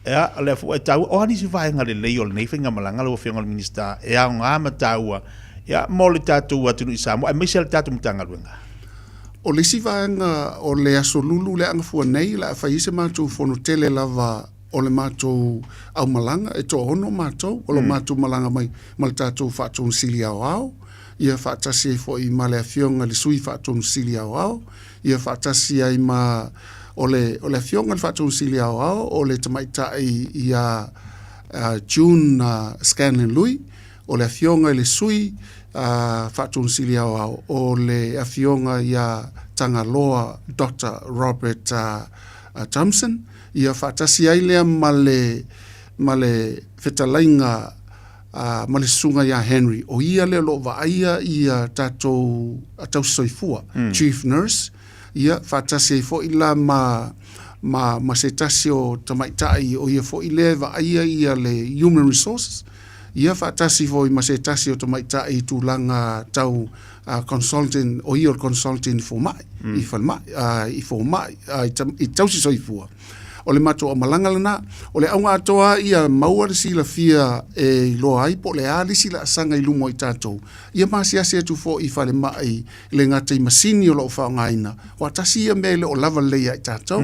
Ea, o lea foi e taua, o a nisi vaega lelei o lenei faigamalaga lau Afioga i le Minisita e aoga ma taua ia, mo le tatou atunuu i Samoa aemaise le tatou Matagaluega? O le isi vaega o le Aso Lulu lea gafua nei, o le a fai ai se matou fono tele lava o le matou aumalaga, e toaono matou, o lo matou malaga mai ma le tatou Faatonu Sili Aoao, ia faatasi ai foi ma le Afioga i le Sui Faatonu Sili Aoao, ia faatasi ai ma o le, o le Afioga i le Faatonu Sili Aoao, o le Tamaitai ia June Scanlan Lui, o le Afioga i le Sui Faatonu Sili Aoao, o le Afioga ia Tagaloa Doctor Robert Thompson, ia faatasi ai lea ma le, ma le fetalaiga ma le susuga ia Henry, o ia lea o lo o vaaia ia tatou tausisoifua, chief nurse, ia faatasi ai foi la ma, ma, ma se tasi o tamaitai o ia foi lea e vaaia ia le human resources, ia faatasi foi ma se tasi o tamaitai i tulaga tau consultant, o ia o le consultant i fomai, i falemai, i fomai, i tausisoifua. O le matou aumalaga lena. O le auga atoa ia maua le silafia e iloa ai po o le a le isi laasaga i luma o i tatou, ia ma asiasi atu foi i falemai e le gata i masini o lo o faaaogaina, aua tasi ia mea e le o lava lelei ia i tatou.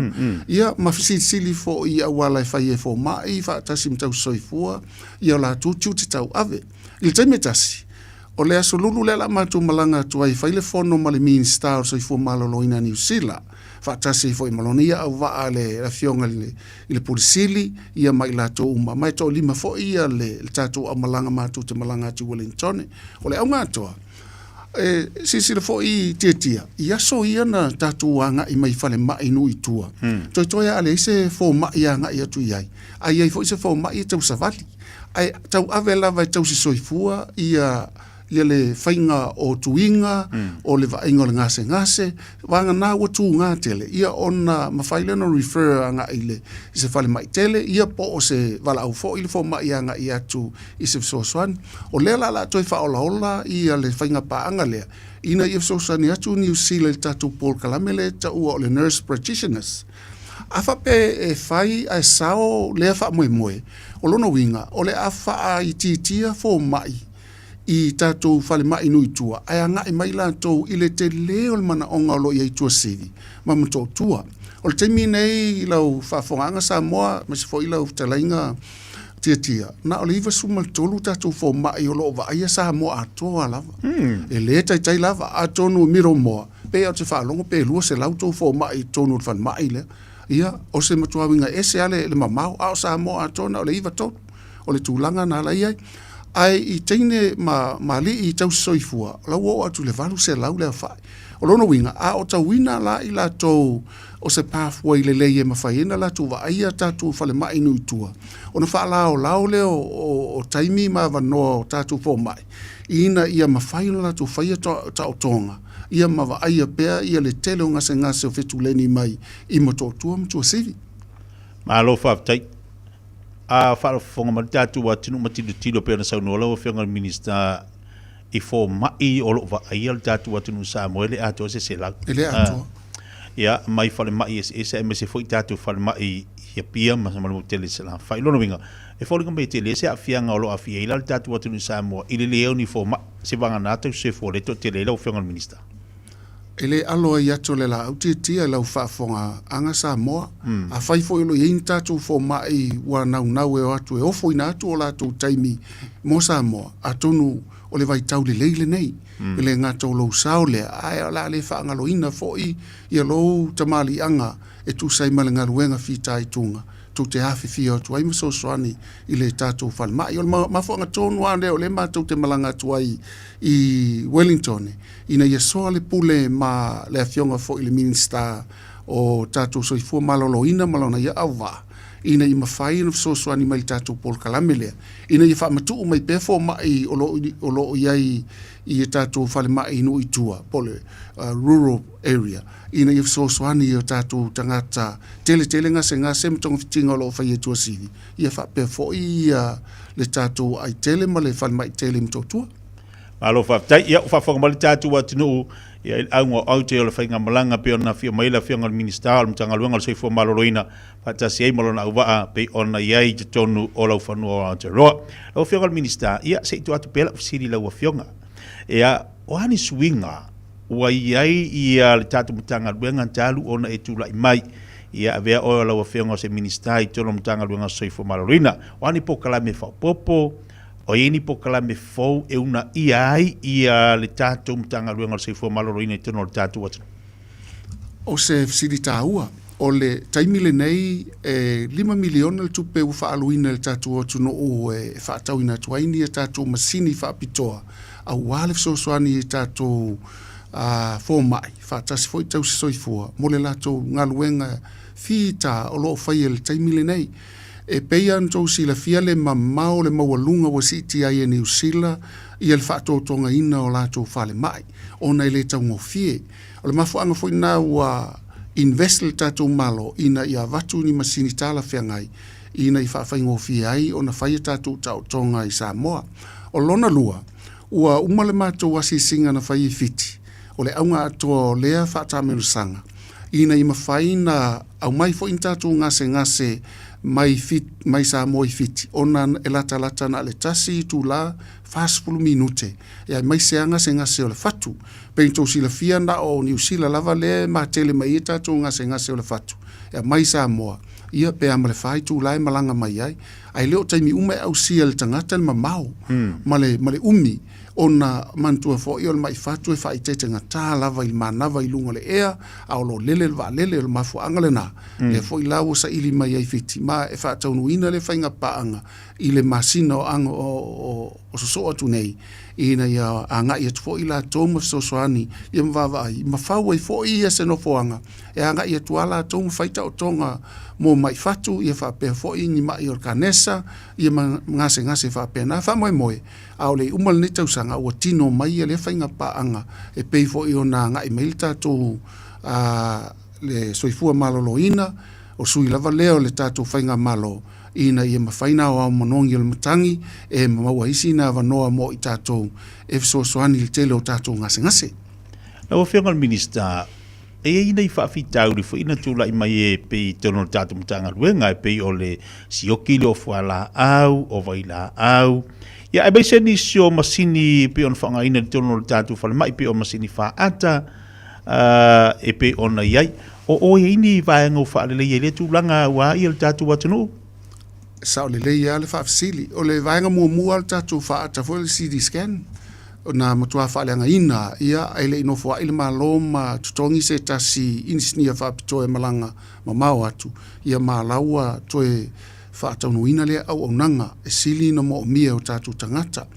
Ia ma fesilisili foi i auala e fai ai e fomai faatasi ma tausisoifua ia o latou tiute tauave. I le taimi e tasi, o le Aso Lulu lea o le a matou malaga atu ai e fai le fono ma le Minisita o le Soifua Maloloina o Niu Sila, faatasi ai foi ma lona ia auvaa le Afioga i le Pule Sili ia ma i latou uma, ma e toalima foi ia le tatou aumalaga matou te malaga atu i Ueligitone. O le auga atoa, e silasila foi Tiatia i aso ia na tatou agai mai falemai i nuu i tua, toetoe lava a leai se fomai e agai atu i ai, a i ai foi se fomai e tausavali, ae tauave lava e tausisoifua ia ia le faiga o tuiga, o le vaaiga o le gasegase, vagana ua tuga tele, ia ona mafai lea ona refer agai i le i se falemai tele, ia po o se valaau foi le fomai agai atu i se fesoasoani. O lea la o le a toe faaolaola ia le faiga paaga lea, ina ia fesoasoani atu Niu Sila i le tatou polokalame lea e taua o le Nurse Practitioners. A faapea e fai ae sao lea faamoemoe, o lona uiga o le a faaitiitia fomai i tatou falemai nuu i tua ae agai mai latou i le tele o le manaoga o lo o i ai i Tuasivi ma Motootua. O le taimi nei i lau faafofogaaga Samoa aemaise foi lau fetalaiga Tiatia, na o le 93 tatou fomai o lo o vaaia Samoa atoa lava. E le taitai lava, atonu i Miromoa, pei lava ou te faalogo pe 200 tou fomai i totonu o le falemai lea. Ia, o se matua uiga ese lava le mamao, a o Samoa atoa na o le 93. O le tulaga na la i ai. Ae i teine ma alii tausi soifua, o la ua oo atu i le 800 le aofai. O lona uiga, a aotauina la i latou o se pathway lelei e mafai ai ona latou vaaia tatou falemai i nuu i tua, ona faalaolao lea o taimi ma avanoa o tatou fomai ina ia mafai ona latou faia taotoga ia ma vaaia pea ia le tele o gasegase o fetuleni mai i Motootua ma Tuasivi. Malo faafetai. A faafofoga mai le tatou atunuu ma tilotilo pei ona saunoa lau Afioga i le Minisita i fomai o lo o vaaia le tatou atunuu Samoa e le atoa se 100. E le atoa. Ia, mai falemai eseese aemaise foi tatou falemai i Apia ma le motu tele i Salafai. Lona uiga, e foliga mai e tele se aafiaga o lo o aafia ai la le tatou atunuu Samoa i le leai o ni fomai, se vagana tausisoifua lea e toatele ai lau Afioga i le Minisita. E le alo ai atu le laau tiatia i lau faafofogaaga Samoa. Afai foi o lo o i ai ni tatou fomai ua naunau e o atu e ofoina atu o latou taimi mo Samoa, atonu o le vaitau lelei lenei. E le gata o lou sao lea, ae o le a le faagaloina foi ia lou tamaliiaga e tusa ai ma le galuega fitaituga tou te afifio atu ai ma fesoasoani i le tatou falemai. O le mafuaaga tonu lava lea o lea matou te malaga atu ai i Wellington ina ia soa le pule ma le Afioga foi i le Minisita o tatou Soifua Maloloina ma lona ia auvaa ina ia mafai ona fesoasoani mai i le tatou polokalame lea ina ia faamatuu mai pea fomai o lo o i ai i a tatou falemai i nuu i tua po o le rural area ina ia fesoasoani i o tatou tagata tele tele gasegase ma togafitiga o lo o faia i Tuasivi ia faapea foi ia le tatou aai tele ma le falemai tele i Motootua. Malo faafetai. Ia, ua faafofoga mai le tatou atunuu ia i le auga o aute o le faigamalaga pei ona afio mai le Afioga i le Minisita o le Matagaluega o le Soifua Maloloina faatasi ai ma lona auvaa pei ona i ai i totonu o laufanua o Aotearoa. Lau Afioga i le Minisita, ia se i tuu atu pea lau fesili i lau Afioga. Ia, o a ni suiga ua i ai ia le tatou Matagaluega talu ona e tulai mai? Ia, avea oe o lau Afioga o se Minisita i totonu o le Matagaluega o le Soifua Maloloina. O a ni polokalame faaopoopo? O i ai ni polokalame fou e uunaia ai ia le tatou Matagaluega o le Soifua Maloloina i totonu o le tatou atunuu? O se fesili taua. O le taimi lenei e $5 miliona le tupe ua faaaluina e le tatou atunuu e faatauina atu ai ni a tatou masini faapitoa aua le fesoasoani i tatou fomai faatasi foi tausi soifua mo le latou galuega fita o lo o faia i le taimi lenei. E pei lava ona outou silafia le mamao o le maualuga ua siitia ai e Niu Sila ia le faatotogaina o latou falemai ona e le taugofie. O le mafuaaga foi lena ua invest le tatou Malo ina ia avatu ni masini talafeagai ina ia faafaigofie ai ona fai a tatou taotoga i Samoa. O lona lua, ua uma le matou asiasiga na fai i Fiti, o le auga atoa o lea faataamilosaga ina ia mafai na aumai foi ni tatou gasegase mai mai Samoa i Fiti ona e latalata na o le tasi itula 40 minute aemaise lava gasegase o le fatu. Pei ona tou silafia na o Niu Sila lava lea e matele mai ai tatou gasegase o le fatu e aumai i Samoa, ia pe a ma le fa itula e malaga mai ai. Ae le o taimi uma e ausia e le tagata le mamao ma le ma le umi ona manatua foi o le mai fatu e faaeteetegata lava i le manava i luga o le ea a o lo o lele le vaalele. O le mafuaaga lena lea foi la ua saili mai ai Fiti ma e faataunuuina lea faiga paaga i le masina o sosoo atu nei. ina ia agai atu foi latou ma fesoasoani ia ma vaavaai ma fau ai foi ia se nofoaga e agai atu lava latou ma fai taotoga mo ma'i fatu ia faapea foi ni ma'i o le kanesa ia ma gasegase faapena. Faamoemoe, a o le i uma lenei tausaga ua tino mai ia lea faiga paaga e pei foi ona agai mai le tatou le soifua maloloina, o sui lava lea o le tatou faigamalo ina ia mafai ona aoao manogi o le matagi e maua ai sina avanoa mo i tatou e fesoasoani i le tele o tatou gasegase. Lau Afioga i le Minisita, e i ai nai faafitauli foi na tulai mai e pei i totonu o le tatou Matagaluega e pei o le sioki lea o fualaau, o vailaau, ia aemaise nisi o masini e pei ona faaaogaina i totonu o le tatou falemai e pei o masini faata e pei ona i ai. O o i ai ni vaega ua faaleleia i lea tulaga aua le tatou atunuu? Sao lelei lava le faafesili. O le vaega muamua o le tatou faata foi o le CT scan, na matua faaleagaina ia ae le i nofoai le Malo ma totogi se tasi inisinia faapitoa e malaga mamao atu, ia ma la ua toe faataunuuina lea auaunaga e sili ona moomia e o tatou tagata.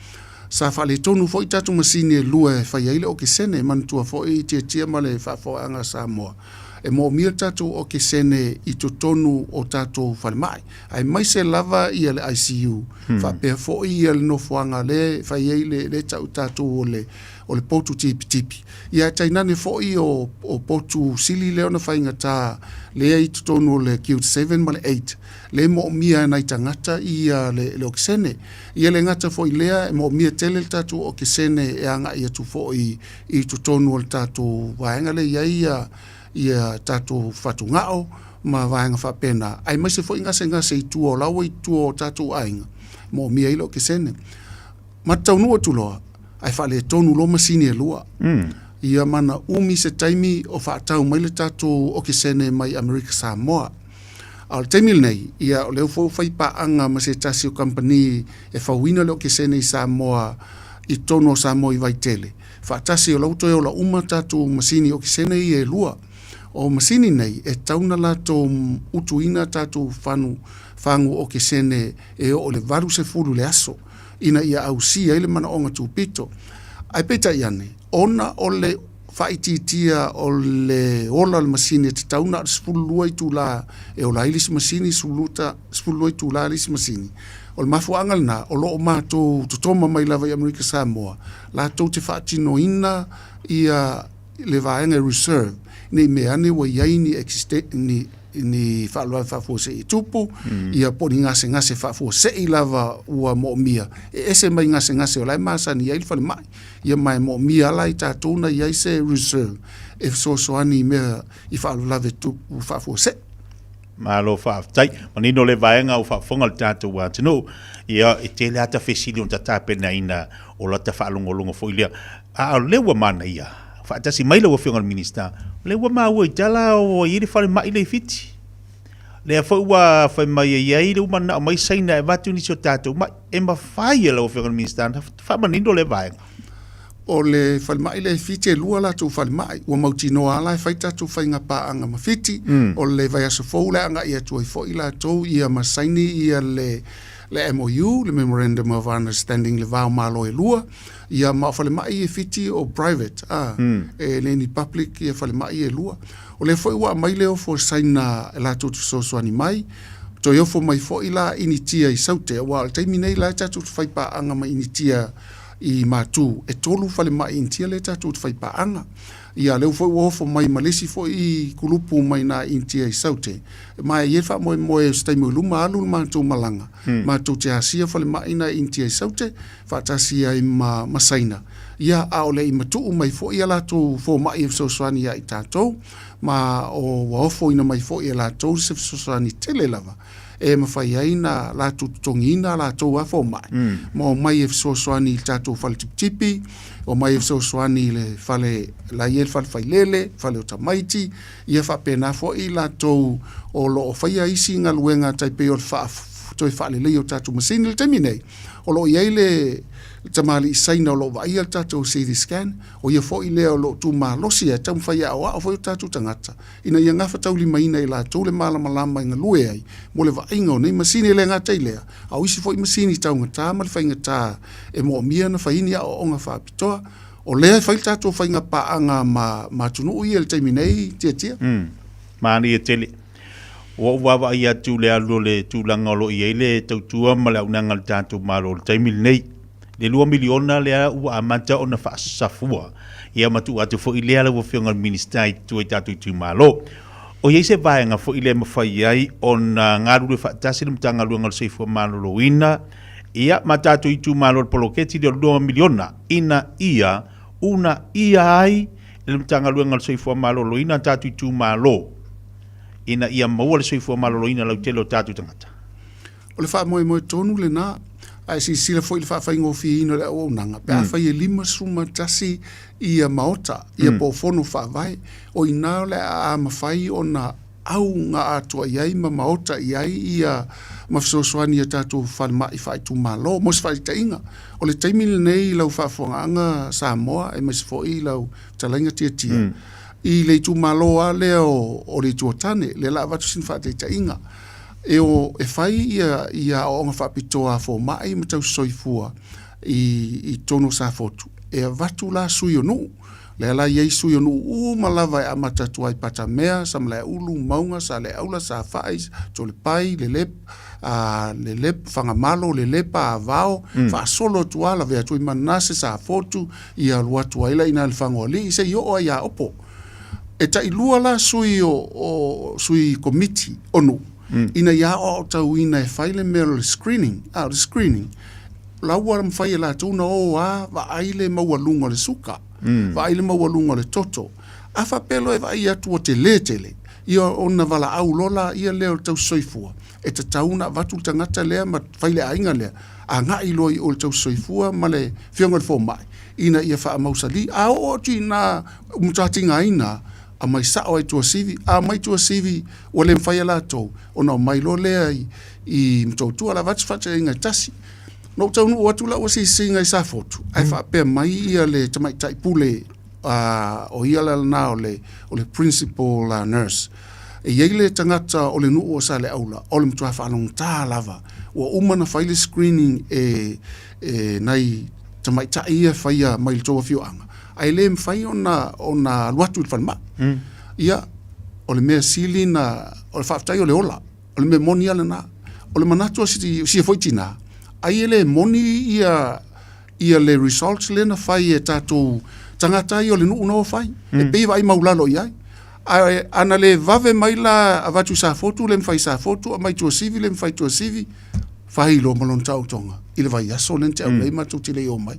Sa faaletonu foi tatou masini e lua e fai ai le okesene, manatua foi Tiatia ma le Faafofogaaga a Samoa, e moomia le tatou okesene i totonu o tatou falemai, aemaise lava ia le ICU, faapea foi ia le nofoaga lea e fai ai le, lea e tau e tatou o le, o le potu tipitipi. Ia ae tainane foi o, o potu sili lea ona faigata lea i totonu o le Guild 7 ma le 8, lea e moomia e nai tagata ia le, le okesene. Ia le gata foi i lea, e moomia tele le tatou okesene e agai atu foi i totonu o le tatou vaega lea e i ai ia, ia tatou fatugao ma vaega faapena, aemaise foi gasegase i tua o la ua i tua o tatou aiga, moomia ai le okesene. Ma te taunuu atu loa, ae faaletonu loa masini e lua. Ia ma na umi se taimi o faatau mai le tatou okesene mai Amerika Samoa. A o le taimi lenei, ia o lea foi ua fai paaga ma se tasi o kamupani e fauina le okesene i Samoa i totonu o Samoa i Vaitele, faatasi o la ua toe ola uma tatou masini okesene ia e lua. O masini nei, e tatau ona latou utuina tatou fanu, fagu okesene e oo i le 80 i le aso, ina ia ausia ai le manaoga tupito. Ae peitai ane, ona o le faaitiitia o le ola o le masini e tatau na o le 12 itula e ola ai le isi masini, 12 itula le isi masini. O le mafuaaga lena o lo o matou totoma mai lava i Amerika Samoa latou te faatinoina ia le vaega e reserve ne i mea ane ua i ai ni ni ni faalavelave faafuasei e tupu, ia po o ni gasegase faafuasei lava ua moomia, e ese mai gasegase o la e masani ai le falemai. Ia ma e moomia lava la i tatou na i ai se reserve e fesoasoani i mea i faalavelave tupu faafuasei. Malo faafetai. Manino le vaega ua faafofoga le tatou atunuu. Ia, e tele lava ta fesili ona ta tapenaina o lata faalogologo foi lea. A o lea ua manaia, faatasi mai lau Afioga i le Minisita, o lea ua maua i tala ua i ai le falemai lea i Fiti. Lea foi ua fai mai e i ai le ua mananao mai Saina e avatu nisi o tatou mai. E mafai e lau Afioga i le Minisita ona faamanino lea vaega. O le falemai lea i Fiti e lua latou falemai, ua mautinoa lava la e fai tatou faiga paaga ma Fiti, o le vaiaso fou la e agai atu ai foi latou ia ma saini ia le le MOU, le Memorandum of Understanding i le va o Malo e lua, ia ma o falemai ia i Fiti o private, a, e le ni public ia falemai ia e lua. O lea foi ua aumai le ofo a Saina e latou te fesoasoani mai, toe ofo mai foi la Initia i Saute, aua o le taimi nei la e tatou te fai paaga ma Initia i Matu, e tolu falemai Initia lea tatou te fai paaga. Ia lea foi ua ofo mai ma le isi foi kulupu mai nā Initia i Saute, ma e i ai le faamoemoe o se taimi o i luma alu le matou malaga, matou te asia falemai nā Initia i Saute, faatasi ai ma, ma Saina, ia, a o le i matuu mai foi a latou fomai e fesoasoani ia i tatou, ma o ua ofoina mai foi e latou se fesoasoani tele lava e mafai ai na latou totogiina a latou lava fomai, ma omai e fesoasoani i le tatou fale tipitipi, omai e fesoasoani i le fale la e i ai le fale failele, fale o tamaiti, ia faapena foi latou o lo o faia isi galuega tai pei o le faa toe faaleleia o tatou masini. I le taimi nei, o lo o i ai le tamalii Saina o lo o vaaia le tatou CT scan, o ia foi lea o lo o tumalosi e taumafai e aoao foi o tatou tagata ina ia gafataulimaina e latou le malamalama e galue ai mo le vaaiga o nei masini. E le gata i lea, a o isi foi masini taugata ma le faigata e moomia ona fai ni aoaoga faapitoa. O lea e fai le tatou faiga paaga ma ma atunuu ia i le taimi nei, Tiatia. Mm. Manaia tele. Ua ou vaavaai atu i le alu o le tulaga o lo o i ai le tautua ma le auaunaga a le tatou Malo i le taimi lenei. Le $2 miliona lea ua amata ona faasafua, ia ma tuu atu foi lea lau Afioga i le Minisita i tua i tatou itumalo. O i ai se vaega foi lea e mafai ai ona galulue faatasi le Matagaluega o le Soifua Maloloina ia ma tatou itumalo i le poloketi lea o le $2 miliona ina ia uunaia ai e le Matagaluega o le Soifua Maloloina tatou itumalo ina ia maua le soifua maloloina lautele o tatou tagata. O le faamoemoe tonu lena, ae silasila foi i le faafaigofieina o le auaunaga, pe afai e 51 ia maota, ia po o fono faavae, o i ina o le a mafai ona auga atoa i ai ma maota i ai ia ma fesoasoani i a tatou falemai faaitumalo. Mo se faataitaiga, o le taimi lenei i lau faafofogaaga Samoa aemaise foi i lau fetalaiga Tiatia, i le itumalo lava lea o le Itu o Tane, lea o le a avatu sina faataitaiga, e o e fai ia ia aoaoga faapitoa a fomai ma tausisoifua i i totonu o Safotu, e avatu la sui o nuu. Lea la e i ai sui o nuu uma lava e amata atu ai i Patamea, Samalaeulu, Mauga, Saleaula, Safai, Tolepai, Lelep, a Lelep, Fagamalo, Lelepa, Avao, mm. faasolo atu lava, lavea atu i Manase, Safotu, ia alu atu ai la i ina i le Fagoalii seia oo ai ia Opo. E tailua la sui o, o sui komiti o nuu, mm. ina ia aoaotauina e fai le mea o le screening. A, o le screening, la ua mafai e latou na o a vaai le maualuga o le suka, mm. vaai le maualuga o le toto. A faapea loa e vaai atu ua tele tele, ia ona valaau loa laia lea o le tausisoifua, e tatau ona avatu le tagata lea ma fai le aiga lea, agai loa i o i le tausisoifua ma le afioga i le fomai, ina ia faamausali. A oo atu i ina ua matua tigaina, aumai sao lava i Tuasivi, a aumai Tuasivi ua le mafai e latou ona omai loa lea i Motootua. O le a avatu se faataitaiga e tasi. Na ou taunuu atu lau asiasiga i Safotu, ae faapea mai ia le tamaitai pule, o ia la lena o le, o le principal nurse. E i ai le tagata o le nuu o Saleaula, o le matua faalogogata lava, ua uma ona fai le screening e, e nai tamaitai ia e faia mai le tou afioaga, ae le mafai ona, ona alu atu i le falemai. Mm. Ia, o le mea sili na, o le faafetai o le ola, o le mea moni lava lena. O le manatu o si, sia foi tinā, ai e le moni ia, ia le results lea na fai e tatou tagata ia o le nuu na o fai. Mm. E pei e vaai maulalo i ai. Ae ana le vave mai la avatu i Safotu, le mafai i Safotu, aumai Tuasivi, le mafai Tuasivi, fai loa ma lona taotoga i le vaiaso lea na tea nei matou te le i omai.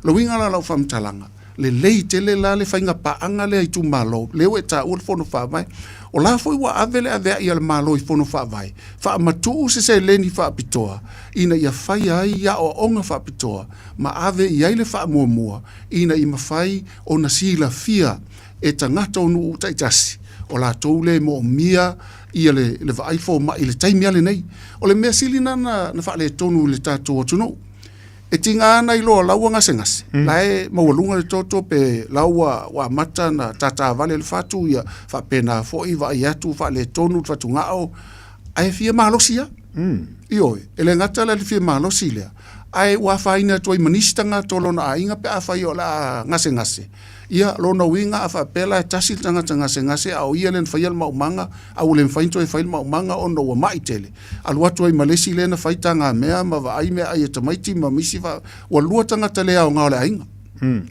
O le uiga la o lau faamatalaga, lelei tele la le faiga paaga lea a itumalo, lea ua e taua le Fono Faavae. O la foi ua ave le aveai a le Malo i Fono Faavae, faamatuu se seleni faapitoa ina ia faia ai aoaoga faapitoa ma ave i ai le faamuamua ina ia mafai ona silafia e tagata o nuu taitasi o latou lea e moomia ia le, le vaai fomai i le taimi lava lenei. O le mea sili lena na, na faaletonu i le tatou atunuu. E tiga ana iloa la ua gasegase, mm. la e maualuga le toto pe la ua, ua amata na tātāvale le fatu, ia faapena foi vaai atu faaletonu le fatugao, ae fia malosi lava. Mm. Ioe, e le gata la i le fia malosi lea, ae ua afaina atu ai ma nisi tagata o lona aiga pe afai o le a gasegase. Ia, lona uiga a faapea la e tasi le tagata gasegase a o ia lea na faia le maumaga, a ua le mafai ona toe fai le maumaga ona ua mai tele, alu atu ai ma le isi lea na fai tagamea ma vaai meaai a tamaiti ma isi fa, ua lua tagata le aoga o le aiga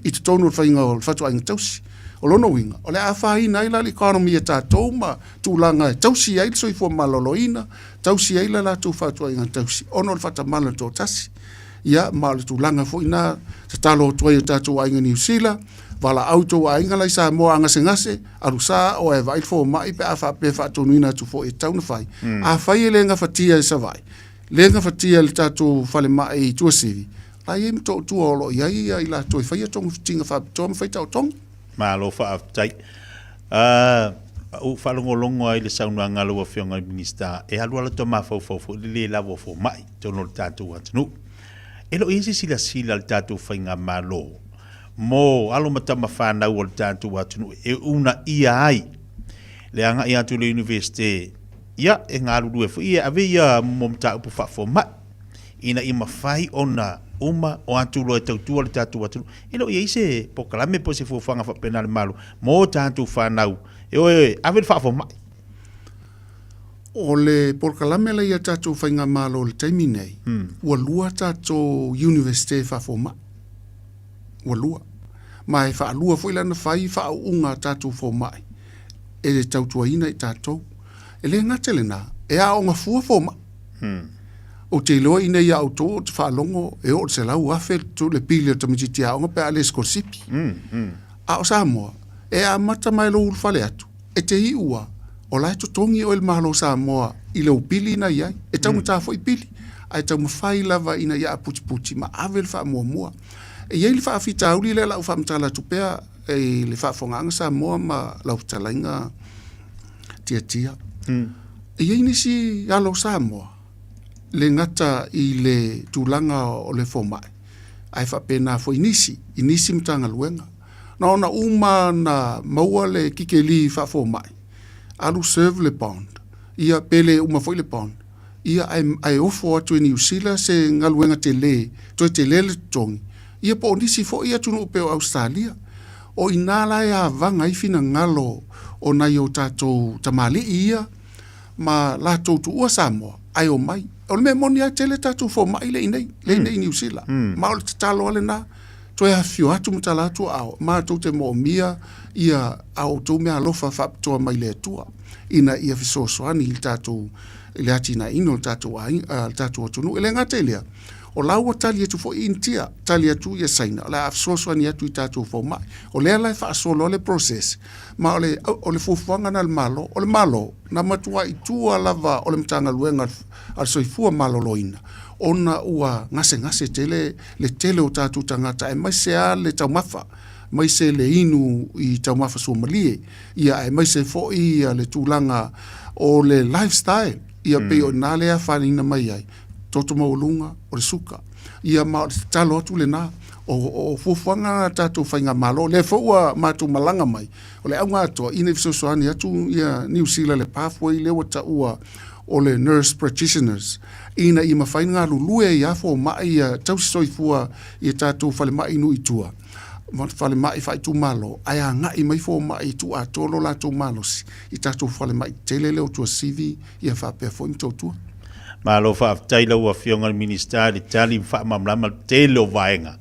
i totonu o le faiga o le fatuaiga tausi. O lona uiga, o le a afaina ai la le economy a tatou ma tulaga e tausi ai le soifua maloloina, tausi ai le latou fatuaiga tausi ona o le faatamala o le toatasi. Ia, ma o le tulaga foi lena, tatalo atu ai i o tatou aiga Niu Sila, valaau i tou aiga la i Samoa a gasegase, alu sa oe e vaai le fomai pe a faapea e faatonuina atu foi e tatau ona fai. Mm. Afai e le gafatia e Savaii, le gafatia e le tatou falemai i Tuasivi, la e i ai Motootua o lo o i ai ia i latou e faia togafitiga faapitoa ma fai taotoga. Malo faafetai. Uh, Ua ou faalogologo lava i le saunoaga a lau Afioga i le Minisita, e alu lava le tou mafaufau foi i le le lava o fomai i totonu o le tatou atunuu. E le o i ai se silasila a le tatou Faigamalo mo alo ma tama fanau o le tatou atunuu e uunaia ai le agai atu i le Iunivesite, ia, e galulue foi e ave ia mo mataupu faafomai ina ia mafai ona uma o atu loa e tautua le tatou atunuu. E le o i ai se polokalame po o se fuafuaga faapena a le Malo mo tatou fanau e o e ave le faafomai. O le polokalame lea i a tatou faigamalo i le taimi nei, ua lua tatou Iunivesite faafomai. Ua lua. Ma e faalua foi la ona fai faauuga a tatou fomai e tautuaina i tatou. E le gata i lena, e aoga fua fomai. Ou te iloa ina ia outou ou te faalogo e oo i le $100,000 le pili o le tamaitiiti aoga pe a le sikolasipi. A o Samoa, e amata mai lou ulufale atu, e te iu lava, o la e totogi oe e le Malo o Samoa i lou pili na i ai. E taugata foi pili, ae taumafai lava ina ia aputiputi ma ave le faamuamua. E i ai le faafitauli lea o le a ou faamatala atu pea i le faafofogaaga Samoa ma lau fetalaiga Tiatia. E i ai nisi alo o Samoa, le gata i le tulaga o le fomai, ae faapena foi nisi, i nisi Matagaluega. Na ona uma na maua le kikeli faafomai, alu serve le bond, ia pe le uma foi le bond, ia ae, ae ofo atu e Niu Sila se galuega tele, toe tele le totogi, ia po o nisi foi atunuu pei o Ausetalia. O i ina la e avaga ai finagalo o nai o tatou tamalii ia ma latou tuua Samoa ae omai. O le mea moni lava e tele tatou fomai lea i inei, lea i inei i Niu Sila. Ma o le tatalo lava lena, toe afifio atu ma tala atu aao, matou te moomia ia a outou meaalofa faapitoa mai le Atua ina ia fesoasoani i le tatou i le atinaeina o le tatou aiga, le tatou atunuu. E le gata i lea, o la ua tali atu foi Initia, tali atu ia Saina, o le a fesoasoani atu i tatou fomai. O lea la e faasolo le process, ma o le, o le fuafuaga lena a le Malo. O le Malo, na matuai tua lava o le Matagaluega a le Soifua Maloloina, ona ua gasegase tele le tele o tatou tagata, aemaise lava le taumafa, aemaise le inu i taumafa suamalie, ia aemaise foi le tulaga o le lifestyle, ia pei o i ina lea e afaina mai ai, toto maualuga, o le suka. Ia ma o le tatalo atu lena, o fuafuaga na a le tatou faigamalo, o lea foi ua matou malaga mai, o le auga atoa ina ia fesoasoani atu ia Niu Sila i le pathway lea ua taua o le nurse practitioners, ina ia mafai ona galulue ai lava fomai ia tausi soifua i a tatou falemai i nuu i tua, ma falemai faaitumalo, ae agai mai fomai e tuuatoa lo latou malosi i tatou falemai tetele lea o Tuasivi ia faapea foi Motootua. Malo faafetai lau Afioga i le Minisita i le tali faamalamalama le tele o vaega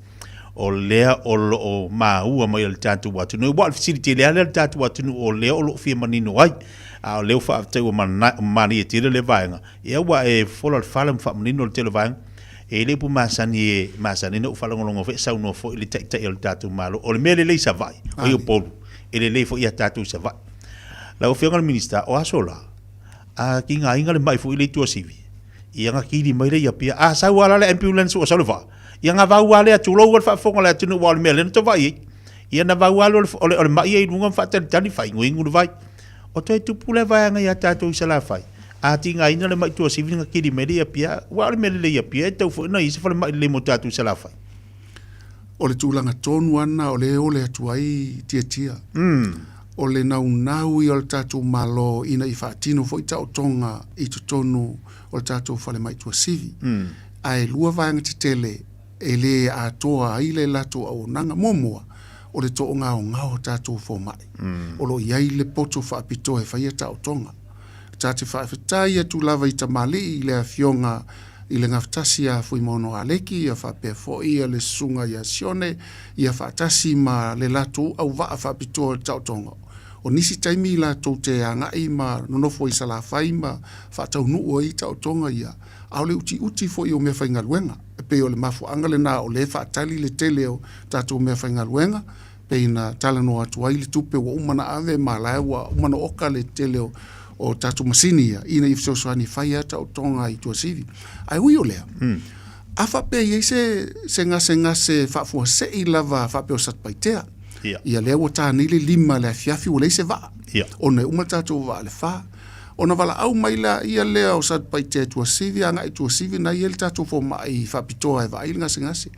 o lea o lo o maua mai e le tatou atunuu. Aua o le fesili tele lava lea a le tatou atunuu o lea o lo o fia manino ai, a o lea ua faafetai ua manaia tele lea vaega. Ia ua e fofola le fala ma faamanino le tele o vaega. E le upu masani e masani ona ou faalogologo foi e saunoa foi le Taitai o le tatou Malo, o le mea lelei i Savaii, o Upolu, e lelei foi ia tatou i Savaii. Lau Afioga i le Minisita, o aso la, a tigaina le mai foi lea i Tuasivi, ia ona kili mai lea i Apia, a sau lava la le ambulance ua sau le vaa, ia ona vau lava lea, tulou lava le faafofoga a le atunuu aua o le mea lea na tou vaai ai. Ia ona vau lava lea o le mai ia i luga ma faatalitali faainuinu le vai. O toe tupu lea vaega ia tatou i Salafai, a tigaina le mai Tuasivi ona kili mai lea i Apia, aua o le mea lelei i Apia e tatau foi ona i ai se falemai lelei mo tatou i Salafai. O le tulaga tonu lava lena o lea e ole atu ai Tiatia. O le naunau ia o le tatou Malo ina ia faatino foi taotoga i totonu o le tatou falemai Tuasivi. Ae lua vaega tetele e le atoa ai le latou auaunaga. Muamua, o le toagaogao o tatou fomai. O lo o i ai le poto faapitoa e faia taotoga. Ta te faafetai atu lava i tamalii i le Afioga i le Gafatasi ia Fuimaono Aleki ia faapea foi ia le Susuga ia Sione ia faatasi ma le latou auvaa faapitoa o le taotoga. O nisi taimi latou te agai ma nonofo i Salafai ma faataunuu ai taotoga ia, a o le utiuti foi o meafaigaluega. E pei o le mafuaaga lena o lea e faatali le tele o tatou meafaigaluega pei na talanoa atu ai le tupe ua uma ona ave ma la ua uma ona oka le tele o tatou masini ia ina ia fesoasoani e fai ai taotoga i Tuasivi. Ae ui o lea, a faapea e i ai se gasegase faafuasei lava faapea o Satupaitea, Ia. Ia lea ua ta nei le 5 i le afiafi ua leai se vaa. Ia. Ona e uma le tatou vaa i le 4. Ona valaau mai laia lea o Satupaitea i Tuasivi agai i Tuasivi na i ai le tatou fomai faapitoa e vaai le gasegase.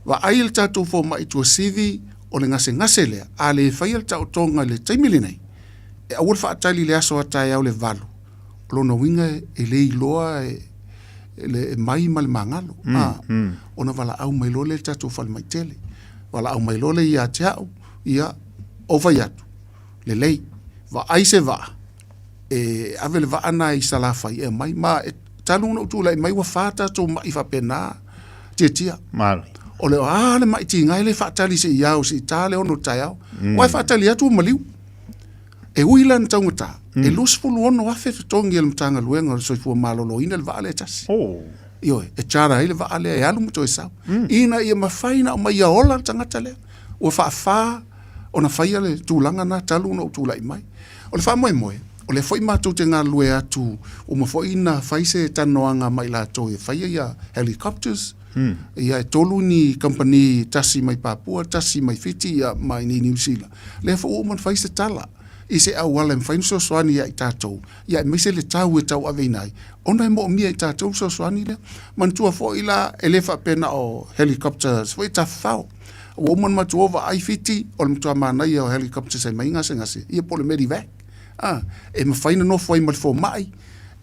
Vaai le tatou fomai i Tuasivi o le gasegase lea, a le faia le taotoga i le taimi lenei, e aua le faatali i le aso a taeao i le 8, o lona uiga e le iloa e, le mai ma le magalo. Ona valaau mai loa lea i le tatou falemai tele. Valaau mai loa lea ia te au, ia, ou fai atu, lelei, vaai se vaa, e ave le vaa na i Salafai e aumai. Ma e, talu ona ou tulai mai ua fa tatou mai faapena tiatia. Malo. O le a le mai tiga e le faatali se i ao, se i ta le 6 o le taeao. Ua e faatali atu ua maliu. E ui la ina taugata, e $26,000 totogi e le Matagaluega o le Soifua Maloloina le vaa lea e tasi. Ioe, e charter ai le vaa lea e alu ma toe sau. Ina ia mafai ona aumai ia ola le tagata lea. Ua faafa ona faia le tulaga lena talu ona ou tulai mai. O le faamoemoe, o lea foi matou te galulue atu, ua uma foi ona fai se talanoaga ma i latou e faia ia helicopters, Ia e tolu ni kamupani, tasi mai Papua, tasi mai Fiti ia ma i Niu Sila. Lea foi ua uma ona fai se tala i se auala e mafai ona fesoasoani ia i tatou, ia aemaise le tau e tauaveina ai, ona e moomia e tatou le fesoasoani lea. Manatua foi la, e le faapea na o helicopters foi e tafafao. Ua uma ona matou o vaai Fiti, o le matua manaia o helicopters e aumai gasegase, ia po o le Medivac, a, e mafai ona nofo ai ma le fomai,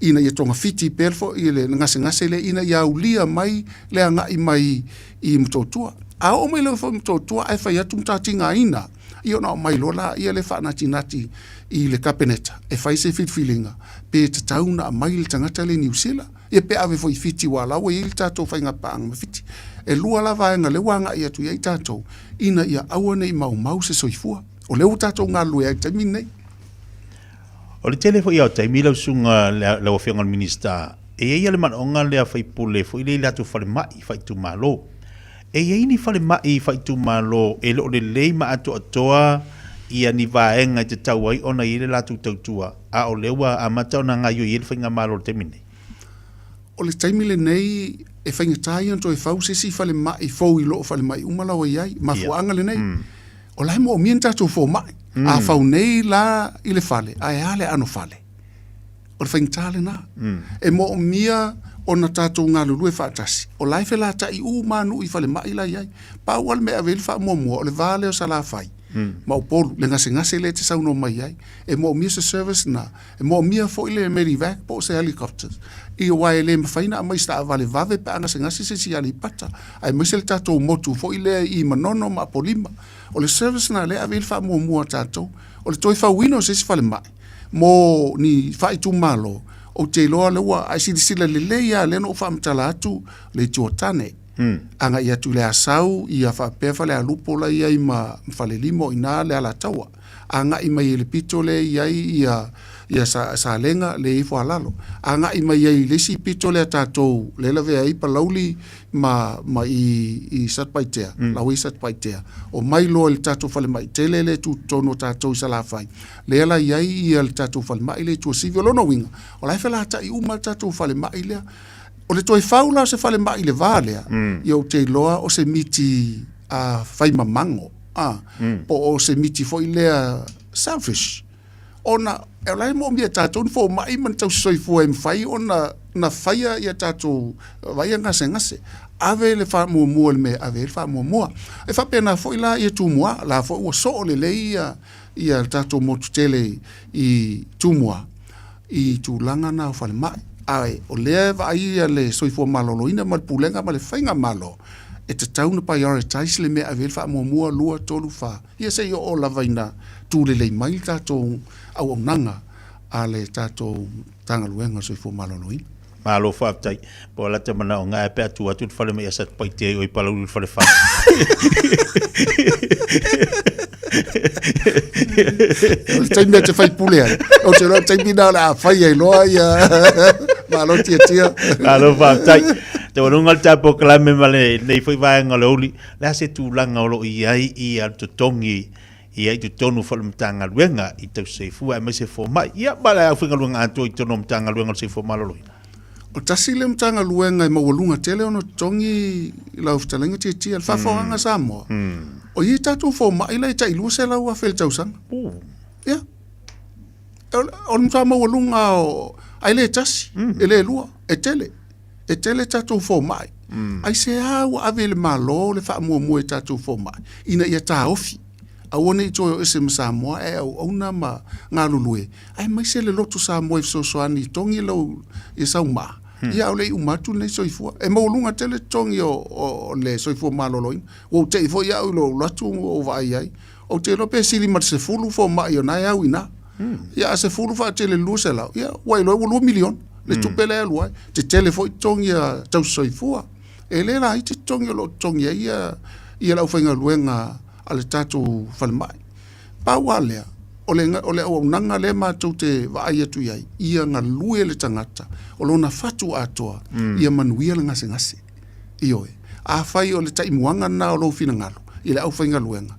ina ia togafiti pea foi le gasegase lea ina ia aulia mai le agai mai i Motootua. A oo mai loa foi i Motootua ae fai atu ma tatigaina, ia ona aumai loa laia lea faanatinati i le Kapeneta e fai se filifiliga pe tatau ona aumai le tagata lea i Niu Sila, ia pe ave foi i Fiti aua o la ua i ai le tatou faigapaaga ma Fiti. E lua la vaega lea ua agai atu i ai tatou ina ia aua ne i maumau se soifua. O lea ua tatou galulue ai i le taimi lenei. O le tele foi lava o taimi lau susuga lau Afioga i le Minisita, e i ai lava le manaoga lea faipule foi lea i latou falemai faaitumalo. E i ai ni falemai faaitumalo e le o lelei ma atoatoa ia ni vaega e tatau ai ona i ai le latou tautua, a o lea ua amata ona gaoioi ai le faigamalo i le taimi lenei? O le taimi lenei e faigata ia ona toe fau se isi falemai fou i loo falemai uma la ua i ai. Mafuaaga lenei, o la e moomia ni tatou fomai. A fau nei la i le fale, ae a le anofale? O le faigata lena. E moomia ona tatou galulue faatasi, o la e felata'i uma lava nuu i falemai la e i ai. Pau lava le mea e ave i ai le faamuamua, o le va lea o Salafai ma Upolu, le gasegase lea e te saunoa mai ai. E moomia se service lena. E moomia foi le Medivac po o se helicopters i aua e le mafai ona aumai se taavale vave pe a gasegase se isi i Aleipata aemaise le tatou motu foi lea i Manono ma Apolima. O le service lena lea e ave i ai le faamuamua a tatou. O le toe fauina o se isi falemai mo ni faaitumalo, ou te iloa lea ua, ae silasila lelei lava lea na ou faamatala atu le Itu o Tane. Agai atu i le Asau ia faapea Falealupo la e i ai ma Falelima o i ina le Alataua. Agai mai i le pito lea e i ai ia ia Salega lea e i ai Foalalo. Agai mai ai i le isi pito lea a tatou lea e lavea ai Palauli ma ma i i Satupaitea, la ua i Satupaitea. Omai loa i le tatou falemai tele lea e tu totonu o tatou i Salafai, lea la e i ai ia le tatou falemai lea i Tuasivi. O lona uiga, o la e felata'i uma le tatou falemai lea. O le toe fau la o se falemai i le va lea, ia ou te iloa o se miti a fai mamago, a, po o se miti foi lea selfish, ona o la e moomia e tatou ni fomai ma ni tausisoifua e mafai ona na faia ia tatou vaia gasegase. Ave le faamuamua i le mea e ave ai le faamuamua. E faapena foi la ia Tumua, la foi ua soo lelei ia ia le tatou motu tele i Tumua i tulaga na o falemai. Ae o lea e vaai le Soifua Maloloina ma le Pulega ma le Faigamalo, e tatau ona prioritize le mea e ave i ai le faamuamua, 2, 3, 4, ia se i oo lava ina tulelei mai le tatou auaunaga a le tatou Matagaluega o le Soifua Maloloina. Malo faafetai. Po o lata manaoga ae pe a tu atu le fale mai a Satupaitea i o i Palauli le falefa. O le taimi e te faipule ai, ou te iloa o le taimi lena o le a fai ai loa ia malo tiatia. Malo faafetai. Te waluga le tapo kalame ma le nei foi vaega o le uli. Le a se tulaga o lo o i ai ia le totogi ia i totonu foi o le Matagaluega i tausisoifua aemaise fomai. Ia ma le aufaigaluega atoa i totonu o Matagaluega o le Soifua Maloloina. O tasi lea Matagaluega e maualuga tele ona totogi i lau fetalaiga Tiatia, le faafofogaaga a Samoa, o ia i tatou fomai la e tai $200,000 i le tausaga. Ia. O le matua maualuga lava o, ae le tasi, e le lua, e tele. E tele tatou fomai. Aisea ua ave i le Malo le faamuamua i tatou fomai ina ia taofi aua ne i toe o ese ma Samoa ae auauna ma galulue, aemaise le loto Samoa e fesoasoani i togi lau ia sau maa, ia a o le i uma atu lenei soifua. E maualuga tele totogi o le soifua maloloina. Ua ou tei foi au i lou alu atu ua ou vaai ai, ou te iloa pe sili ma le 10 fomai o na e au i ina. Ia a 10 faatele i le 200, ia ua iloa ua $2 miliona le tupe lea e alu ai. Tetele foi totogi a tausisoifua. E le laiti totogi o lo o totogi ai ia ia le aufaigaluega a le tatou falemai. Pau lava lea, o le, o le auaunaga lea matou te vaai atu i ai, ia galue le tagata o lona fatu atoa, ia manuia le gasegase. Ioe. Afai o le taimuaga lena o lou finagalo i le aufaigaluega,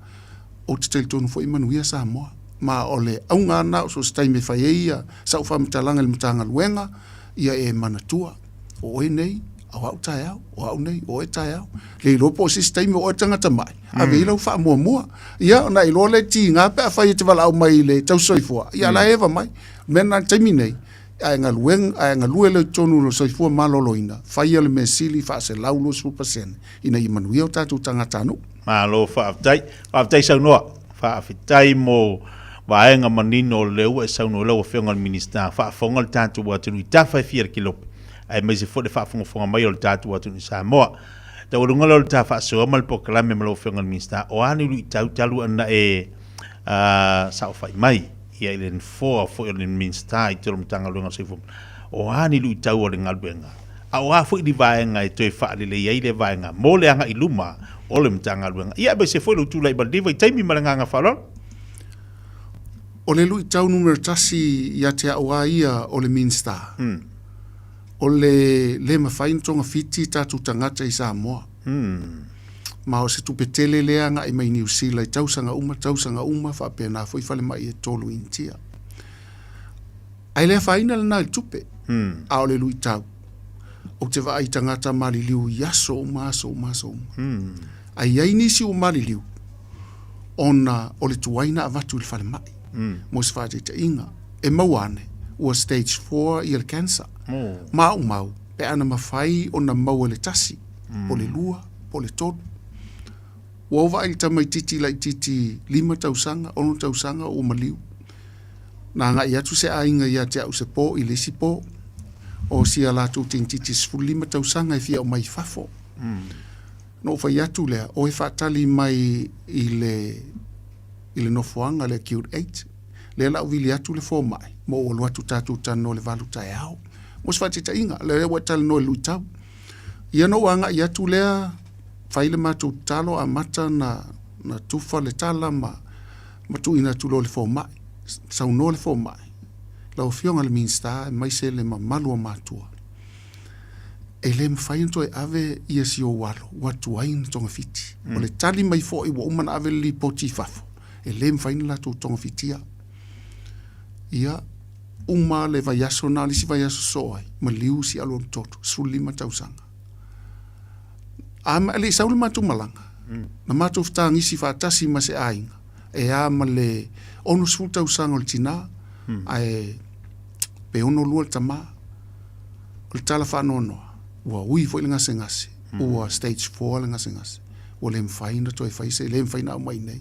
ou te talitonu foi e manuia Samoa. Ma o le auga lava lena o so o se taimi e fai ai ia sau faamatalaga i le Matagaluega, ia e manatua, o oe nei, o au taeao, o au nei, o oe taeao. Le iloa po o se isi taimi o oe tagata mai, ave i lau faamuamua. Ia, ona iloa lea tiga pe afai e te valaau mai i le tausisoifua, ia la e eva mai. O le mea lena i le taimi nei, ae galue, ae galue lea i totonu o le soifua maloloina, faia le mea sili 120% ina ia manuia o tatou tagatanuu. Malo faafetai. Faafetai saunoa. Faafetai mo vaega manino o lea ua e saunoa i lau Afioga i le Minisita. Faafofoga le tatou atunuu i tafa e fia le kilope, aemaise foi le faafogafoga mai o le tatou atunuu i Samoa. Taualuga lea o le ta faasoa ma le polokalame ma lau Afioga i le Minisita, o a ni luitau talu ona e saofai mai ia i le nofoa foi o le Minisita i totonu o le Matagaluega o le Soifua o a ni luitau o le galuega, a o a foi ni vaega e toe faalelei ai lea vaega mo le agai i luma o le Matagaluega, ia aemaise foi lou tulai mai i lenei vaitaimi ma le agaga faaaloalo. O le luitau numera tasi ia te au lava ia o le Minisita, o le le mafai ona togafiti tatou tagata i Samoa. Ma o se tupe tele lea agai mai Niu Sila i tausaga uma tausaga uma faapena foi falemai e tolu i Initia. Ae le afaina lena i le tupe, a o le luitau, ou te vaai i tagata maliliu i aso uma aso uma aso uma. Ae i ai nisi ua maliliu ona o le tuai na avatu i le falemai. Mo se faataitaiga, e maua ane ua stage 4 ia le cancer. Maumau pe ana mafai ona maua i le tasi, po o le lua, po o le tolu. Ua ou vaai i le tamaitiiti laitiiti lima tausaga, ono tausaga ua maliu. Na agai atu se aiga ia te au i se po i le isi po, o si a latou teinitiiti 15 tausaga e fia aumai i fafo. Na ou fai atu lea, o e faatali mai i le, i le nofoaga le Acute 8, lea la ou vili atu le fomai, ma ou alu atu tatou talanoa i le 8 taeao. Mo se faataitaiga, lea ua e talanoa i le luitau. Ia na ou agai atu lea, fai le matou tatalo, amata na, na tufa le tala ma, ma tuuina atu loa i le fomai. Saunoa le fomai, lau Afioga i le Minisita aemaise le mamalu o matua, e le mafai ona toe ave ia si ou alo ua tuai ona togafiti. O le tali mai foi ua uma ona ave le lipoti i fafo, e le mafai ona latou togafitia. Ia, uma le vaiaso, na o le isi vaiaso sosoo ai, maliu si alo tolu, 15 tausaga. A e le i sau le matou malaga, na matou fetagisi faatasi ma se aiga, e a ma le 60 tausaga o le tina, ae pe 62 le tama. O le tala faanoanoa, ua ui foi le gasegase, ua stage 4 le gasegase, ua le mafai ona toe fai se, le mafai ona aumai i inei.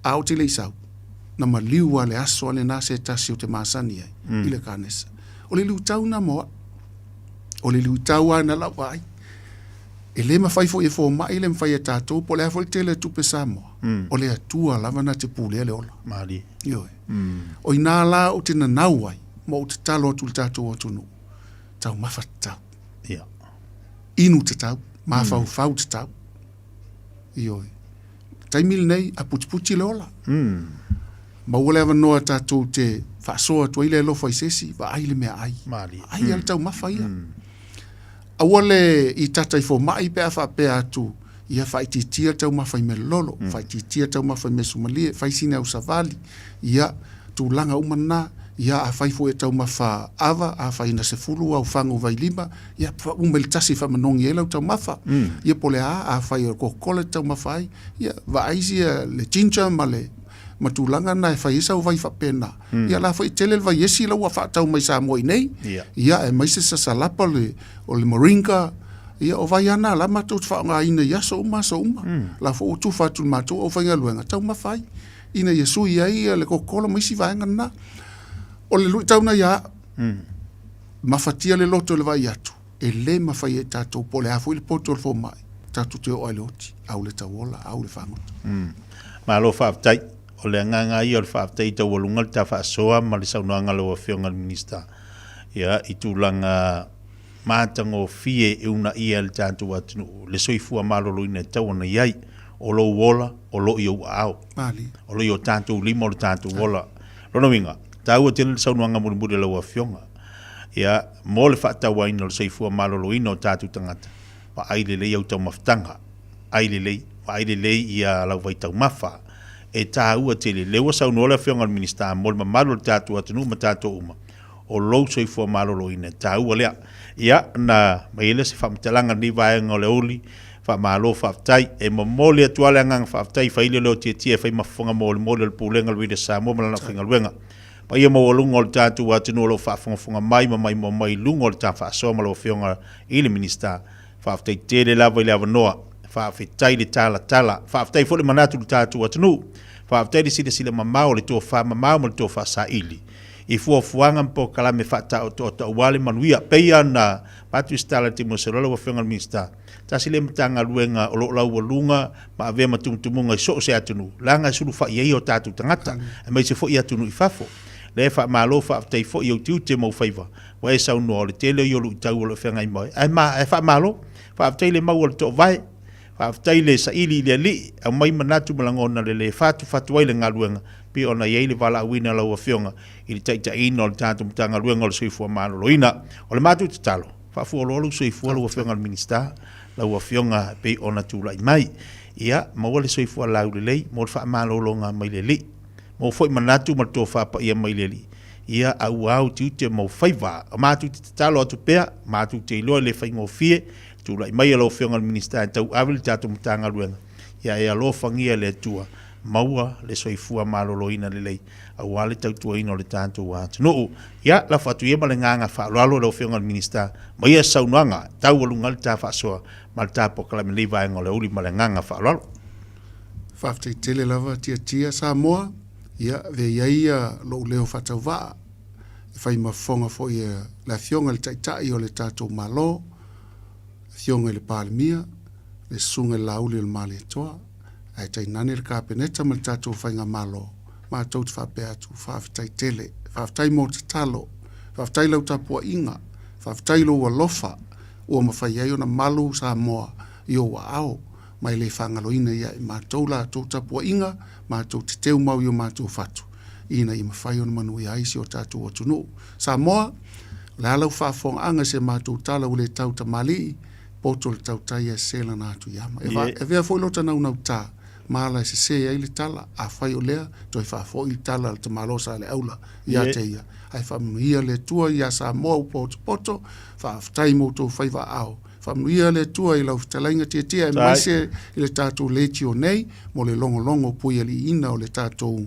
A ou te le i sau, na maliu lava i le aso lava lena se tasi ou te masani ai i le kanesa. O le luitau lena mo au. O le luitau lava na lau vaai. E le mafai foi e fomai, e le mafai e tatou, po o le a foi le tele o tupe Samoa, o le Atua lava na te pulea le ola. Malie. Ioe. O i ina la ou te nanau ai, ma ou tatalo atu i le tatou atunuu, taumafa tatau. Ia. Inu tatau, mafaufau tatau. Ioe. Taimi lenei, a putiputi le ola. Maua le avanoa tatou te faasoa atu ai le alofa i se isi, vaai le meaai. Malie. Vaai mm. le taumafa ia. Aua le i tata i fomai pe a faapea atu, ia faaitiitia le taumafa i mealololo, faaitiitia le taumafa i measumalie, fai sina au savali, ia tulaga uma na, Ia, afai foi e taumafa ava, afai na 10 au fagu vailima, ia, uma i le tasi e faamanogi ai lau taumafa. Ia, po o le a, afai o le Coca-Cola e te taumafa ai, ia, vaai sia le ginger ma le ma tulaga na e fai ai sau vai faapena. Ia, la foi e tele le vaiesi la ua faatau mai Samoa i nei. Ia, aemaise sasalapa le, o le moringa, ia, o vai lava na la matou te faaaogaina i aso uma aso uma. La foi ua tufa atu i le matou aufaigaluega, taumafa ai. ina ia sui ai le Coca-Cola ma isi vaega na. O le luitau na ia au, mafatia le loto i le vaai atu, e le mafai e tatou, po o le a foi le poto o le fomai, tatou te oo lava i le oti, au le tauola, au le fagota. Malo faafetai. O le agaga ia o le faafetai i taualuga le ta faasoa ma le saunoaga a lau Afioga i le Minisita, ia, i tulaga matagofie e uunaia e le tatou atunuu le soifua maloloina e tatau ona i ai. O lou ola, o lo i ou aao. O lo i o tatou lima o le tatou ola. Lona uiga, taua tele le saunoaga mulimuli a lau Afioga, ia, mo le faatauaina o le soifua maloloina o tatou tagata, vaai lelei au taumafataga, ai lelei, vaai lelei ia lau vaitaumafa. E taua tele, lea ua saunoa le Afioga i le Minisita mo le mamalu o le tatou atunuu ma tatou uma, o lou soifua maloloina e taua lea. Ia, na mai ai lea se faamatalaga i lenei vaega o le aoauli, faamalo faafetai. E momoli atu lava le agaga faafetai i Faili o Leotietie e fai ma fofoga molimoli o le Pulega o le Radio Samoa ma lana aufaigaluega. Paia maualuga o le tatou atunuu o lo o faafogafoga mai ma maimoa mai i luga o le ta faasoa ma lau Afioga i le Minisita. Faafetai tele lava i le avanoa. Faafetai le talatala. Faafetai foi le manatu i le tatou atunuu. Faafetai le silasila mamao, le tofa mamao ma le tofa saili i fuafuaga ma polokalame faataotooto aua le manuia. Pei ona avatu se tala i le taimi ua sola lau Afioga i le Minisita, tasi lea Matagaluega o lo o laualuga ma avea ma tumutumuga i so o se atunuu, leaga e sulufai ai o tatou tagata, aemaise foi atunuu i fafo. Lea e faamalo faafetai foi i ou tiute ma ou faiva, ua e saunoa o le tele ia o luitau o lo o feagai ma oe, ae faamalo, faafetai le mau o le toovae. Faafetai le saili i le Alii, aumai manatu ma lagona lelei e fatufatu ai le galuega, pei ona i ai le valaauina o lau Afioga i le taitaiina o le tatou Matagaluega o le Soifua Maloloina. O le matou tatalo, faafualoa lou soifua lau Afioga i le Minisita, lau Afioga e pei ona tulai mai. Ia, maua le soifua laulelei mo le faamalologa mai le Alii. Maua foi manatu ma le tofa paia mai le Alii. Ia, a ua au tiute ma ou faiva. Matou te tatalo atu pea, matou te iloa e le faigofie, Tulai mai e lau Afioga i le Minisita e tauave le tatou Matagaluega, ia e alofagia e le Atua, maua le soifua maloloina lelei aua le tautuaina o le tatou atunuu. Ia, lafo atu ia ma le agaga faaaloalo i lau Afioga i le Minisita ma ia saunoaga e taualuga ai le ta faasoa ma le ta polokalame i lenei vaega o le aoauli ma le agaga faaaloalo. Faafetai tele lava Tiatia Samoa, ia avea i ai lou leo faatauvaa e fai ma fofoga foi e le Afioga i le Taitai o le tatou Malo, le Afioga i le Palemia, le Susuga i le Laauli o le Malietoa, ae tainane le Kapeneta ma le tatou Faigamalo, matou te faapea atu, faafetai tele. Faafetai mo tatalo, faafetai lau tapuaiga, faafetai lou alofa ua mafai ai ona malu Samoa i ou aao, ma e le faagaloina ia i matou la tou tapuaiga, matou te teu mau i o matou fatu, ina ia mafai ona manuia ai si o tatou atunuu. Samoa, o le a lau faafofogaaga i se matou tala ua le tau tamalii, poto le tautai ae sese lana atu i ama. E avea foi lota naunauta ma ala e sese ai le tala, afai o lea, toe faafoi le tala a le tamaloa Saleaula ia te ia. Ae faamanuia le Atua ia Samoa ua potopoto, faafetai mo outou faiva aao. Faamanuia le Atua i lau fetalaiga Tiatia aemaise i le tatou leitio nei mo le logologo puialiiina o le tatou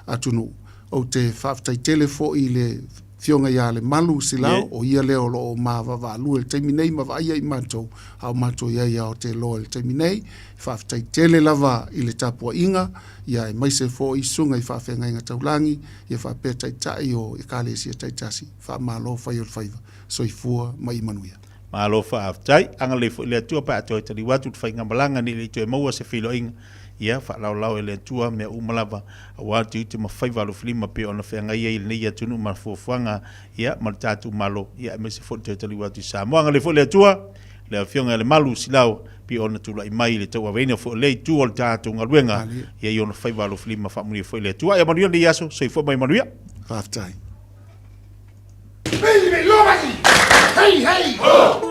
atunuu. Ou te faafetai tele foi i le Afioga ia Lemalu Silao, o ia lea o lo o ma vaavaalua i le taimi nei ma vaaia i matou, a o matou i ai i Aotearoa i le taimi nei. Faafetai tele lava i le tapuaiga, ia aemaise foi susuga i faafeagaiga taulagi, ia faapea taitai o Ekalesia taitasi. Faamalo fai o le faiva. Soifua ma ia manuia. Malo faafetai. Agalelei foi le Atua pe a toe taliu atu le faigamalaga nei le i toe maua se feiloaiga. Ia, faalaolao e le Atua mea uma lava aua le tiute ma faiva alofilima pei ona feagai ai lenei atunuu ma fuafuaga, ia, ma le tatou Malo, ia, aemaise foi le toe taliu atu i Samoa. Agalelei foi le Atua, le Afioga ia Lemalu Silao, pei ona tulai mai i le tauaveina foi o lea itu o le tatou galuega, ia, i ona faiva alofilima faamanuia foi le Atua. Ia manuia lenei aso, soifua ma ia manuia. Faafetai. Hey, hey! Ho!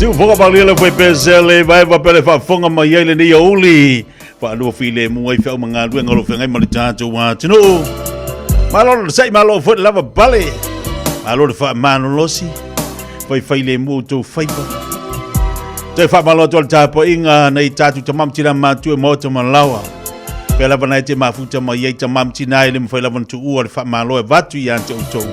Siufoga paulia le fue pesele vai va pele faafofoga mai ai lenei aoauli faalua filemu ai feau ma galuega o lo feagai ma le tatou atunuu. Malo le sai, malo foi le lava pale, malo le faamalolosi, faifai lemu outou faiva. Toe faamalo atu a le tapuaiga nei tatou tama ma tina matua i maota ma laoa. Pea lava na e te mafuta mai ai tama ma tina e le mafai lava ona tuua le faamalo e avatu ia te outou.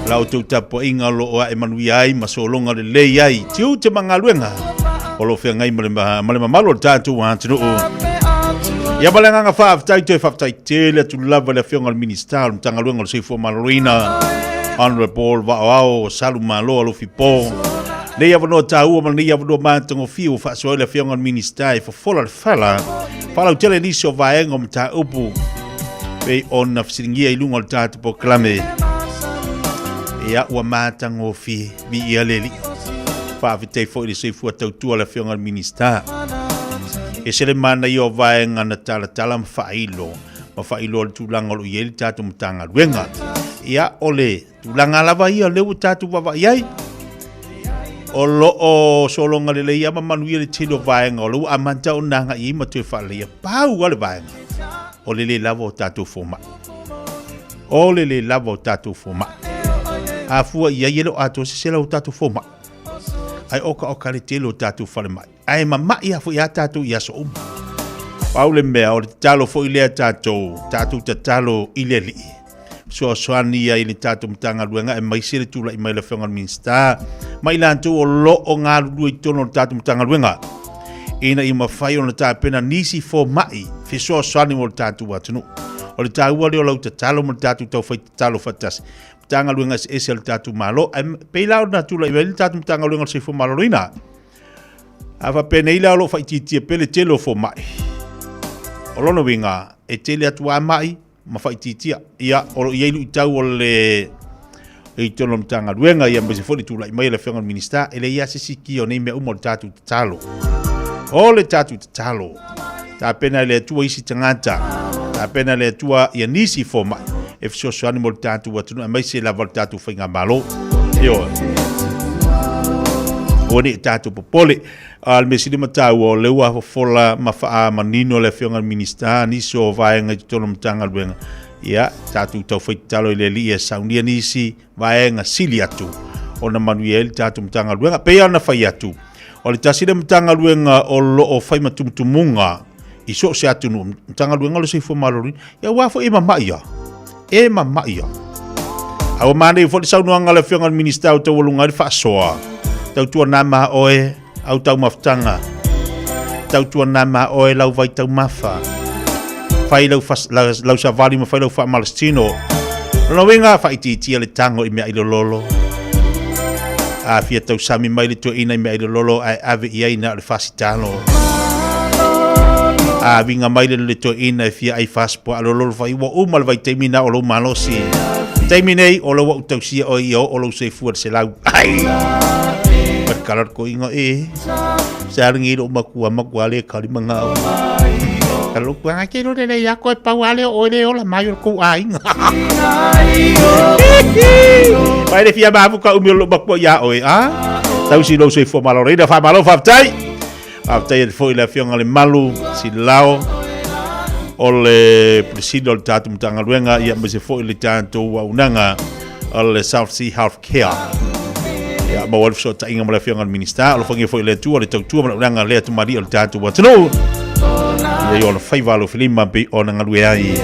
La outou tapuaiga o lo o ae manuia ai ma sologa lelei ai tiute ma galuega o lo o feagai ma le, ma le mamalu o le tatou atunuu. Ia ma le agaga faafetai toe faafetai tele atu lava le afioga i le Minisita o le Matagaluega o le Soifua Maloloina, Honourable Vaoao Salu Malo Alofi Po. Nei avanoa taua ma lenei avanoa matagofie ua faasoa ai le afioga i le Minisita e fofola le fala faalautele nisi o vaega o mataupu pei ona fesiligia i luga o le tatou polokalame. Ia, ua matagofie, viia le Alii. Faafetai foi i le soifua tautua o le afioga i le Minisita. E se le manaia o vaega na talatala ma faailo, ma faailoa le tulaga o lo o i ai le tatou Matagaluega. Ia, o le tulaga lava ia lea ua tatou vaavaai ai, o lo o sologa lelei lava ma manuia le tele o vaega o lea ua amata ona agai ai ma toe faaleleia. Pau lava le vaega, o le le lava o tatou fomai. O le le lava o tatou fomai. A fua i ai e le o atoa se 100 o tatou fomai. Ae okaoka le tele o tatou falemai. Ae mama'i lava foi a tatou i aso uma. Pau le mea, o le tatalo foi lea tatou, tatou tatalo i le Alii. Fesoasoani ia i le tatou Matagaluega aemaise le tulai mai o le Afioga i le Minisita ma i latou o lo o galulue i totonu o le tatou Matagaluega ina ia mafai ona tapena nisi fomai fesoasoani mo le tatou atunuu. O le taua lea o lau tatalo ma le tatou taufai tatalo faatasi. Matagaluega eseese a le tatou Malo. Ae pei la ona tulai mai le tatou Matagaluega o le Soifua Maloloina. A faapenei la o lo o faaitiitia pea le tele o fomai. O lona uiga, e tele atu lava mai ma faaitiitia. Ia, o lo o i ai luitau o le i totonu o le Matagaluega, ia aemaise foi le tulai mai o le Afioga i le Minisita, e leai lava se isi ki o nei mea uma o le tatou tatalo. O le tatou tatalo, tapena e le Atua isi tagata, tapena e le Atua ia nisi fomai e fesoasoani mo le tatou atunuu, aemaise lava le tatou faigamalo. Ioe. Aua ne i tatou popole. A o le mea sili ma taua, o lea ua fofola ma faamanino le Afioga i le Minisita nisi o vaega i totonu o le Matagaluega. Ia, tatou taufai tatalo i le Alii e saunia nisi vaega sili atu ona manuia ai le tatou Matagaluega. Pei lava ona fai atu, o le tasi lea Matagaluega o lo o fai ma tumutumuga i so o se atunuu, Matagaluega o le Soifua Maloloina, ia aua foi e mamai ia. E mamai ia. A ua manaia foi le saunoaga a le Afioga i le Minisita o taualuga ai le faasoa. Tautuana ma oe au taumafataga. Tautuana ma oe lau vaitaumafa. Fai lau, fas, lau, lau savali ma fai lau faamalositino. Lona uiga, faaitiitia le tago i meaai lololo. A fia tausami mai le toeaina i meaai lololo ae ave i ai na o le fasitalo. A viga mai le le toeaina e fia ai fasipuaa lololo fai ua uma le vaitaimi na o lou malosi. Taimi nei o lou au tausia oe ia oo lou soifua le selau. Ai! Patikala le koiga e. Se aringi lo makua makua le kali manga o. Ka lo kua ke lo le ia koe pau ale o le ola mai o kou aiga. Vai le fia mafu ka umi o lo makua ia oe, a? Tausi lou soifua maloloina, faamalo faafetai. Faafetai atu foi i le Afioga i le Malu Silao o le Peresida o le tatou Matagaluega, ia aemaise foi le tatou auaunaga o le South Sea Health Care. Ia, maua le fesootaiga ma le Afioga i le Minisita, alofagia foi le Atua le tautua ma le auaunaga lea tamalii o le tatou atunuu. Ia i ona faiva alofilima pei ona galue ai.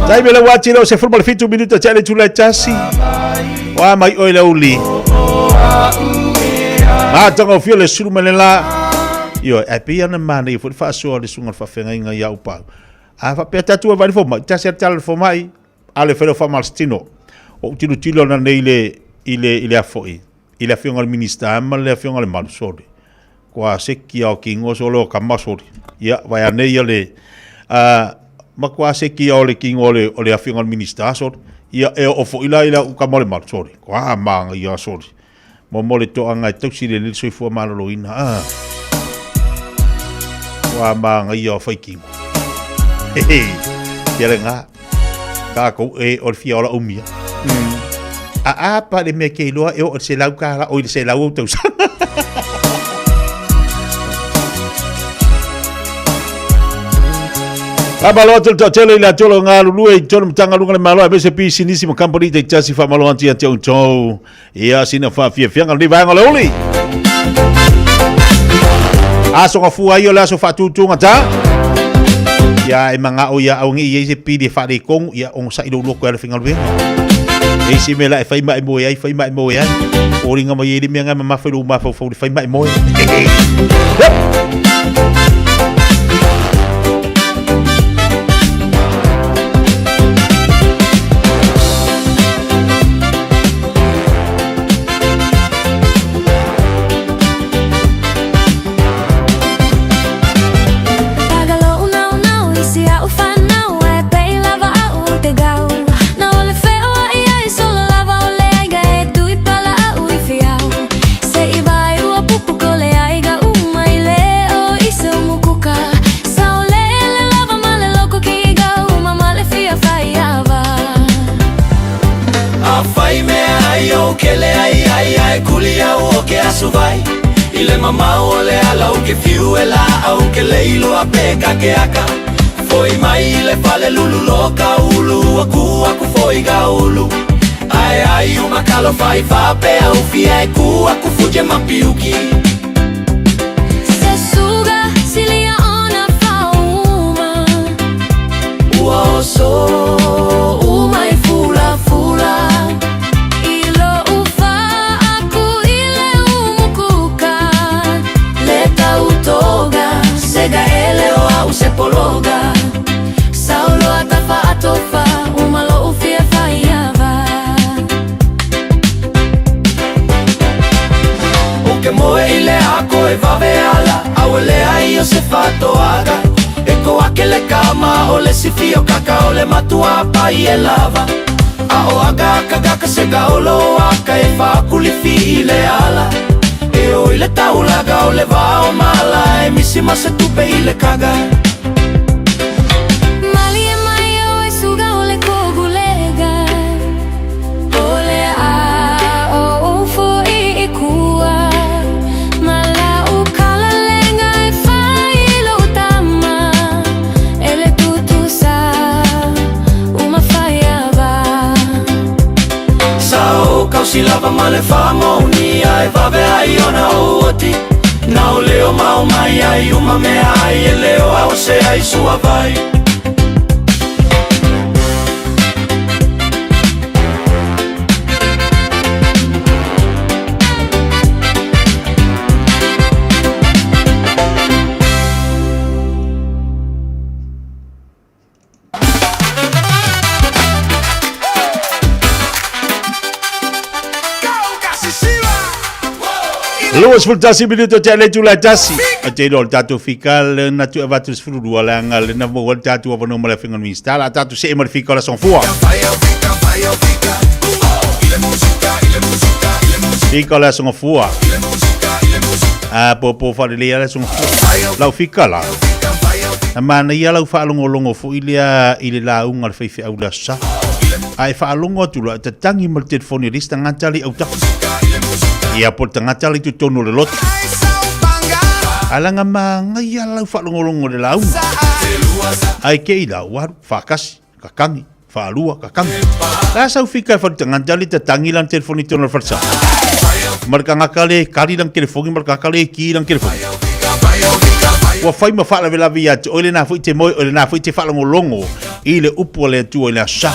Taimi le uati leo 17 minuta te ale tula tasi. Wa mai oi le uli. Matanga o le sulu mele la. Io, e pei ana mana i fo faasoa le sunga faafeagaiga ia upau. A faapea tatou e vai le fomai, tasi a tala le fomai, a le fai le faamalositino. O tilotilo ana nei le i le i le afoi, i le afioga i le Minista ma le afioga i le Malu, sorry. Kua seki ao ki ingoa so leo kama sorry. Ia, vai anei ia le ma kua seki ao le ki ingoa o le o le afioga i le Minista sorry. Ia e oo foi la i le au kama o le Malu sorry. Kua maga ia sorry. Mo mo le toaga e tausi le le soifua maloloina. Ah. Kua maga ia o whai kingo. Hehe. Ia le ngā. Kākou e o le fia ola umia. A a pa le mea ke iloa e o le selau kāla o i le selau au tausaga. Faamalo atu le toatele i le atu o lo galulue i totonu o Matagaluega a le Malo aemaise pisinisi ma kamupani taitasi. Faamalo atu ia te outou. Ia sina faafiafiaga lenei vaega o le uli. Aso gafua ai o le aso faatutuga ta. Ia e mangao ia au ngi i se pili e faaletonu ia onosai lou loto e ala faigaluega. E isi mea la e fai ma e moe ai, fai ma e moe ai. Foliga mai e le mea ngai mamafa i lou mafaufau i le fai ma e moe. Yep. Afai mea ai ou kele ai ai ai kuli au o ke asu vai I le mamao o le ala u ke fiu e la au ke leilo a pe ka ke aka Foi mai i le fale lulu lo ka ulu aku aku foi ga ulu Ai ai uma kalo fai fa pe au fia e ku aku fuje mapiuki Se suga silia ona fauma Ua oso uma i fula fula I lou faaku i le umukuka Le tautoga sega ele o au se pologa Saulo atafa atofa uma lou fia faiava O ke moe i le ako e vave ala Au e lea i o se fatoaga E ko ake le kama o le sifi o kaka o le matua pai e lava A o aga aka gaka se gaolo aka e whakulifi i le ala E o i le taulaga o le vao mala E misi ma se tupe i le kaga Malie mai o e suga o le kogulega O le a o ufo i i kua Ma lau kalalega e fai i lou tama E le tutusa uma faiava Sa o kausi lava ma le whamonia E vave ai ona o oti Na o leo mau mai ai uma mea ai E leo au se ai sua vai 21 minuto te le tula tasi. A te lo tatou fika le na tu avatu le 12 le anga le na mo le tatou avano ma le finga minista la tatou se e ma le fika la son fua. Fika la son fua. A po po fa le la son fua. Lau fika la. Na manaia lau faalogologo foi lea i le lauga a le faifeau i le Aso Sa. A e faalogo atu loa, e tatangi ma le telefoni a le isi tagata le i autafa. Ia, po o le tagata le i totonu o le lotu. Ae leaga manaia lau faalogologo i le lauga. Ae te i la, ua alu, faatasi, kakagi, faalua, kakagi. La sau fika e fale tagata le tatangi lana telefoni i totonu o le falesa. Ma le tagata le kali lana telefoni ma le tagata le ki lana telefoni. Ua fai ma faalavelave ia te oe lena foi te moe oe lena foi te faalogologo i le upu a le Atua i le aso Sa.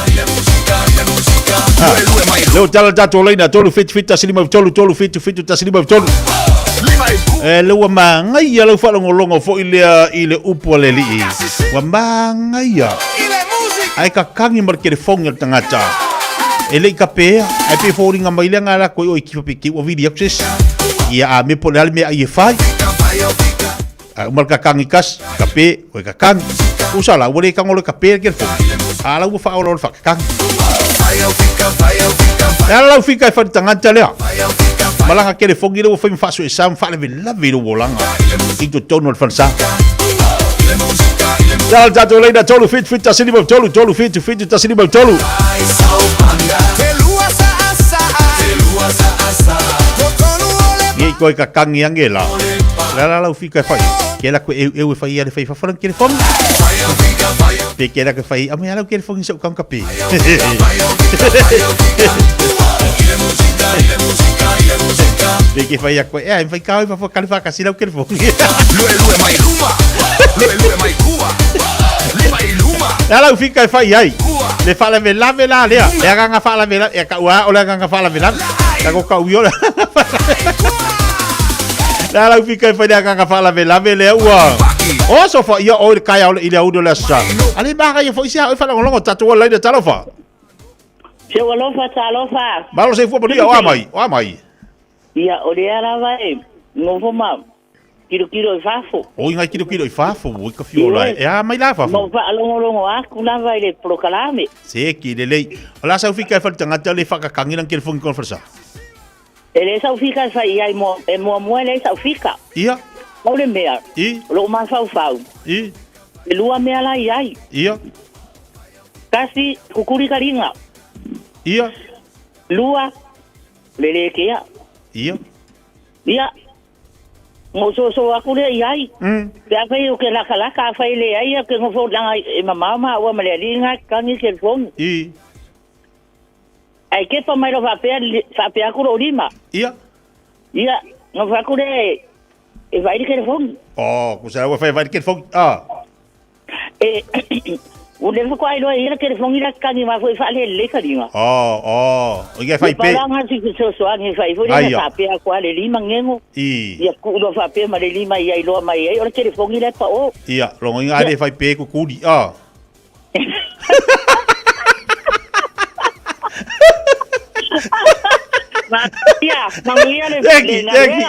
Leo tala tatou laina 3 7 7 1 5 3 3 7 7 1 5 3. E le ua magaia lau faalogologo foi lea i le upu a le Alii. Ua magaia. Ae kakagi ma le telefoni a le tagata. E le i kapea, ae pei e foliga mai lea nga lako i o i kifa pe kei ua vili atu se isi. Ia a me po o le a le mea ai e fai. A uma le kakagi kasi, kape, oe kakagi. Usa la, ua le tago le kape le telefoni. A la ua faaolaola faakakagi. E ala lau fika e fai le tagata lea. Ma lana telefoni lea ua fai ma faasoesa ma faalavelave i lou olaga i totonu o le falesa. Tala le tatou laina 3 7 7 1 5 3 3 7 7 1 5 3. Ia i koe kakagi ange la. La la lau fika e whai. Ke la koe eu eu e whai ia le whai whawhalang telefoni. Pe ke la ke whai, a mea lau telefoni sa ukang kape. Pe ke whai a koe, ea, e whai kāo i whawha kare whakasi lau telefoni. Lue lue mai luma, lue lue mai kua, lima i luma. La lau fika e whai ai. Le whaalawe lave la lea. Le aganga whaalawe lave. E ka ua o le aganga whaalawe lave. Ka ko ka uio le La lau fika e whai le aganga whaalawe lave lea ua. O so fa ia o le kai au le ile au le asa. Ale maga ia fo isi au whalangolongo tatu o laina talofa. Se alofa talofa. Malo se fua manuia o amai, o amai. Ia, o lea lava e nofo ma Kilokilo i fafo. Oi ngai kilokilo i fafo, oi ka fiola e a mai la fafo. Mo whaalongolongo aku lava i le polokalame. Se ki le lei. O la sau fika e whare tangata le whakakangi lang telefoni kona wharesa. E le sau fika e whai ai mo, e mua mua e le sau fika. Ia. O le mea. I. O loo mafaufau. I. E lua mea la i ai. Ia. Kasi, kukuri ka ringa. Ia. Lua, le le kea. Ia. Ia. Gososo aku lea i ai. Pe afai o ke lakalaka, afai e leai ia ke gofo langa e mamao maua ma le alii nga kangi telefoni. I. Ae kepa mai lo faapea, faapea aku lou lima. Ia. Ia, gofo aku lea e vaai le telefoni. Oh, kusa ua fai vaai le telefoni. Ah. E, ua leva faatoa iloa e ia le telefoni la kangi ma foi faalelelei ka lima. Oh, oh. O ia fai pe. Palanga si fesoasoani e fai foi le faapea aku a le lima ngego. I. Ia kuu loa faapea ma le lima ia iloa mai ai o le telefoni la e paʻō. Ia, logoina a le fai pe kukuli. Ah. Ia, manuia le Teki, teki.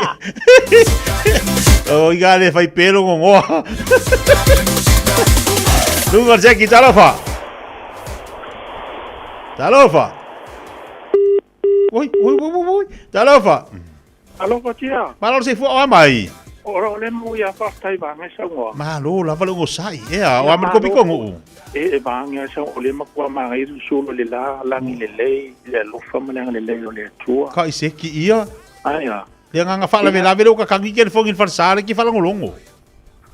O iga le fai pelo ngongoa. Lunga teki talofa. Talofa. Oi, oi, oi, oi, oi. Talofa. Alofa tia. Malo se fua o amai. Ora o le mu ia whaftai vanga i saungoa. Malo lava le ngosai. Ea, o amai kopi kongo. E, e vanga i saungoa, o le makua manga i rusulo le la, langi le lei, le alofa ma le anga le lei o le atua. Ka i seki ia. Aia. Le nganga whaalawe lave le o kakangi ke le fongi wharsare ki whalangolongo.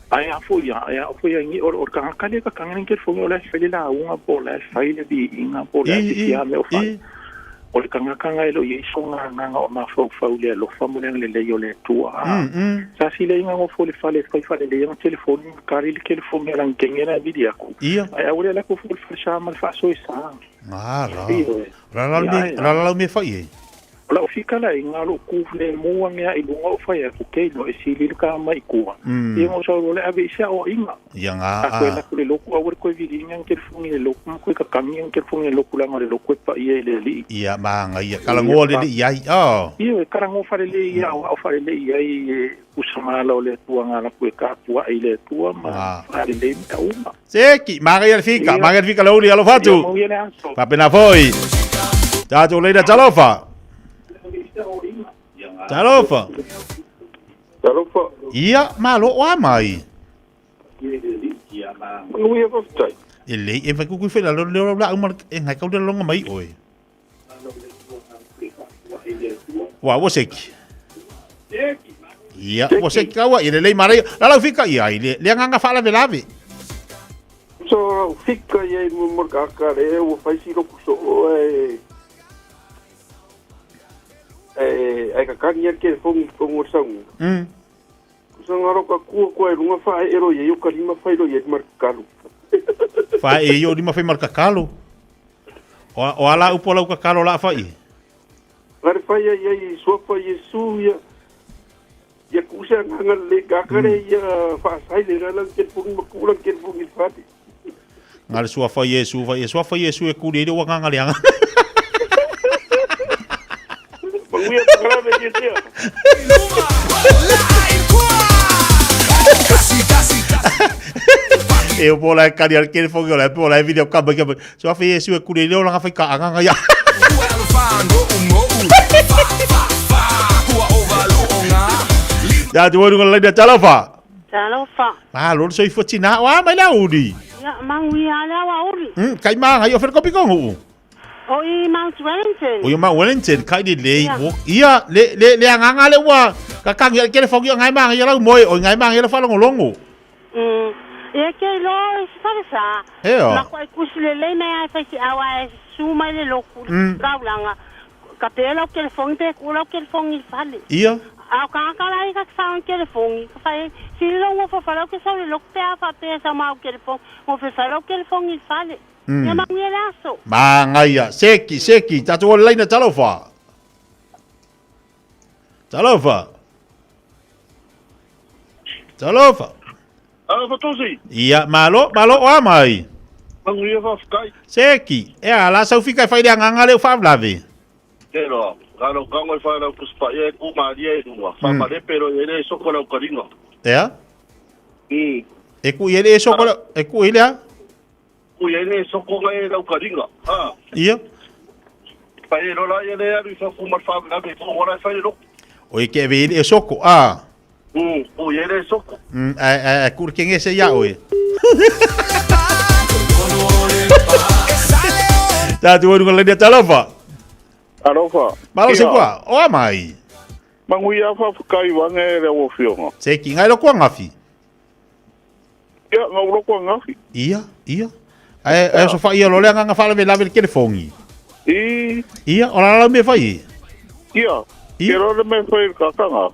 Ai a fo ia, ai a fo ia ngi o o ka ka le ka kanga ke fongi o le fai le la unga po le fai le vi inga po le ti ia me o fai. O le kangakanga e lo i so ngā nganga o mafaufau le alofa mo le agalelei o le Atua. Sa sila inga ngofo le fale fai fale le yang telefoni kari le telefoni ala ngenge na vidi aku. Ia. Ai aure la ko fo le fale sa ma le faaso e sa. Ah, la. La la me la la me fai e. O lau fika la inga lo ku le mua ngea i lunga o fai aku ke no e sili le ka mai kua. Ia ngo sa le ave isa o inga. Ia ngā a. Koe la le loku aua le koe viliga ang telefoni le loku ma koe kakangi ang telefoni le loku leaga o le loku e paia i le alii. Ia maga ia kalagoa le alii ai oh. Ioe kalagoa faalelei ia aoao faalelei ai e usamala o le Atua galaku e kapuaʻi i le Atua ma faalelei mea uma. Seki, maga ia le fika, maga ia le fika lauli alofa atu. Ia manuia le aso. Faapena foi. Tatou leina talofa. Talofa. Talofa. Ia, malo o a mai. Manuia faafetai. E lei e fai kuku whela lo leo la uma e ngai kau longa mai oe. Wa wo seki. Ia, wo seki kaua i le lei marai. La lau fika ia i le le nganga whala velave. So lau fika ia i mo ka ka le ua fai si loku so e e ai ka kangi a ke fongi kongo sangu. Sa ngaro ka kua kua e lunga fa e ero ye ka lima fa ero ye mar kalu. Fa e yo lima fa mar kakalo. O o ala upo lau kakalo la fa i. Ngare fa ia ia i sua fa Yesu ia ia kusa nganga le kakare ia fa sai le rala ke pungi makula ke pungi fati. Ngare sua fa Yesu fa Yesu fa Yesu e kuri le wanga le anga. Manuia pakalame tia tia. E o pola e kari al kere fongi ola e pola e video kamba kamba. So afe Yesu e kuri le olanga fai ka anganga ia. Ya tu waru ngala dia talofa. Talofa. Ma lo so ifo tina wa mai la uri. Ia manguia ala wa uri. Kai ma ngai o fer kopi kongu. O i Mount Wellington. O i Mount Wellington, kai le le. Ia. Ia, le, le, le anganga le ua, ka kangi ale kelefongi o ngai manga ia lau moe, o ngai manga ia la whalongolongo. Ia ke ilo i se fale sa. Ea. Ma ko ai kusi le lei mai ai fai si awa e su mai le loku. Kaulanga. Ka pe lau kelefongi pe ku lau kelefongi i fale. Ia. A o kanga la i ka whaang kelefongi. Ka whai, si lo ngo fa lau ke sau le loku pe a fa pe sa mau kelefongi. Ngo fe fa lau kelefongi i fale. Ia manuia le aso. Mangaia. Seki, seki. Tatou o le laina talofa. Talofa. Talofa. Alofa Tosi. Ia, malo, malo o a mai. Manuia faafetai. Seki. E a la sau fika e whai le anganga leo whaavlave. Te roa, ka lau kango e whai lau pusipaia e ku maria e lunga. Whamalepe ro e le soko lau karinga. Ea? E ku i e soko lau, e ku i lea? Ku i e soko ngai e lau karinga. Ha. Ia. Pai e rola ia le alu i whaku mar whaavlave, ko wala e whai le loko. O i ke ewe i le soko, a. Ku i e soko. A, a, kuru ke ngese ia oe. Tātou waru ngā lenia talofa. Alofa. Malo se kua, o a mai. Manguia whawhakai wange e le awofionga. Se ki ngai loko ngafi. Ia, ngau loko ngafi. Ia, ia. Ai, ai so fa ia lo le nganga fa le lave le telefongi. I. Ia, o la la me fai. Ia. Ia. Ke rore me fai kakanga.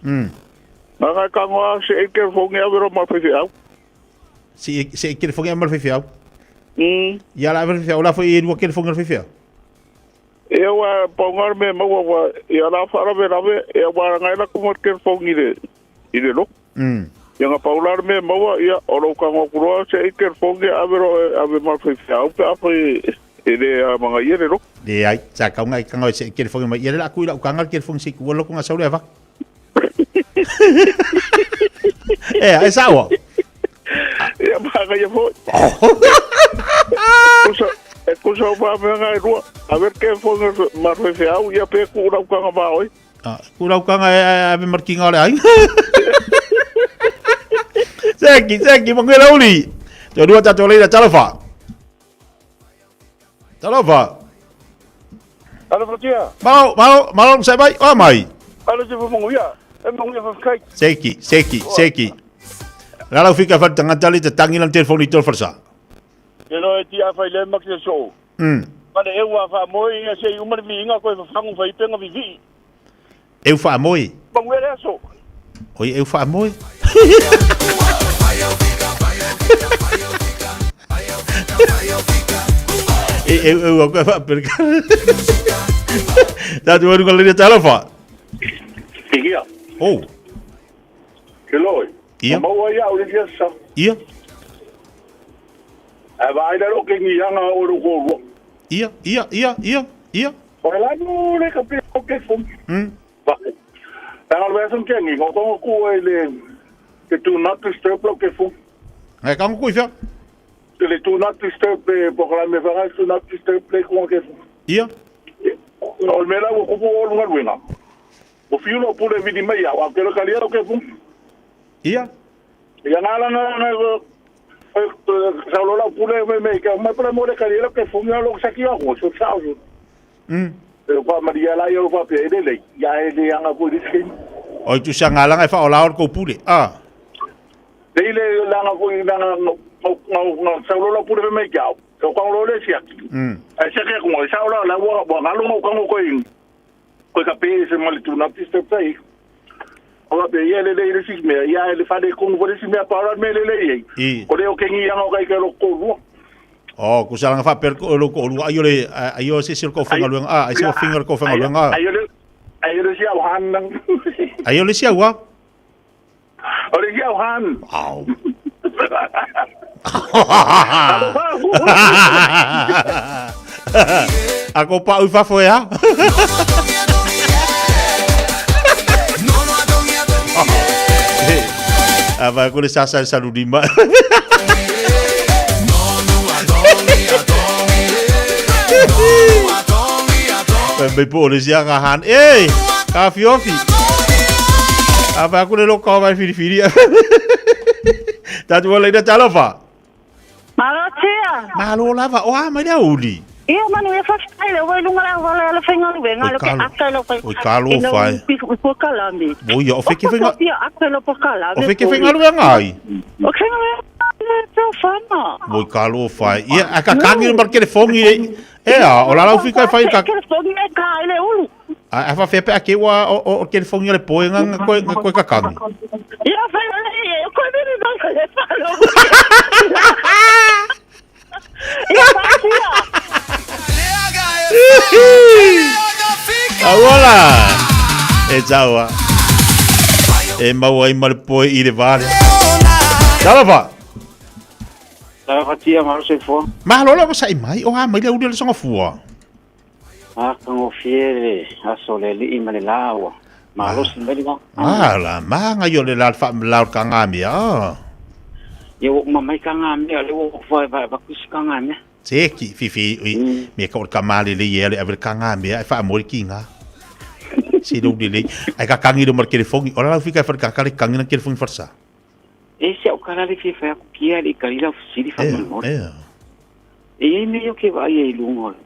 Nga ngai kangoa se e telefongi a wero ma fai au. Se se e telefongi a ma fai au. Ia la fai au la fai e lua telefongi al fai au. Ia wa paunga me maua wa ia la fa rawe rawe ia wa ngai la kuma telefongi le i le loko. Ia nga paula me maua ia o lo kango kuroa se e telefongi a wero a we ma fai au pe a fai e le a manga ia le loko. Le ai, sa kau ngai kanga se telefongi mai ia le la kui la ukanga telefongi se ku loko nga saule ava. E, ai sawa. Ia manga ia foi. Kusa, e kusa o pā mea ngai rua. A ver ke fonga ma fai au ia pe ku rau kanga mā oi. Ah, ku rau kanga e e e markinga ole ai. Seki, seki, manguela uli. Te rua tātou leira, talofa. Talofa. Alofa tia. Malo, malo, malo, sai mai, o mai. Alo te manguia. E manguia whawhakai. Seki, seki, seki. Lala fika fa tangata le te tangi lan telefoni tol farsa. Te roe tia whai le maki te soo. Mane e ua wha moe ia se i umari vi inga koe whawhangu whai penga vi vi. E wha moe. Manguia le aso. Oi, e wha moe. E e e ua koe wha perka. Tātou waru ka lene talofa. Ia. Oh. Ke loi. Ia. Maua ia o le tia sa. Ia. A vai la ke ngi anga o ro ko. Ia, ia, ia, ia, ia. O la no le ka pe o ke fum. Va. Tanga le som ke ngi ngo ko e le ke tu not disturb lo ke fum. Ngai ka ngo ifia. Ke le tu not disturb le programme va tu not disturb le ko ke fum. Ia. O me la ko ko o lunga luenga. O fiu lo pule vidi mai au ke lo kalia lo ke fum. Ia. Ia ngala na na sa lo la pule me me ke mai pule mo le kalia lo ke fum ia lo sa ki au so sa au. E pa Maria la ia pa pe ele le ia ele anga ko riski. Oi tu sa ngala ngai fa o la o ko pule. Ah. Le le langa ko langa no no sa lo la pule me ke au. Ko ka lo le sia. Ai se ke ko sa lo la wa wa ngalo mo ka ko ko ka pe se mo le tu na piste tai. O pe ia le le le si me ia le fa de ko mo le si me pa me le le I. Ko le o ke ngi anga ka ke lo ko lu. Oh, ku sa langa fa per ko lo ko lu ayo le ayo se se ko fenga luenga ah, ai se finger ko fenga luenga. Ayo le ayo le si au han. Ayo le si au ah. O le si au han. Au. A ko pa u fa fo ya. A vai ko le sa sa sa lima. Me po le sia nga han. Ei, ka fiofi. A vai ko le lo ka vai firi firi. Tātou wala ina talofa. Malo tia. Malo lava. O a mai lea uli. Ia manuia faafetai lea ua i luga le auala e ala faigaluega Oi, le ke kalo. aka i lau fai Oi, kalo i lau fai. polokalame. Oi, ia, o fe ke faiga- Ia aka i lau polokalame. O fe ke faigaluega ai? O ke faigaluega le taufaga. Oi, kalo fai. Ia, a ka kangi le telefoni le. E a, o la lau fika e fai ka. Telefoni e ka i le ulu. A a fa fe pe a ke ua o o telefoni le poe nga nga koe nga koe ka kangi. Ia fai le e koe miri mai le falo. Ia fatia. Auala. E tau a. E mau ai ma le poe i le vale. Talofa. Talofa tia malo soifua. Malo lava sa'i mai, o a mai le uli o le sogafua. A kagofie le aso o le alii ma le la ua malosi mai le va. Ah, la maga i o le la le faamalao le kagamea. Ah. Ia ua uma mai kagamea, o lea ua ou va avatu isi kagamea. Se ki fifi ui mea ka o le kamā lelei ea le ave le kagamea ae faamoe le kiga. Se lou lelei. Ae kakangi lea ma le telefoni. O la lau fika e fale kaka le kangi na telefoni falesa. E si au kala le fia fai aku kia le i kali lau fesili faamolemole. Ea. E i ai mea ia ou ke vaai ai i luga o le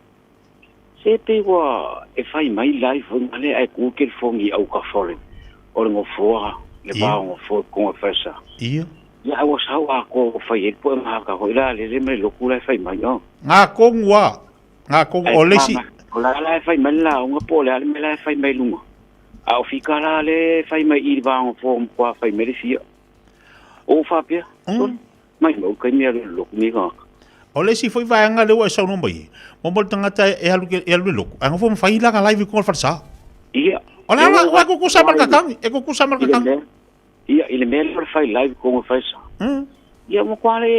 Se pei ua e fai mai live foi ngale ae ku telefoni i autafa o le o le nofoa le va o nofoa i totonu o le falesa. Ia. Ia ae ua sau atoa ua fai ai le po'e mahaka foi la lele ma le lotu la e fai mai o. Ngā kongu a, ngā kongu o le isi. O la la e fai mai le lauga po o le a le mea la e fai mai i luga. A o fika la le e fai mai i le va nofoa ua matua fai mai le fia. O ou faapea, sole, mai mau kai mea le lotu nei tagata. O le isi foi vaega lea ua e saunoa mai ai, mo mo le tagata e alu e alu i le lotu, ae nofo ma fai lana live i luga o le falesa. Ia. O le ala, ua kukusa ma le kakangi, e kukusa ma le kakangi. Ia, i le mea lea o le fai live i totonu o le falesa. Ia, ua matua le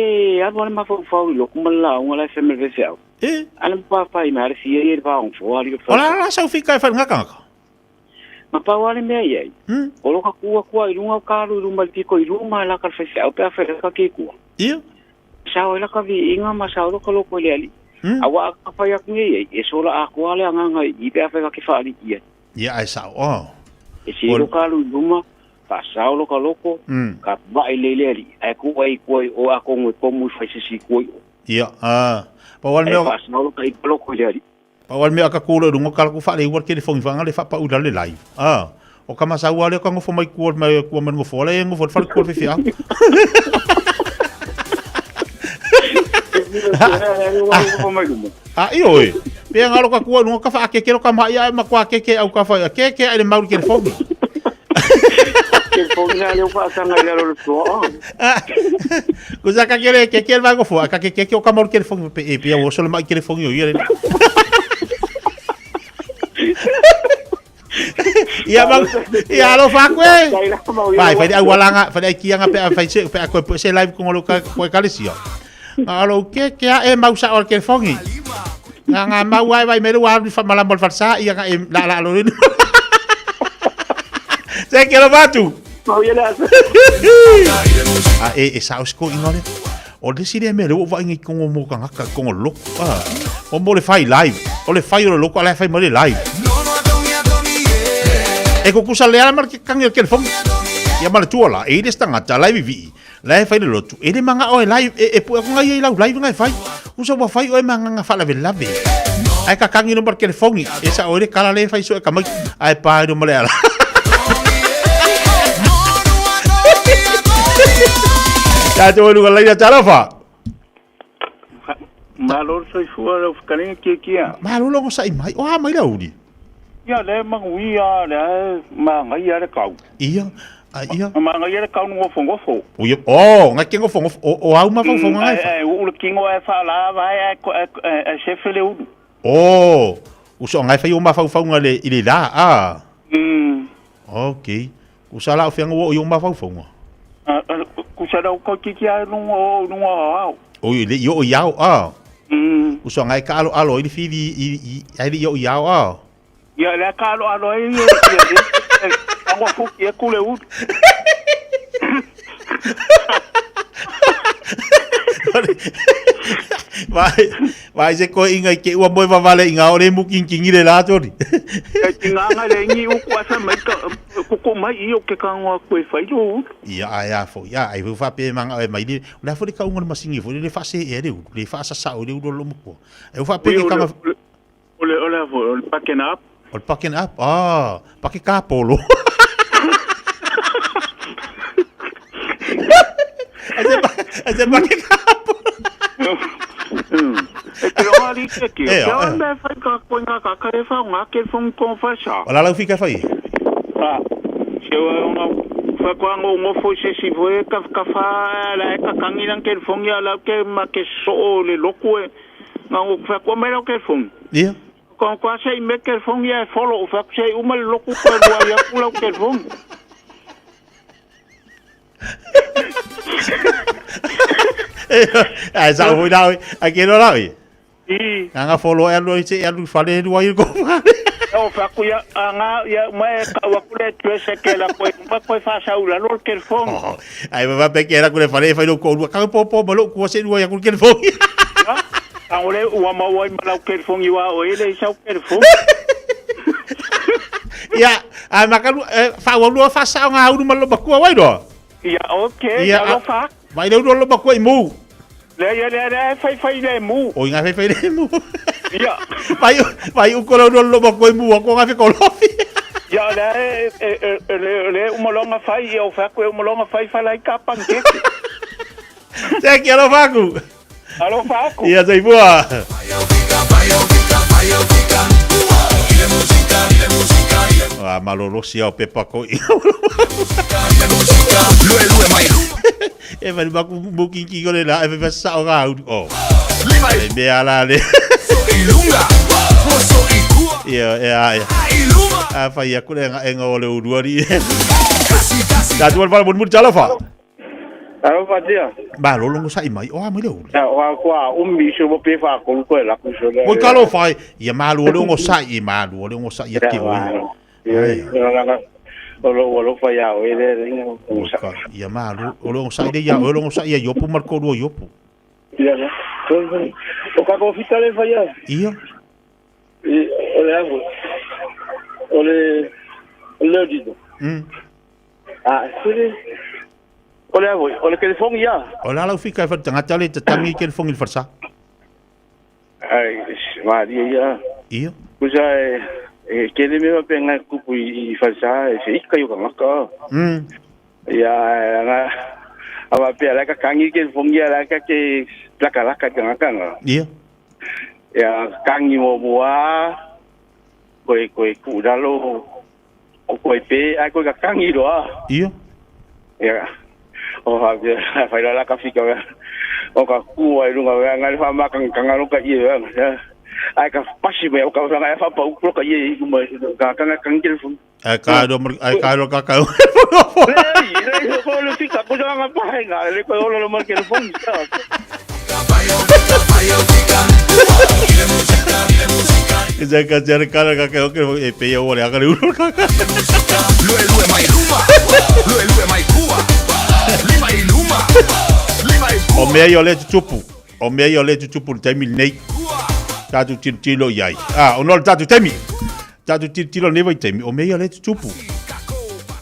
alu lava le mafaufau i lotu ma le lauga la e fai mai le faifeau. A le matua fai mai lava le fia ia i le va o nofoa alii o le O le falesa. ala sau fika e fai le gakagaka. Na pau lava le mea i ai, o lo ka kū atu a i luga o ka alu i luma i le piko i luma e laka le faifeau pe a fai laka ke kua. Ia. Sao ai laka viiga ma sao loka loko i le alii. Aua a ka fai atu nei ai, e sola atoa le agaga i i pe a fai ka ke faalii ai. Ia, ae sao, oh. E si loka alu i luma, faasao loka loko, ka vaai lei le alii, ae kū ai i kua i o atonu e komu i fai sisi i kua i o. Ia, ah. Pau lava le mea Ae faasao loka i loko i le alii. Pau a le mea a ka kū loa i luga o ka laku faaleiua le telefoni whaanga le whaapau i lalo le live. Ah, o ka masau a lea ka ngofo mai kua mai kua mai ngofo ala e ngofo le fale kua le whewhea. A i oi, pea ngalo ka kua lunga ka whaakeke lo ka mai ai ma kua keke au ka whai a keke ai le mauri telefoni. Telefoni la leo whaasanga i lalo le toa. Ko sa ka kele ke ke va ngofo a ka ke ke o ka mauri telefoni pe e pea o so le mai telefoni o ia le. Ia ma ia alo fa koe. Vai fai au alanga fai ai kianga pe fai se pe koe pe se live ko lo ka koe kalesia. Alo ke ke a e mau sa o telefoni. Nga nga mau ai vai meru a fa malamo le falsa ia nga e la la lo. Se ke lo batu. A e e sa o inga le. O le si le mea le ua vaai ngai kongo mo kangaka kongo loko. Ah. O mo le fai live. O le fai o le loko ala e fai mo le live. E kukusa le ala ma le kangi o telefoni. Ia ma le tua la, e ile stangata live vii. La e fai le lotu. E le manga o e live e e pue ko ngai i lau live ngai fai. Usa ua fai o e manga nga whaalawe lave. Ai ka kangi no mar telefongi. E sa o le kala le fai so e kamai. Ai pa no male ala. Ta te luga leina talofa. Malo le soifua lau fetalaiga Tiatia. Malo logo sa'i mai. O a mai la uli. Ia lea e manuia lea e magaia le kau. Ia, a ia. Magaia le kau nofonofo. O ia, oh, ngai ke nofonofo, o, o au mafaufaunga ngai fa. Ai, uu le kino ae faalava ai ae, ae, ae sefe le ulu. Oh, uso ngai fai o mafaufaunga le, i le la, a. Ok. Usa la o whianga o i o mafaufaunga. Kusa lau kau titi ai lunga o lunga o au. O i le i o i au, a. Uso ngai ka alo alo i le whiwi i, i, ai le i o i au, a. Ia lea ka alo alo ai ia ia ango fuki e kule ulu. Vai, vai se koe inga i ke ua moe vavale i ngā ore mukinkingi le la tori. E ti nganga le ngi uku asa mai ka tuutuuku mai i o ke kago aku e fai lou ulu. Ia, ae a foi, a, ai foi faapea e magao e mai le, o le a foi le kauga o le masini foi lele faasee ai le ulu, le faasasao ai le ulu o le loomatua. Ai ua faapea ke kaga. O le, o le a foi, o le packing up. O le packing up, ah, pake kapolo. Ai se pake kapolo. E te roa ali te ki. Ke o me whai ka koe ngā ka kare whao ngā ke whong kong whaisa. O la lau fika whai? Ah, se o ngā whakoa ngō ngofo i se si voe ka ka wha la e ka kangi lang ke whong ia lau ke ma ke so le loku e ngā ngō whakoa mai lau ke whong. Ia. Ko ko ase i me ke whong ia e follow o whaku se uma le loku koe rua ia ku lau ke whong. Ai sa foi lau, ai ke lau i. I. Nga follow e alu i te alu fale rua i ko fale. O whaku ia, a ngā, ia, mai ka waku le tuese ke la koe, mai koe whasau la lol ke whong. Oh, ai va pe ke la ku le fale fai lo ko rua ka po po ma lo ku se rua ia ku ke whong. A ole ua mau ai malau ke whong i wa o ele i sau ke whong. Ia, a makalu fa wa lua fa sa nga ulu ma lo makua wai do. Ia, ok, ia lo fa. Vai le ulu lo makua i mu. Le ia le le fai fai le mu. O inga fai fai le mu. Ia. Vai vai u ko lo lo makua i mu ko nga fe ko lofi. Ia le le le umalonga fai ia o fa ko umalonga fai fa lai ka pankeke. Te ki alo faku. Alo faku. Ia sei fua. Ah, malolosi au pepa ko i. E vai maku muki ki ko le la e vai sa o ga o. Le mea la le. Ia ia ia. A fai aku le nga enga o le uruari. Ta tu wala mun talo fa. Alofa tia. Ma lo longo sa i mai o a mai le ulu. Ya wa kwa ummi so bo pe fa ko ko la ku so le. Oi kalo fa ia malu o le ongo sa i malu o le ongo sa ia ke o. Ia o lo o lo fa ya o le le o sa. Ia malu o le ongo sa i ia o le ongo sa ia yopu mar ko ro yopu. Ia. O ka ko fita le fa ya. Ia. O le avu. O le le dito. Ah, sili. O le avu, o le telefoni ia. O la lau fika e fa tangata le tatangi ke le fongi le farsa. Ai, maria ia. Ia. Kusa e e kele me wa penga kupu i farsa e se ika yo kangaka. Ia nga awa pe ala ka kangi ke fongi ala ka ke laka laka kangaka nga. Ia. Ia kangi mo mua koe koe ku dalo o koe pe ai koe ka kangi roa. Ia. Ia. O ha pe fai la ka fika o ka ku ai lunga wa ngai fa ma kang kang lo ka ie wa. Ai ka pasi me o ka nga fa pa u ka ie i ma ka kang kang ke fu. Ai ka ro ai ka ro ka ka. Le le ko le fika ko nga pa nga le ko lo ma ke fo. Ka ka ka ka ka ka e pe ia o le aka le ulu ka ka. O mea ia o le tutupu. O mea ia o le tutupu le taimi lenei. Tātou tilotilo i ai. Ah, o no le tātou taimi. Tātou tilotilo nei vai taimi. O mea ia o le tutupu.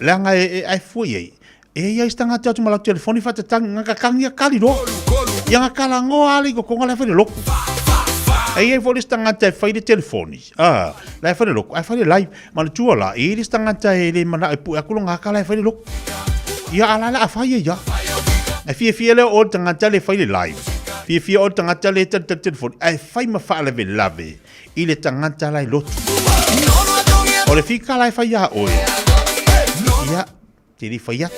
Leaga e, e, ai fua i ai. E ia i stanga atu ma lau telefoni whatatangi nga kakangi a kali roa. Ia nga kala ngoa ali ko konga le whai le loku. E ia i fo le stanga te whai le telefoni. Ah, la e whai le loku. Ai whai le live. Mana tua la, e le stanga te e le mana e pu e akulo ngā kala e whai le loku. Ia ala la a whai e ia. E fia fia le o tangata le whai le live. Fia fia o tangata le tel tel telefoni. Ai whai ma wha lave lave. I le tangata lai lotu. O le fika lai whai a oe. Ia, te li whai atu.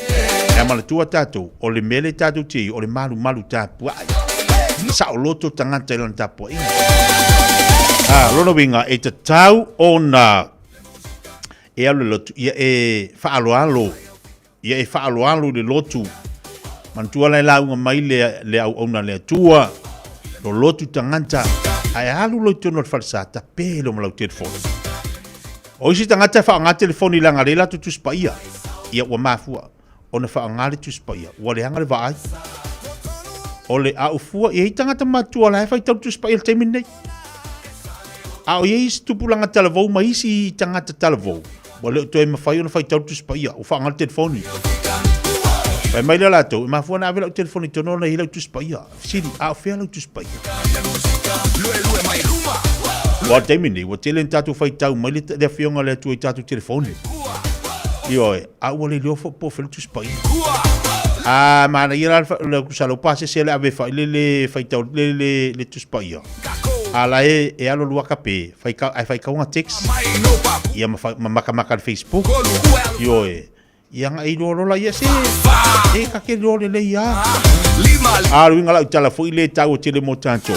E mana tua tātou, o le mele tātou te o le malu malu tāpua ai. Sa o loto tangata i lana tāpua inga. Ah, lona winga, e te tau o nā e alu le lotu, ia e whaaloalo, ia e whaaloalo le lotu. Manatua lai launga mai le, le au auna le atua, lo lotu tangata, ai alu lo tono le falsa, ta pe lo malau telefoni. O isi tagata e faaaoga telefoni leaga lea latou Tusi Paia, ia ua mafua ona faaaoga le Tusi Paia, ua leaga le vaai. O le a ufua, e i ai tagata matutua la e faitau le Tusi Paia i le taimi lenei. A o i ai isi tupulaga talavou ma isi tagata talavou, Ua le o toe mafai ona faitau le Tusi Paia, ua faaaoga le telefoni. Fai mai lea latou, e mafua ona ave lau telefoni i totonu ona e i ai lau Tusi Paia. Fesili, a o fea lau Tusi Paia? Aua o le taimi lenei, ua tele ina tatou faitau mai le, le Afioga a le Atua i tatou telefoni. Ioe, a ua le iloa foi po o fea le Tusi Paia. A manaia la le tusa lau pasese le ave fai le le faitau le le le Tusi Paia. A la e e alo lua kape, fai ka ai fai kaunga text. Ia ma ma makamaka le Facebook. Ioe. Ia nga i loa lola ia se e ka ke loa lelei a. A le uiga lau tala foi le taua tele mo tatou.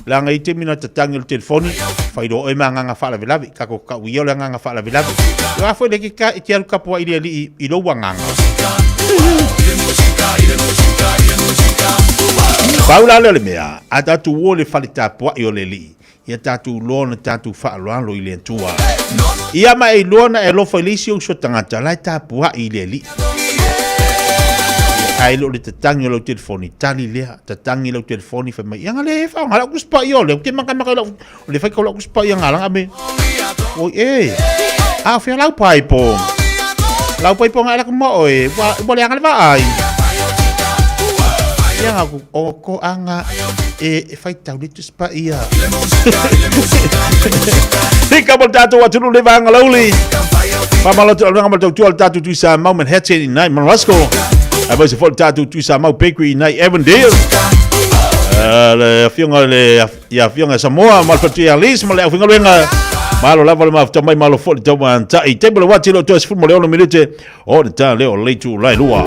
Leaga i taimi na tatagi o le telefoni, fai loa oe ma agaga faalavelave, kako kau ia o le agaga faalavelave. Ia a foi le ke ka e te alu kapua'i i le alii i lou agaga. Pau la lea o le mea, a tatou o i le fale tapua'i o le alii, Ia tatou iloa ona tatou faaaloalo i le Atua. Ia ma e iloa ona e alofa i le isi ou uso tagata la e tapuai i le Alii. Ae le o le tatagi o lau telefoni, tali lea, tatagi lau telefoni fai mai, ia nga le e whaonga lau kuspa i o le, ke maka maka lau, le whai kau lau kuspa i nga langa me. Oi e, a whia lau paipo. Lau paipo nga ela kuma oe, wa, wa le anga le vaai. Ia nga ku, o ko anga e, e whai tau le Paia. Hika mo le tatou atunuu le vaega lauli. Faamalo atu aluga ma le tautua le tatou Tui Samoa Manhattan i nai Marasco. Aemaise foi le tatou Tui Samoa Bakery i nai Avondale. Le afioga le ia afioga Samoa ma le faletua ia Liz ma le aufaigaluega. Malo lava le mafuta mai, malo foi le taumatai. Taimi o le uati le o toe 16 minute o le ta leo o le itulai lua.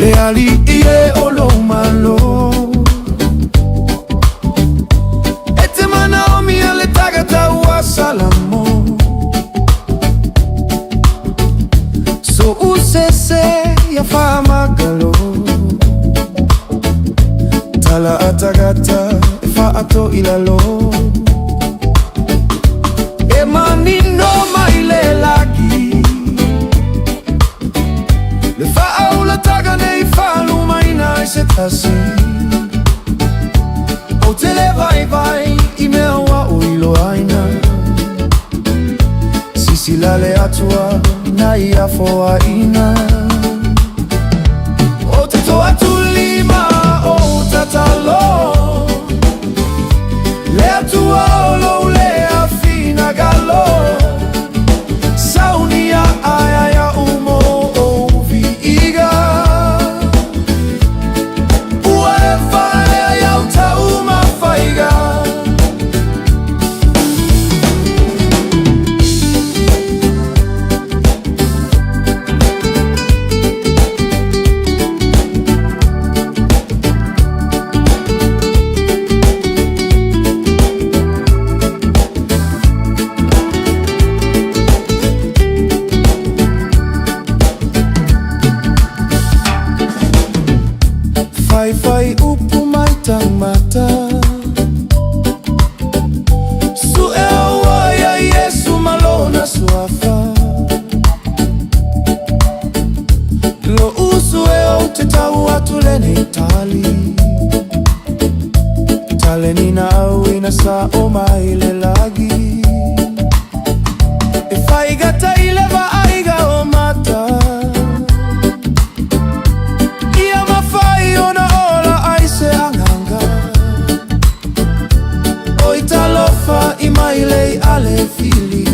Le ali'i e o lou malo E te manaomia le tagata ua Salamo So usese ia whaamagalo Tala a tagata e whaato i lalo E manino mai le lagi Le faaulataga nei faalumaina ai se tasi Ou te le vaivai i mea ua ou iloaina Sisila le Atua na ia foaina O te toatulima o tatalo Le Atua o lou lea finagalo Saunia ae ai a'u mo ou viiga Ua e faaea i au taumafaiga. Whaiwhai upu mai tangata Sue aua ia Iesu ma lona suafa Lo usu e ou te tau atu lenei tali Tale ni na au ina sa o mai le lagi E whaigata i le vaaiga o mata Ia mafai ona ola ai se agaga Oi talofa i mai lei ale fili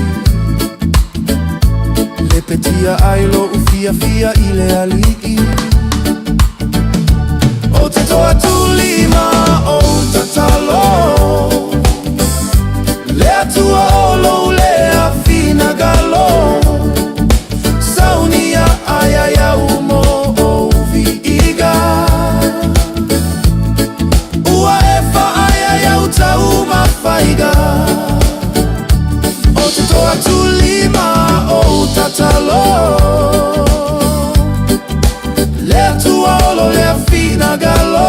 Lepetia ai lo'u fiafia i le Alii O te toatulima o tatalo Le Atua o lou lea finagalo Saunia ai ai au mo ou viiga Ua e faaea i au taumafaiga O te toatulima o tatalo Le Atua o lo lea finagalo.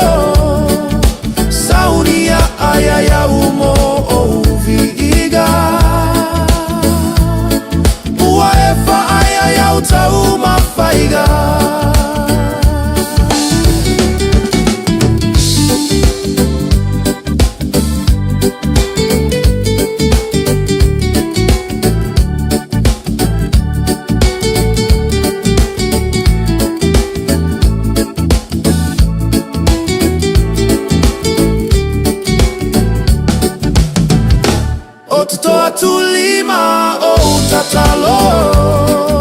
tatalo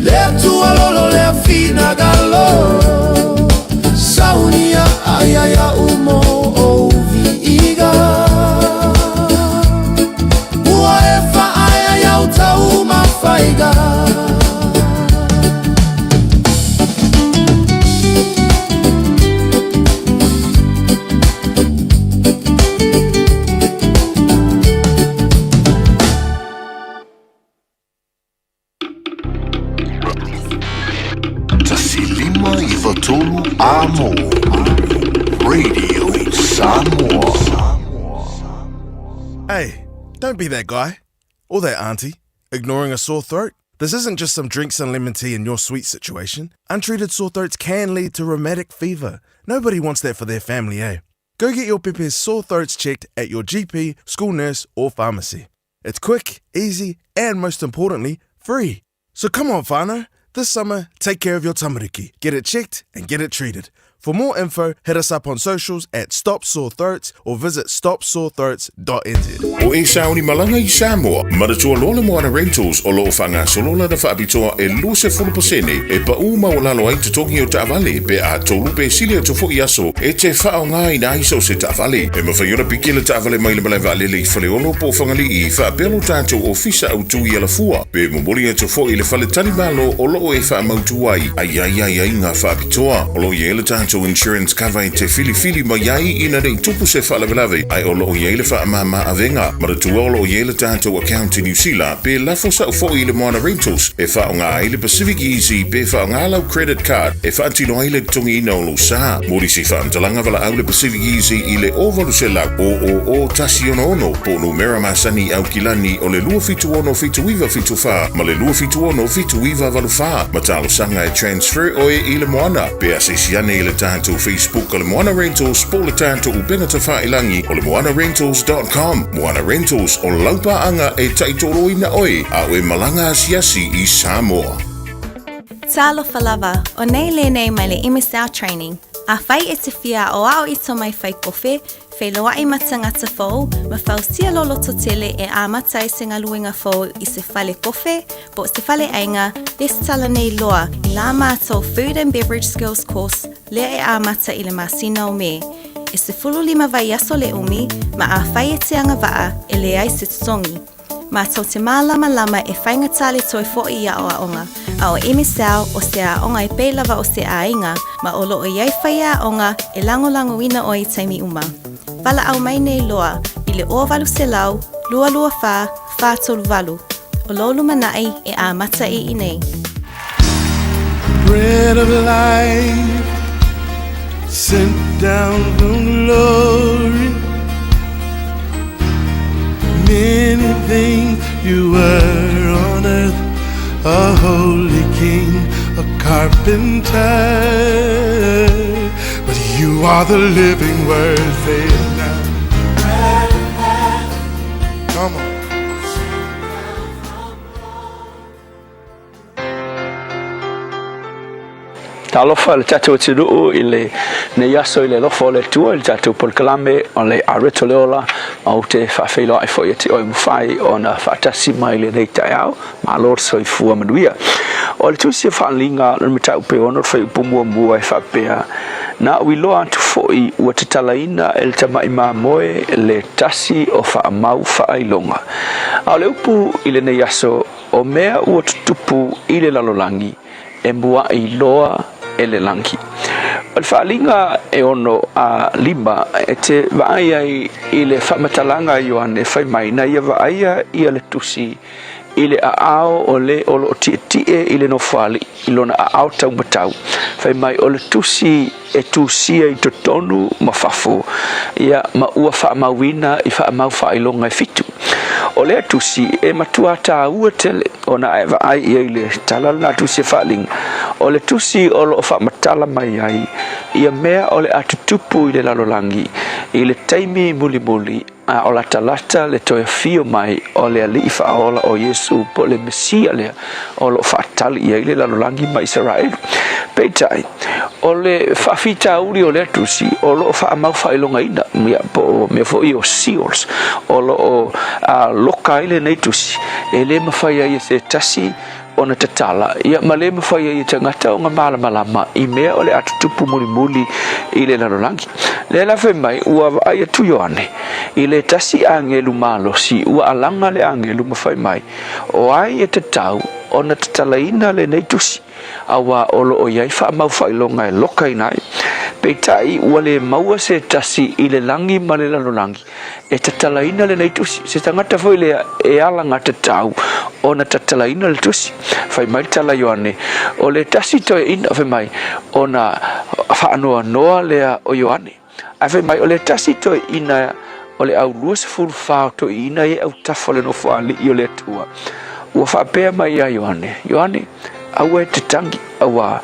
Le Atua lolo lea finagalo Saunia aia ia'u mo ou viiga Ua e faaea iau taumafaiga. 153 Amo Radio Samoa. Hey, don't be that guy or that auntie ignoring a sore throat. This isn't just some drinks and lemon tea in your sweet situation. Untreated sore throats can lead to rheumatic fever. Nobody wants that for their family, eh? Go get your pepe's sore throats checked at your GP, school nurse, or pharmacy. It's quick, easy, and most importantly, free. So come on, whānau. This summer, take care of your tamariki. Get it checked and get it treated. For more info, hit us up on socials at Stop Sore Throats or visit stopsorethroats.nz. O e sauni malaga i Samoa, manatua loa le Moana Rentals o lo o faagasolo lana faapitoa e 20% e paʻū maualalo ai totogi o taavale pe a tolu pe sili atu foʻi aso e te faaaogaina ai so o se taavale. E mafai ona piki le taavale mai le malae vaalele i Faleolo po o Fagalii faapea lo tatou ofisa autu i Alafua pe momoli atu foʻi i le fale talimalo o loo e faamautu ai ai ai ai ai ngā faapitoa. O loo i ai le tatou insurance cover e te filifili mai ai ina nei tupu se faalavelave ae o loo i ai le faamāmā avega. Manatua o loo i ai le tatou account i Niu Sila pe lafo sa'o foʻi i le Moana Rentals e faaaoga ai le Pacific Easy pe faaaoga lau credit card e faatino ai le totogiina o lou sa. Mo nisi faamatalaga valaau le Pacific Easy i le 0800 000 166 po o numera masani i Aukilani o le 276 7974 ma le 276 7984 ma talosaga e transfer oe i le Moana. Pe asiasi ane i le tatou Facebook o le Moana Rentals po o le tatou upega tafailangi o le moanarentals.com. Moana Rentals, o lau paaga e taitoloina oe a o e malaga asiasi i Samoa. Talofa lava, o nei lenei mai le MSL Training. Afai e te fia aoao i to mai fai kofe, feiloai ma tagata fou, ma fausia lo loto tele e amata ai se galuega fou i se fale kofe, po o se fale aiga, lesitala nei loa i la matou Food and Beverage Skills Course lea e amata i le masina o Me. E 15 vaiaso le umi, ma afai e te agavaa, e leai se totogi. Mātou te mālamalama e faigata le toe foʻi i aoaoga, a o MSL o se aoga e pei lava o se aiga, ma o loo i ai faiaoga e lagolagoina oe i taimi uma. Valaau mai nei loa i le 0800 224 438. O lou lumanai e amata i inei. Bread of life sent down from glory. Many things you were on earth, a holy king, a carpenter. But you are the living word, say it now. Come on. Talofa le tatou atunuu i lenei aso i le alofa o le Atua i le tatou polokalame o le Areto le Ola ma ou te faafeiloai foi ia te oe mafai ona faatasi mai lenei taeao. Malo le soifua manuia. O le tusi o Faaliga o le mataupu e ono le fuaiupu muamua e faapea, Na ou iloa atu foi ua tatalaina e le tamai mamoe le tasi o faamau faailoga. A o le upu i lenei aso, o mea ua tutupu i le lalolagi, e muaʻi loa e le lagi. O le faaaliga e ono a lima e te vaai ai i le faamatalaga a Ioane fai mai na ia vaaia ia le tusi i le aao o le o loo tietie i le nofoalii i lona aao taumatau. Fai mai o le tusi e tusia i totonu ma fafo, ia, ma ua faamauina i faamau faailoga e fitu. O lea tusi e matua tāua tele ona a e vaai i ai i le tala lena tusi e faaliga, o le tusi o lo o faamatala mai ai ia mea o le a tutupu i le lalolagi i le taimi mulimuli a o latalata le toe afio mai o le Alii Faaola o Iesu po o le Mesia lea o lo o faatali i ai le lalolagi ma Isaraelu. Peitai, o le faafitauli o lea tusi, o lo o faamau faailogaina, ia, po o mea foi o seals, o lo o loka ai lenei tusi, e le mafai ai e se tasi ona tatala, ia, ma le mafai ai e tagata ona malamalama i mea o le a tutupu mulimuli i le lalolagi. Lea la fai mai, ua vaai atu Ioane i le tasi agelu malosi, ua alaga le agelu ma fai mai, O ai e tatau ona tatalaina lenei tusi, auā o lo o i ai faamaufailoga e lokaina ai. Peitai, ua le maua se tasi i le lagi ma le lalolagi e tatalaina lenei tusi. Se tagata foi lea e alagatatau ona tatalaina le tusi. Fai mai le tala Ioane, o le tasi toeaina, fai mai, ona faanoanoa lea o Ioane. Ae fai mai, o le tasi toeaina o le au 24 o toeaiina e autafa o le nofoalii o le Atua, ua faapea mai ia Ioane, Ioane, aua e te tagi, auā,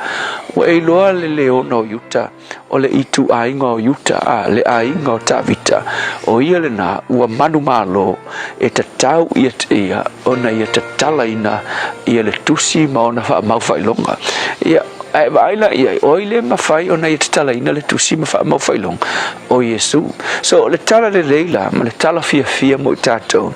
ua e iloa le leona o Iuta, o le ituaiga o Iuta, a, le aiga o Tavita, o ia lena ua manumalo e tatau ia te ia ona ia tatalaina ia le tusi ma ona faamaufailoga. Ia, a e vaai la i ai, o ai le mafai ona ia tatalaina le tusi ma faamaufailoga? O Iesu. So, o le tala lelei la, ma le tala fiafia mo i tatou,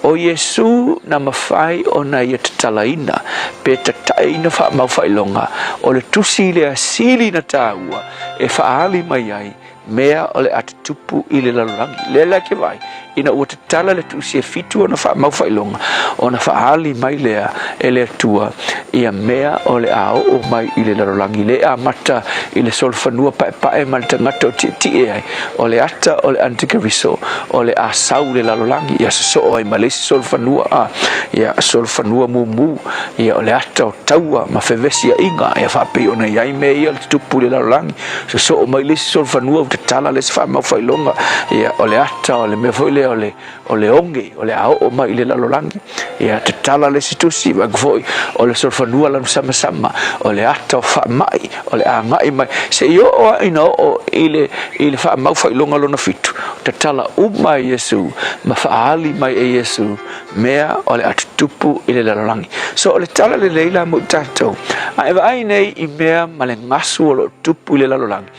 o Iesu na mafai ona ia tatalaina pe tataeina faamaufailoga o le tusi lea sili na taua e faaali mai ai mea o le a tutupu i le lalolagi. Lea la ke vaai, ina ua tatala le tusi e fitu ona faamaufailoga, ona faaali mai lea e le Atua ia mea o le a oo mai i le lalolagi, le amata i le solofanua paepae ma le tagata o tietie ai, o le ata o le antikeriso, o le a sau le lalolagi, ia sosoo ai ma le isi solofanua, a, ia solofanua mumu, ia o le ata o taua ma fevesiaiga, ia faapei ona i ai mea ia o le tutupu i le lalolagi, sosoo mai le isi solofanua ua tatala le isi faamaufailoga, ia o le ata o le mea foi lea o le o le oge o le a oo mai i le lalolagi, ia tatala le isi tusi, vaai atu foi o le solofanua lanu samasama, o le ata o faamai o le a agai mai seia oo lava ina oo i le i le faamaufailoga lona fitu, tatala uma e Iesu ma faaali mai e Iesu mea o le a tutupu i le lalolagi. So o le tala lelei la mo i tatou, a e vaai nei i mea ma le gasu o lo o tupu i le lalolagi,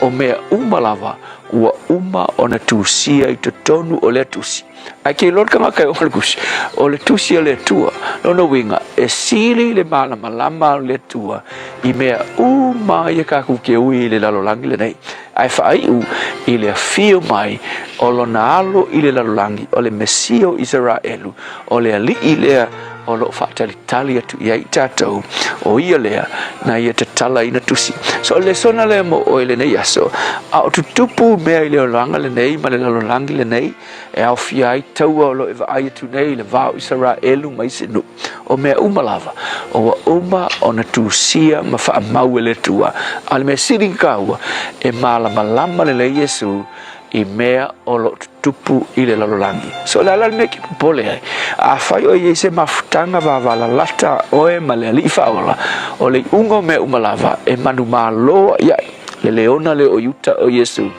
o mea uma lava ua uma ona tusia i totonu o lea tusi. Ae ke iloa le tagata e ona le tusi, o le tusi a le Atua. Lona uiga, e sili le malamalama o le Atua i mea uma ia tatou te ui i le lalolagi lenei, ae faaiu i le afio mai o lona alo i le lalolagi, o le Mesia o Isaraelu, o le Alii lea o lo o faatalitali atu i ai i tatou, o ia lea na ia tatalaina tusi. So o le lesona lea mo oe lenei aso, a o tutupu mea i le olaga lenei ma le lalolagi lenei, e aofia ai taua o lo o e vaai atu nei i le va o Isaraelu ma isi nuu, o mea uma lava, ua uma ona tusia ma faamau e le Atua. A o le mea sili ona taua, e malamalama lelei Iesu i mea o lo o tutupu i le lalolagi. So o le a la le mea e te popole ai? Afai o i ai se mafutaga vavalalata a oe ma le Alii Faaola, o le iuga o mea uma lava e manumalo ai ai le leona lea o Iuta o Iesu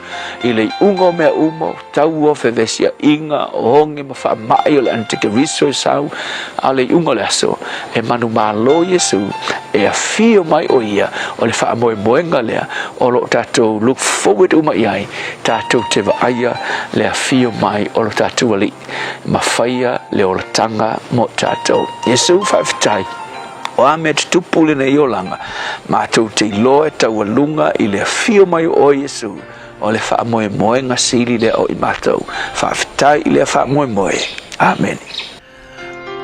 i le iuga o mea uma, o taua, o fevesiaiga, o oge ma faamai, o le antikeriso e sau, a o le iuga o le aso, e manumalo Iesu e afio mai o ia, o le faamoemoega lea o lo o tatou look forward uma i ai, tatou te vaaia le afio mai o lo tatou Alii ma faia le olataga mo tatou. Iesu, faafetai. O a mea tutupu lenei olaga, matou te iloa e taualuga i le afio mai o oe Iesu, o le faamoemoega sili lea o i matou. Faafetai i lea faamoemoe. Amene.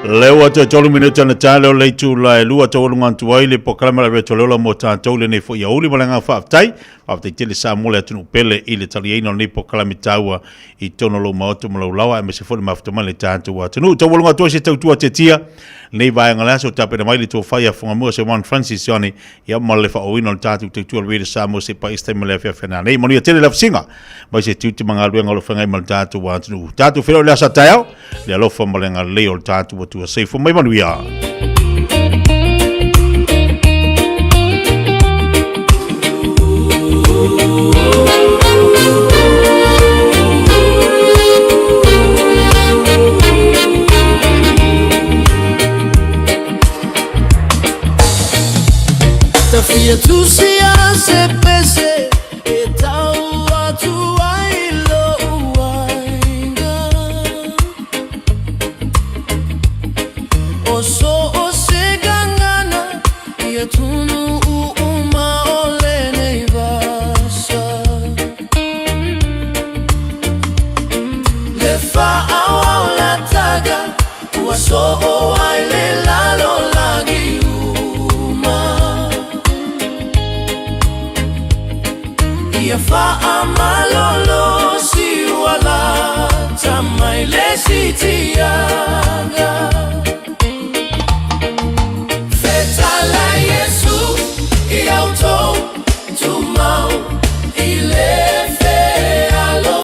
Lea ua toe tolu minute ona tale o le itula e lua taualuga atu ai le polokalame o le Reto Leola mo tatou lenei foi aoauli ma le agaga faafetai. Faafetai tele Samoa le atunuu pele i le taliaina o lenei polokalame taua i totonu o lou maota ma lou laoa aemaise foi le mafuta mai le tatou atunuu. Taualuga atu ai se tautua tiatia lenei vaega o le aso tapena mai le tofa ia Fugamua Sir Juan Francis Sione ia ma le faaooina o le tatou tautua le Radio Samoa se paia se taimi ma le afiafi nanei. Manuia tele le afisiga mai se tiute ma galuega o lo o feagai ma le tatou atunuu. Tatou feiloai i le aso a taeao, le alofa ma le agalelei o le tatou Atua. Soifua mai manuia. Ia tusia se pese e tau atu ai lou aiga. O so o se gagana i atunuu uma o lenei vasa. Le faaauau lataga ua soo ai le lalolagi uma. Ia faamalolo si ua lata mai le siti.